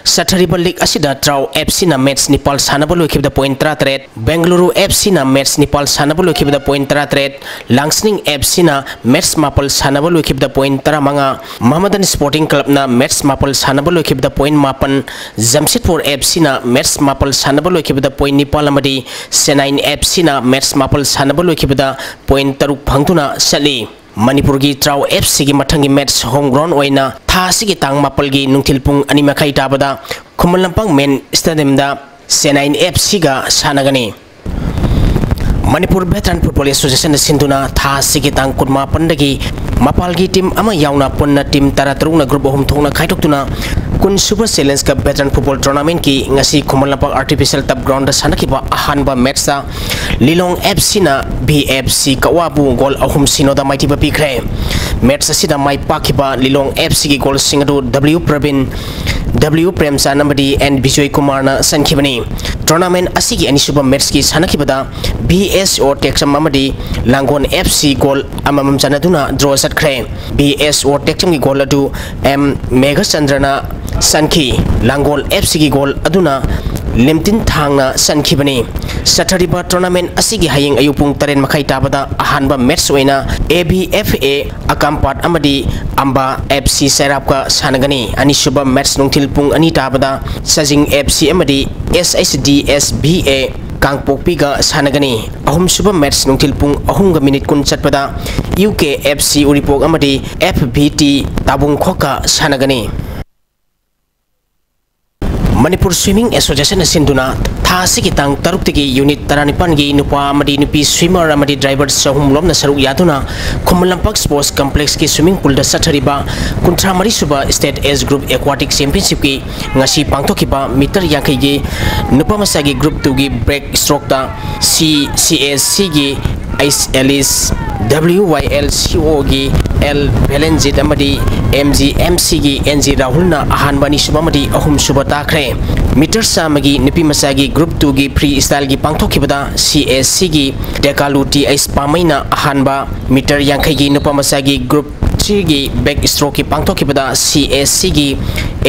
ꯆꯠꯊꯔꯤꯕ ꯂꯤꯒ ꯑꯁꯤꯗ ꯇ꯭ꯔꯥꯎ ꯑꯦꯐ ꯁꯤꯅ ꯃꯦꯠꯆ ꯅꯤꯄꯥꯜ ꯁꯥꯟꯅꯕ ꯂꯣꯏꯈꯤꯕꯗ ꯄꯣꯏꯟ ꯇꯔꯥꯇꯔꯦꯠ, ꯕꯦꯡꯒꯂꯨꯔꯨ ꯑꯦꯐ ꯁꯤꯅ ꯃꯦꯠꯆ ꯅꯤꯄꯥꯜ ꯁꯥꯟꯅꯕ ꯂꯣꯏꯈꯤꯕꯗ ꯄꯣꯏꯟ ꯇꯔꯥꯇꯔꯦꯠ, ꯂꯥꯡꯁꯅꯤꯡ ꯑꯦꯐ ꯁꯤꯅ ꯃꯦꯠꯆ ꯃꯥꯄꯜ ꯁꯥꯟꯅꯕ ꯂꯣꯏꯈꯤꯕꯗ ꯄꯣꯏꯟ ꯇꯔꯥꯃꯉꯥ, ꯃꯣꯍꯝꯃꯗꯟ ꯁ꯭ꯄꯣꯔꯇꯤꯡ ꯀ꯭ꯂꯕꯅ ꯃꯦꯠꯆ ꯃꯥꯄꯜ ꯁꯥꯟꯅꯕ ꯂꯣꯏꯈꯤꯕꯗ ꯄꯣꯏꯟ ꯃꯥꯄꯜ, ꯖꯝꯁꯦꯗꯄꯨꯔ ꯑꯦꯐ ꯁꯤꯅ ꯃꯦꯠꯆ ꯃꯥꯄꯜ ꯁꯥꯟꯅꯕ ꯂꯣꯏꯈꯤꯕꯗ ꯄꯣꯏꯟ ꯅꯤꯄꯥꯜ ꯑꯃꯗꯤ ꯆꯦꯟꯅꯥꯏꯟ ꯑꯦꯐ ꯁꯤꯅ ꯃꯦꯠꯆ ꯃꯥꯄꯜ ꯁꯥꯟꯅꯕ ꯂꯣꯏꯈꯤꯕꯗ ꯄꯣꯏꯟ ꯇꯔꯨꯛ ꯐꯪꯗꯨꯅ ꯆꯠꯂꯤ꯫ ꯃꯅꯤꯄꯨꯔꯒꯤ ꯇ꯭ꯔꯥꯎ ꯑꯦꯐ ꯁꯤꯒꯤ ꯃꯊꯪꯒꯤ ꯃꯦꯠꯆ ꯍꯣꯝ ꯒ꯭ꯔꯥꯎꯟ ꯑꯣꯏꯅ ꯊꯥ ꯑꯁꯤꯒꯤ ꯇꯥꯡ ꯃꯥꯄꯜꯒꯤ ꯅꯨꯡꯊꯤꯜ ꯄꯨꯡ ꯑꯅꯤ ꯃꯈꯥꯏ ꯇꯥꯕꯗ ꯈꯨꯃꯟ ꯂꯝꯄꯥꯛ ꯃꯦꯟ ꯁ꯭ꯇꯦꯗꯤꯌꯝꯗ ꯆꯦꯟꯅꯥꯏꯟ ꯑꯦꯐ ꯁꯤꯒ ꯁꯥꯟꯅꯒꯅꯤ꯫ ꯃꯅꯤꯄꯨꯔ ꯚꯦꯇꯔꯟ ꯐꯨꯠꯕꯣꯜ ꯑꯦꯁꯣꯁꯤꯌꯦꯁꯟꯅ ꯁꯤꯟꯗꯨꯅ ꯊꯥ ꯑꯁꯤꯒꯤ ꯇꯥꯡ ꯀꯨꯟꯃꯥꯄꯟꯗꯒꯤ ꯃꯄꯥꯜꯒꯤ ꯇꯤꯝ ꯑꯃ ꯌꯥꯎꯅ ꯄꯨꯟꯅ ꯇꯤꯝ ꯇꯔꯥꯇꯔꯨꯛꯅ ꯒ꯭ꯔꯨꯞ ꯑꯍꯨꯝ ꯊꯣꯛꯅ ꯈꯥꯏꯗꯣꯛꯇꯨꯅ ꯀꯨꯟꯁꯨꯕ ꯆꯦꯂꯦꯟꯖ ꯀꯞ ꯚꯦꯇꯔꯟ ꯐꯨꯠꯕꯣꯜ ꯇꯣꯔꯅꯥꯃꯦꯟꯠꯀꯤ ꯉꯁꯤ ꯈꯨꯃꯟ ꯂꯝꯄꯥꯛ ꯑꯥꯔꯇꯤꯐꯤꯁꯤꯌꯦꯜ ꯇꯔꯐ ꯒ꯭ꯔꯥꯎꯟꯗ ꯁꯥꯟꯅꯈꯤꯕ ꯑꯍꯥꯟꯕ ꯃꯦꯠꯆꯇ ꯂꯤꯂꯣꯡ ꯑꯦꯐ ꯁꯤꯅ ꯚꯤ ꯑꯦꯐ ꯁꯤ ꯀꯛꯋꯥꯕꯨ ꯒꯣꯜ ꯑꯍꯨꯝ ꯁꯤꯅꯣꯗ ꯃꯥꯏꯊꯤꯕ ꯄꯤꯈ꯭ꯔꯦ꯫ ꯃꯦꯠꯆ ꯑꯁꯤꯗ ꯃꯥꯏ ꯄꯥꯛꯈꯤꯕ ꯂꯤꯂꯣꯡ ꯑꯦꯐ ꯁꯤꯒꯤ ꯒꯣꯜꯁꯤꯡ ꯑꯗꯨ ꯗꯕ꯭ꯂꯤꯎ ꯄ꯭ꯔꯕꯤꯟ, W ꯄ꯭ꯔꯦꯝꯆꯥꯟ ꯑꯃꯗꯤ N ꯕꯤꯖꯣꯏ ꯀꯨꯃꯥꯔꯅ ꯆꯟꯈꯤꯕꯅꯤ꯫ Tournament ꯑꯁꯤꯒꯤ ꯑꯅꯤꯁꯨꯕ matchꯀꯤ ꯁꯥꯟꯅꯈꯤꯕꯗ B S O ꯇꯦꯛꯆꯝ ꯑꯃꯗꯤ ꯂꯥꯡꯒꯣꯜ F C goal ꯑꯃꯃꯝ ꯆꯟꯅꯗꯨꯅ draw ꯆꯠꯈ꯭ꯔꯦ꯫ B S O ꯇꯦꯛꯆꯝꯒꯤ goal ꯑꯗꯨ M ꯃꯦꯘꯆꯟꯗ꯭ꯔꯅ ꯆꯟꯈꯤ꯫ ꯂꯥꯡꯒꯣꯜ F Cꯒꯤ goal ꯑꯗꯨꯅ ꯂꯦꯝꯇꯤꯟ ꯊꯥꯡꯅ ꯆꯟꯈꯤꯕꯅꯤ꯫ ꯆꯠꯊꯔꯤꯕ tournament ꯑꯁꯤꯒꯤ ꯍꯌꯦꯡ ꯑꯌꯨꯛ ꯄꯨꯡ ꯇꯔꯦꯠ ꯃꯈꯥꯏ ꯇꯥꯕꯗ ꯑꯍꯥꯟꯕ match ꯑꯣꯏꯅ A B F A ꯑꯀꯥꯝꯄꯥꯠ ꯑꯃꯗꯤ ꯑꯝꯕꯥ F C ꯆꯩꯔꯥꯞꯀ ꯁꯥꯟꯅꯒꯅꯤ꯫ ꯑꯅꯤꯁꯨꯕ match ꯅꯨꯡꯊꯤꯜ ꯄꯨꯡ ꯑꯅꯤ ꯇꯥꯕꯗ ꯆꯖꯤꯡ F C ꯑꯃꯗꯤ S H D S B A ꯀꯥꯡꯄꯣꯛꯄꯤꯒ ꯁꯥꯟꯅꯒꯅꯤ꯫ ꯑꯍꯨꯝꯁꯨꯕ match ꯅꯨꯡꯊꯤꯜ ꯄꯨꯡ ꯑꯍꯨꯝꯒ minute ꯀꯨꯟ ꯆꯠꯄꯗ U K F C ꯎꯔꯤꯄꯣꯛ ꯑꯃꯗꯤ F B T ꯇꯥꯕꯨꯡꯈꯣꯛꯀ ꯁꯥꯟꯅꯒꯅꯤ꯫ ꯃꯅꯤꯄꯨꯔ Swimming Associationꯅ ꯁꯤꯟꯗꯨꯅ ꯊꯥ ꯑꯁꯤꯒꯤ ꯇꯥꯡ ꯇꯔꯨꯛꯇꯒꯤ unit ꯇꯔꯥꯅꯤꯄꯥꯟꯒꯤ ꯅꯨꯄꯥ ꯑꯃꯗꯤ ꯅꯨꯄꯤ swimmer ꯑꯃꯗꯤ driver ꯆꯍꯨꯝ ꯂꯣꯝꯅ ꯁꯔꯨꯛ ꯌꯥꯗꯨꯅ ꯈꯨꯃꯟ ꯂꯝꯄꯥꯛ Sports Complexꯀꯤ swimming poolꯗ ꯆꯠꯊꯔꯤꯕ ꯀꯨꯟꯊ꯭ꯔꯥ ꯃꯔꯤ ꯁꯨꯕ State Age Group Aquatic Championshipꯀꯤ ꯉꯁꯤ ꯄꯥꯡꯊꯣꯛꯈꯤꯕ meter ꯌꯥꯡꯈꯩꯒꯤ ꯅꯨꯄꯥ ꯃꯆꯥꯒꯤ group twoꯒꯤ breaststrokeꯇ C C S Cꯒꯤ H Alice, W Y L C Oꯒꯤ L ꯚꯦꯂꯦꯟꯖꯤꯠ ꯑꯃꯗꯤ M G M Cꯒꯤ N G ꯔꯥꯍꯨꯜꯅ ꯑꯍꯥꯟꯕ, ꯑꯅꯤꯁꯨꯕ ꯑꯃꯗꯤ ꯑꯍꯨꯝꯁꯨꯕ ꯇꯥꯈ꯭ꯔꯦ꯫ Meter ꯆꯥꯝꯃꯒꯤ ꯅꯨꯄꯤ ꯃꯆꯥꯒꯤ group twoꯒꯤ freestyleꯒꯤ ꯄꯥꯡꯊꯣꯛꯈꯤꯕꯗ C S Cꯒꯤ ꯗꯦꯀꯥꯂꯨ T H ꯄꯥꯃꯩꯅ ꯑꯍꯥꯟꯕ, meter ꯌꯥꯡꯈꯩꯒꯤ ꯅꯨꯄꯥ ꯃꯆꯥꯒꯤ group threeꯒꯤ breaststrokeꯀꯤ ꯄꯥꯡꯊꯣꯛꯈꯤꯕꯗ C S Cꯒꯤ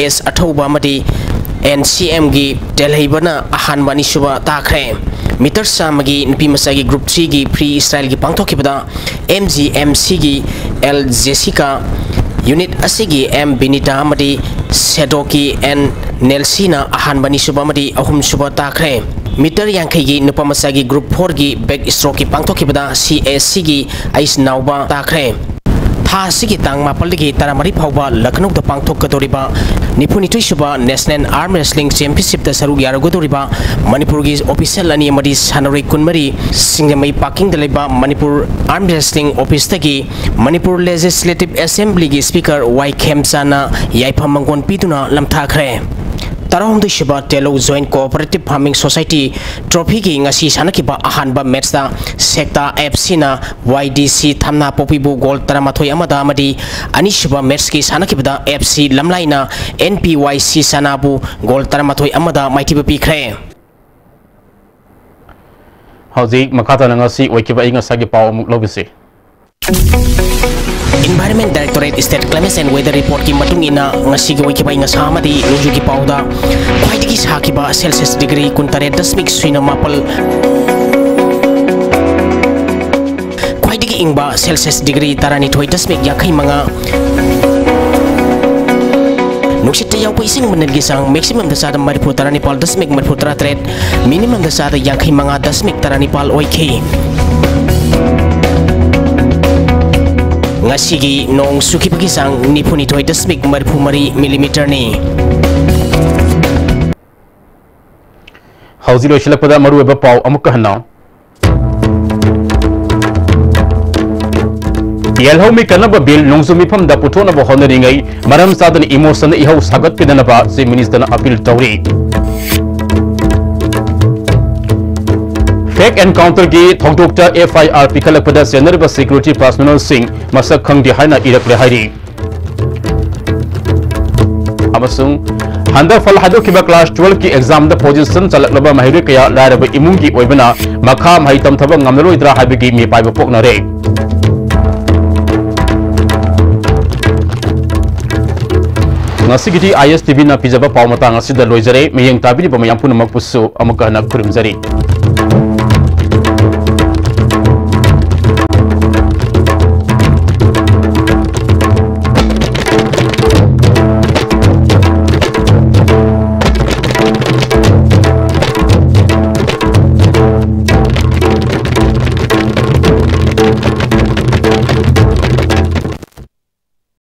S ꯑꯊꯧꯕ ꯑꯃꯗꯤ N C Mꯒꯤ ꯇꯦꯜꯍꯩꯕꯅ ꯑꯍꯥꯟꯕ, ꯑꯅꯤꯁꯨꯕ ꯇꯥꯈ꯭ꯔꯦ꯫ Meter ꯆꯥꯝꯃꯒꯤ ꯅꯨꯄꯤ ꯃꯆꯥꯒꯤ group threeꯒꯤ freestyleꯒꯤ ꯄꯥꯡꯊꯣꯛꯈꯤꯕꯗ M G M Cꯒꯤ L Jessica, unit ꯑꯁꯤꯒꯤ M ꯕꯤꯅꯤꯇꯥ ꯑꯃꯗꯤ ꯁꯦꯗꯣꯀꯤ N ꯅꯦꯜꯁꯤꯅ ꯑꯍꯥꯟꯕ, ꯑꯅꯤꯁꯨꯕ ꯑꯃꯗꯤ ꯑꯍꯨꯝꯁꯨꯕ ꯇꯥꯈ꯭ꯔꯦ꯫ Meter ꯌꯥꯡꯈꯩꯒꯤ ꯅꯨꯄꯥ ꯃꯆꯥꯒꯤ group fourꯒꯤ breaststrokeꯀꯤ ꯄꯥꯡꯊꯣꯛꯈꯤꯕꯗ C S Cꯒꯤ ꯑꯩꯁ ꯅꯥꯎꯕ ꯇꯥꯈ꯭ꯔꯦ꯫ ꯊꯥ ꯑꯁꯤꯒꯤ ꯇꯥꯡ ꯃꯥꯄꯜꯗꯒꯤ ꯇꯔꯥꯃꯔꯤ ꯐꯥꯎꯕ ꯂꯈꯅꯧꯗ ꯄꯥꯡꯊꯣꯛꯀꯗꯧꯔꯤꯕ ꯅꯤꯐꯨꯅꯤꯊꯣꯏ ꯁꯨꯕ National Arm Wrestling Championshipꯇ ꯁꯔꯨꯛ ꯌꯥꯔꯨꯒꯗꯧꯔꯤꯕ ꯃꯅꯤꯄꯨꯔꯒꯤ official ꯑꯅꯤ ꯑꯃꯗꯤ ꯁꯥꯟꯅꯔꯣꯏ ꯀꯨꯟꯃꯔꯤ ꯁꯤꯡꯖꯃꯩ parkingꯗ ꯂꯩꯕ Manipur Arm Wrestling officeꯇꯒꯤ Manipur Legislative Assemblyꯒꯤ Speaker Y ꯈꯦꯝꯆꯥꯟꯅ ꯌꯥꯏꯐ ꯃꯪꯒꯣꯟ ꯄꯤꯗꯨꯅ ꯂꯝꯊꯥꯈ꯭ꯔꯦ꯫ ꯇꯔꯥꯍꯨꯝꯗꯣꯏ ꯁꯨꯕ ꯇꯦꯂꯧ Joint Cooperative Farming Society Trophy ꯒꯤ ꯉꯁꯤ ꯁꯥꯟꯅꯈꯤꯕ ꯑꯍꯥꯟꯕ match ꯇ ꯁꯦꯛꯇꯥ F C ꯅ Y D C ꯊꯝꯅꯥ ꯄꯣꯛꯄꯤꯕꯨ goal ꯇꯔꯥꯃꯥꯊꯣꯏ ꯑꯃꯗ ꯑꯃꯗꯤ ꯑꯅꯤꯁꯨꯕ match ꯀꯤ ꯁꯥꯟꯅꯈꯤꯕꯗ F C ꯂꯝꯂꯥꯏꯅ N P Y C ꯁꯅꯥꯕꯨ goal ꯇꯔꯥꯃꯥꯊꯣꯏ ꯑꯃꯗ ꯃꯥꯏꯊꯤꯕ ꯄꯤꯈ꯭ꯔꯦ꯫ ꯍꯧꯖꯤꯛ ꯃꯈꯥ ꯇꯥꯅ ꯉꯁꯤ ꯑꯣꯏꯈꯤꯕ ꯑꯏꯪ ꯑꯁꯥꯒꯤ ꯄꯥꯎ ꯑꯃꯨꯛ ꯂꯧꯕꯤꯁꯤ꯫ Environment Directorate State Climate and Weather Report ꯀꯤ ꯃꯇꯨꯡ ꯏꯟꯅ ꯉꯁꯤꯒꯤ ꯑꯣꯏꯈꯤꯕ ꯑꯏꯪ ꯑꯁꯥ ꯑꯃꯗꯤ ꯅꯣꯡꯖꯨꯒꯤ ꯄꯥꯎꯗ ꯈ꯭ꯋꯥꯏꯗꯒꯤ ꯁꯥꯈꯤꯕ Celsius degree ꯀꯨꯟꯇꯔꯦꯠ ꯗꯁꯃꯤꯛ ꯁꯨꯏꯅ ꯃꯥꯄꯜ, ꯈ꯭ꯋꯥꯏꯗꯒꯤ ꯏꯪꯕ Celsius degree ꯇꯔꯥꯅꯤꯊꯣꯏ ꯗꯁꯃꯤꯛ ꯌꯥꯡꯈꯩ ꯃꯉꯥ, ꯅꯨꯡꯁꯤꯠꯇ ꯌꯥꯎꯕ ꯏꯁꯤꯡ ꯃꯅꯤꯜꯒꯤ ꯆꯥꯡ maximum ꯗ ꯆꯥꯗ ꯃꯔꯤꯐꯨ ꯇꯔꯥꯅꯤꯄꯥꯜ ꯗꯁꯃꯤꯛ ꯃꯔꯤꯐꯨ ꯇꯔꯥ ꯇꯔꯦꯠ, minimum ꯗ ꯆꯥꯗ ꯌꯥꯡꯈꯩ ꯃꯉꯥ ꯗꯁꯃꯤꯛ ꯇꯔꯥꯅꯤꯄꯥꯜ ꯑꯣꯏꯈꯤ꯫ ꯉꯁꯤꯒꯤ ꯅꯣꯡ ꯆꯨꯈꯤꯕꯒꯤ ꯆꯥꯡ ꯅꯤꯐꯨꯅꯤꯊꯣꯏ ꯗꯁꯃꯤꯛ ꯃꯔꯤꯐꯨ ꯃꯔꯤ millimeter ꯅꯤ꯫ ꯍꯧꯖꯤꯛ ꯂꯣꯏꯁꯤꯜꯂꯛꯄꯗ ꯃꯔꯨꯑꯣꯏꯕ ꯄꯥꯎ ꯑꯃꯨꯛꯀ ꯍꯟꯅ꯫ ꯌꯦꯜꯍꯧ ꯃꯤ ꯀꯟꯅꯕ bill ꯅꯣꯡꯖꯨ ꯃꯤꯐꯝꯗ ꯄꯨꯊꯣꯛꯅꯕ ꯍꯣꯠꯅꯔꯤꯉꯩ ꯃꯔꯝ ꯆꯥꯗꯅ emotion ꯅ ꯏꯍꯧ ꯁꯥꯒꯠꯄꯤꯗꯅꯕ Chief Minister ꯅ appeal ꯇꯧꯔꯤ꯫ Fake encounter ꯒꯤ ꯊꯧꯗꯣꯛꯇ F I R ꯄꯤꯈꯠꯂꯛꯄꯗ ꯆꯦꯟꯅꯔꯤꯕ security personnel ꯁꯤꯡ ꯃꯁꯛ ꯈꯪꯗꯦ ꯍꯥꯏꯅ ꯏꯔꯛꯂꯦ ꯍꯥꯏꯔꯤ꯫ ꯑꯃꯁꯨꯡ ꯍꯟꯗꯛ ꯐꯜ ꯍꯥꯏꯗꯣꯛꯈꯤꯕ class twelve ꯀꯤ exam ꯗ position ꯆꯜꯂꯛꯂꯕ ꯃꯍꯩꯔꯣꯏ ꯀꯌꯥ ꯂꯥꯏꯔꯕ ꯏꯃꯨꯡꯒꯤ ꯑꯣꯏꯕꯅ ꯃꯈꯥ ꯃꯍꯩ ꯇꯝꯊꯕ ꯉꯝꯂꯔꯣꯏꯗ꯭ꯔꯥ ꯍꯥꯏꯕꯒꯤ ꯃꯤꯄꯥꯏꯕ ꯄꯣꯛꯅꯔꯦ꯫ ꯉꯁꯤꯒꯤꯗꯤ I S T V ꯅ ꯄꯤꯖꯕ ꯄꯥꯎ ꯃꯇꯥꯡ ꯑꯁꯤꯗ ꯂꯣꯏꯖꯔꯦ꯫ ꯃꯤꯠꯌꯦꯡ ꯇꯥꯕꯤꯔꯤꯕ ꯃꯌꯥꯝ ꯄꯨꯝꯅꯃꯛꯄꯨꯁꯨ ꯑꯃꯨꯛꯀ ꯍꯟꯅ ꯈꯨꯔꯨꯝꯖꯔꯤ꯫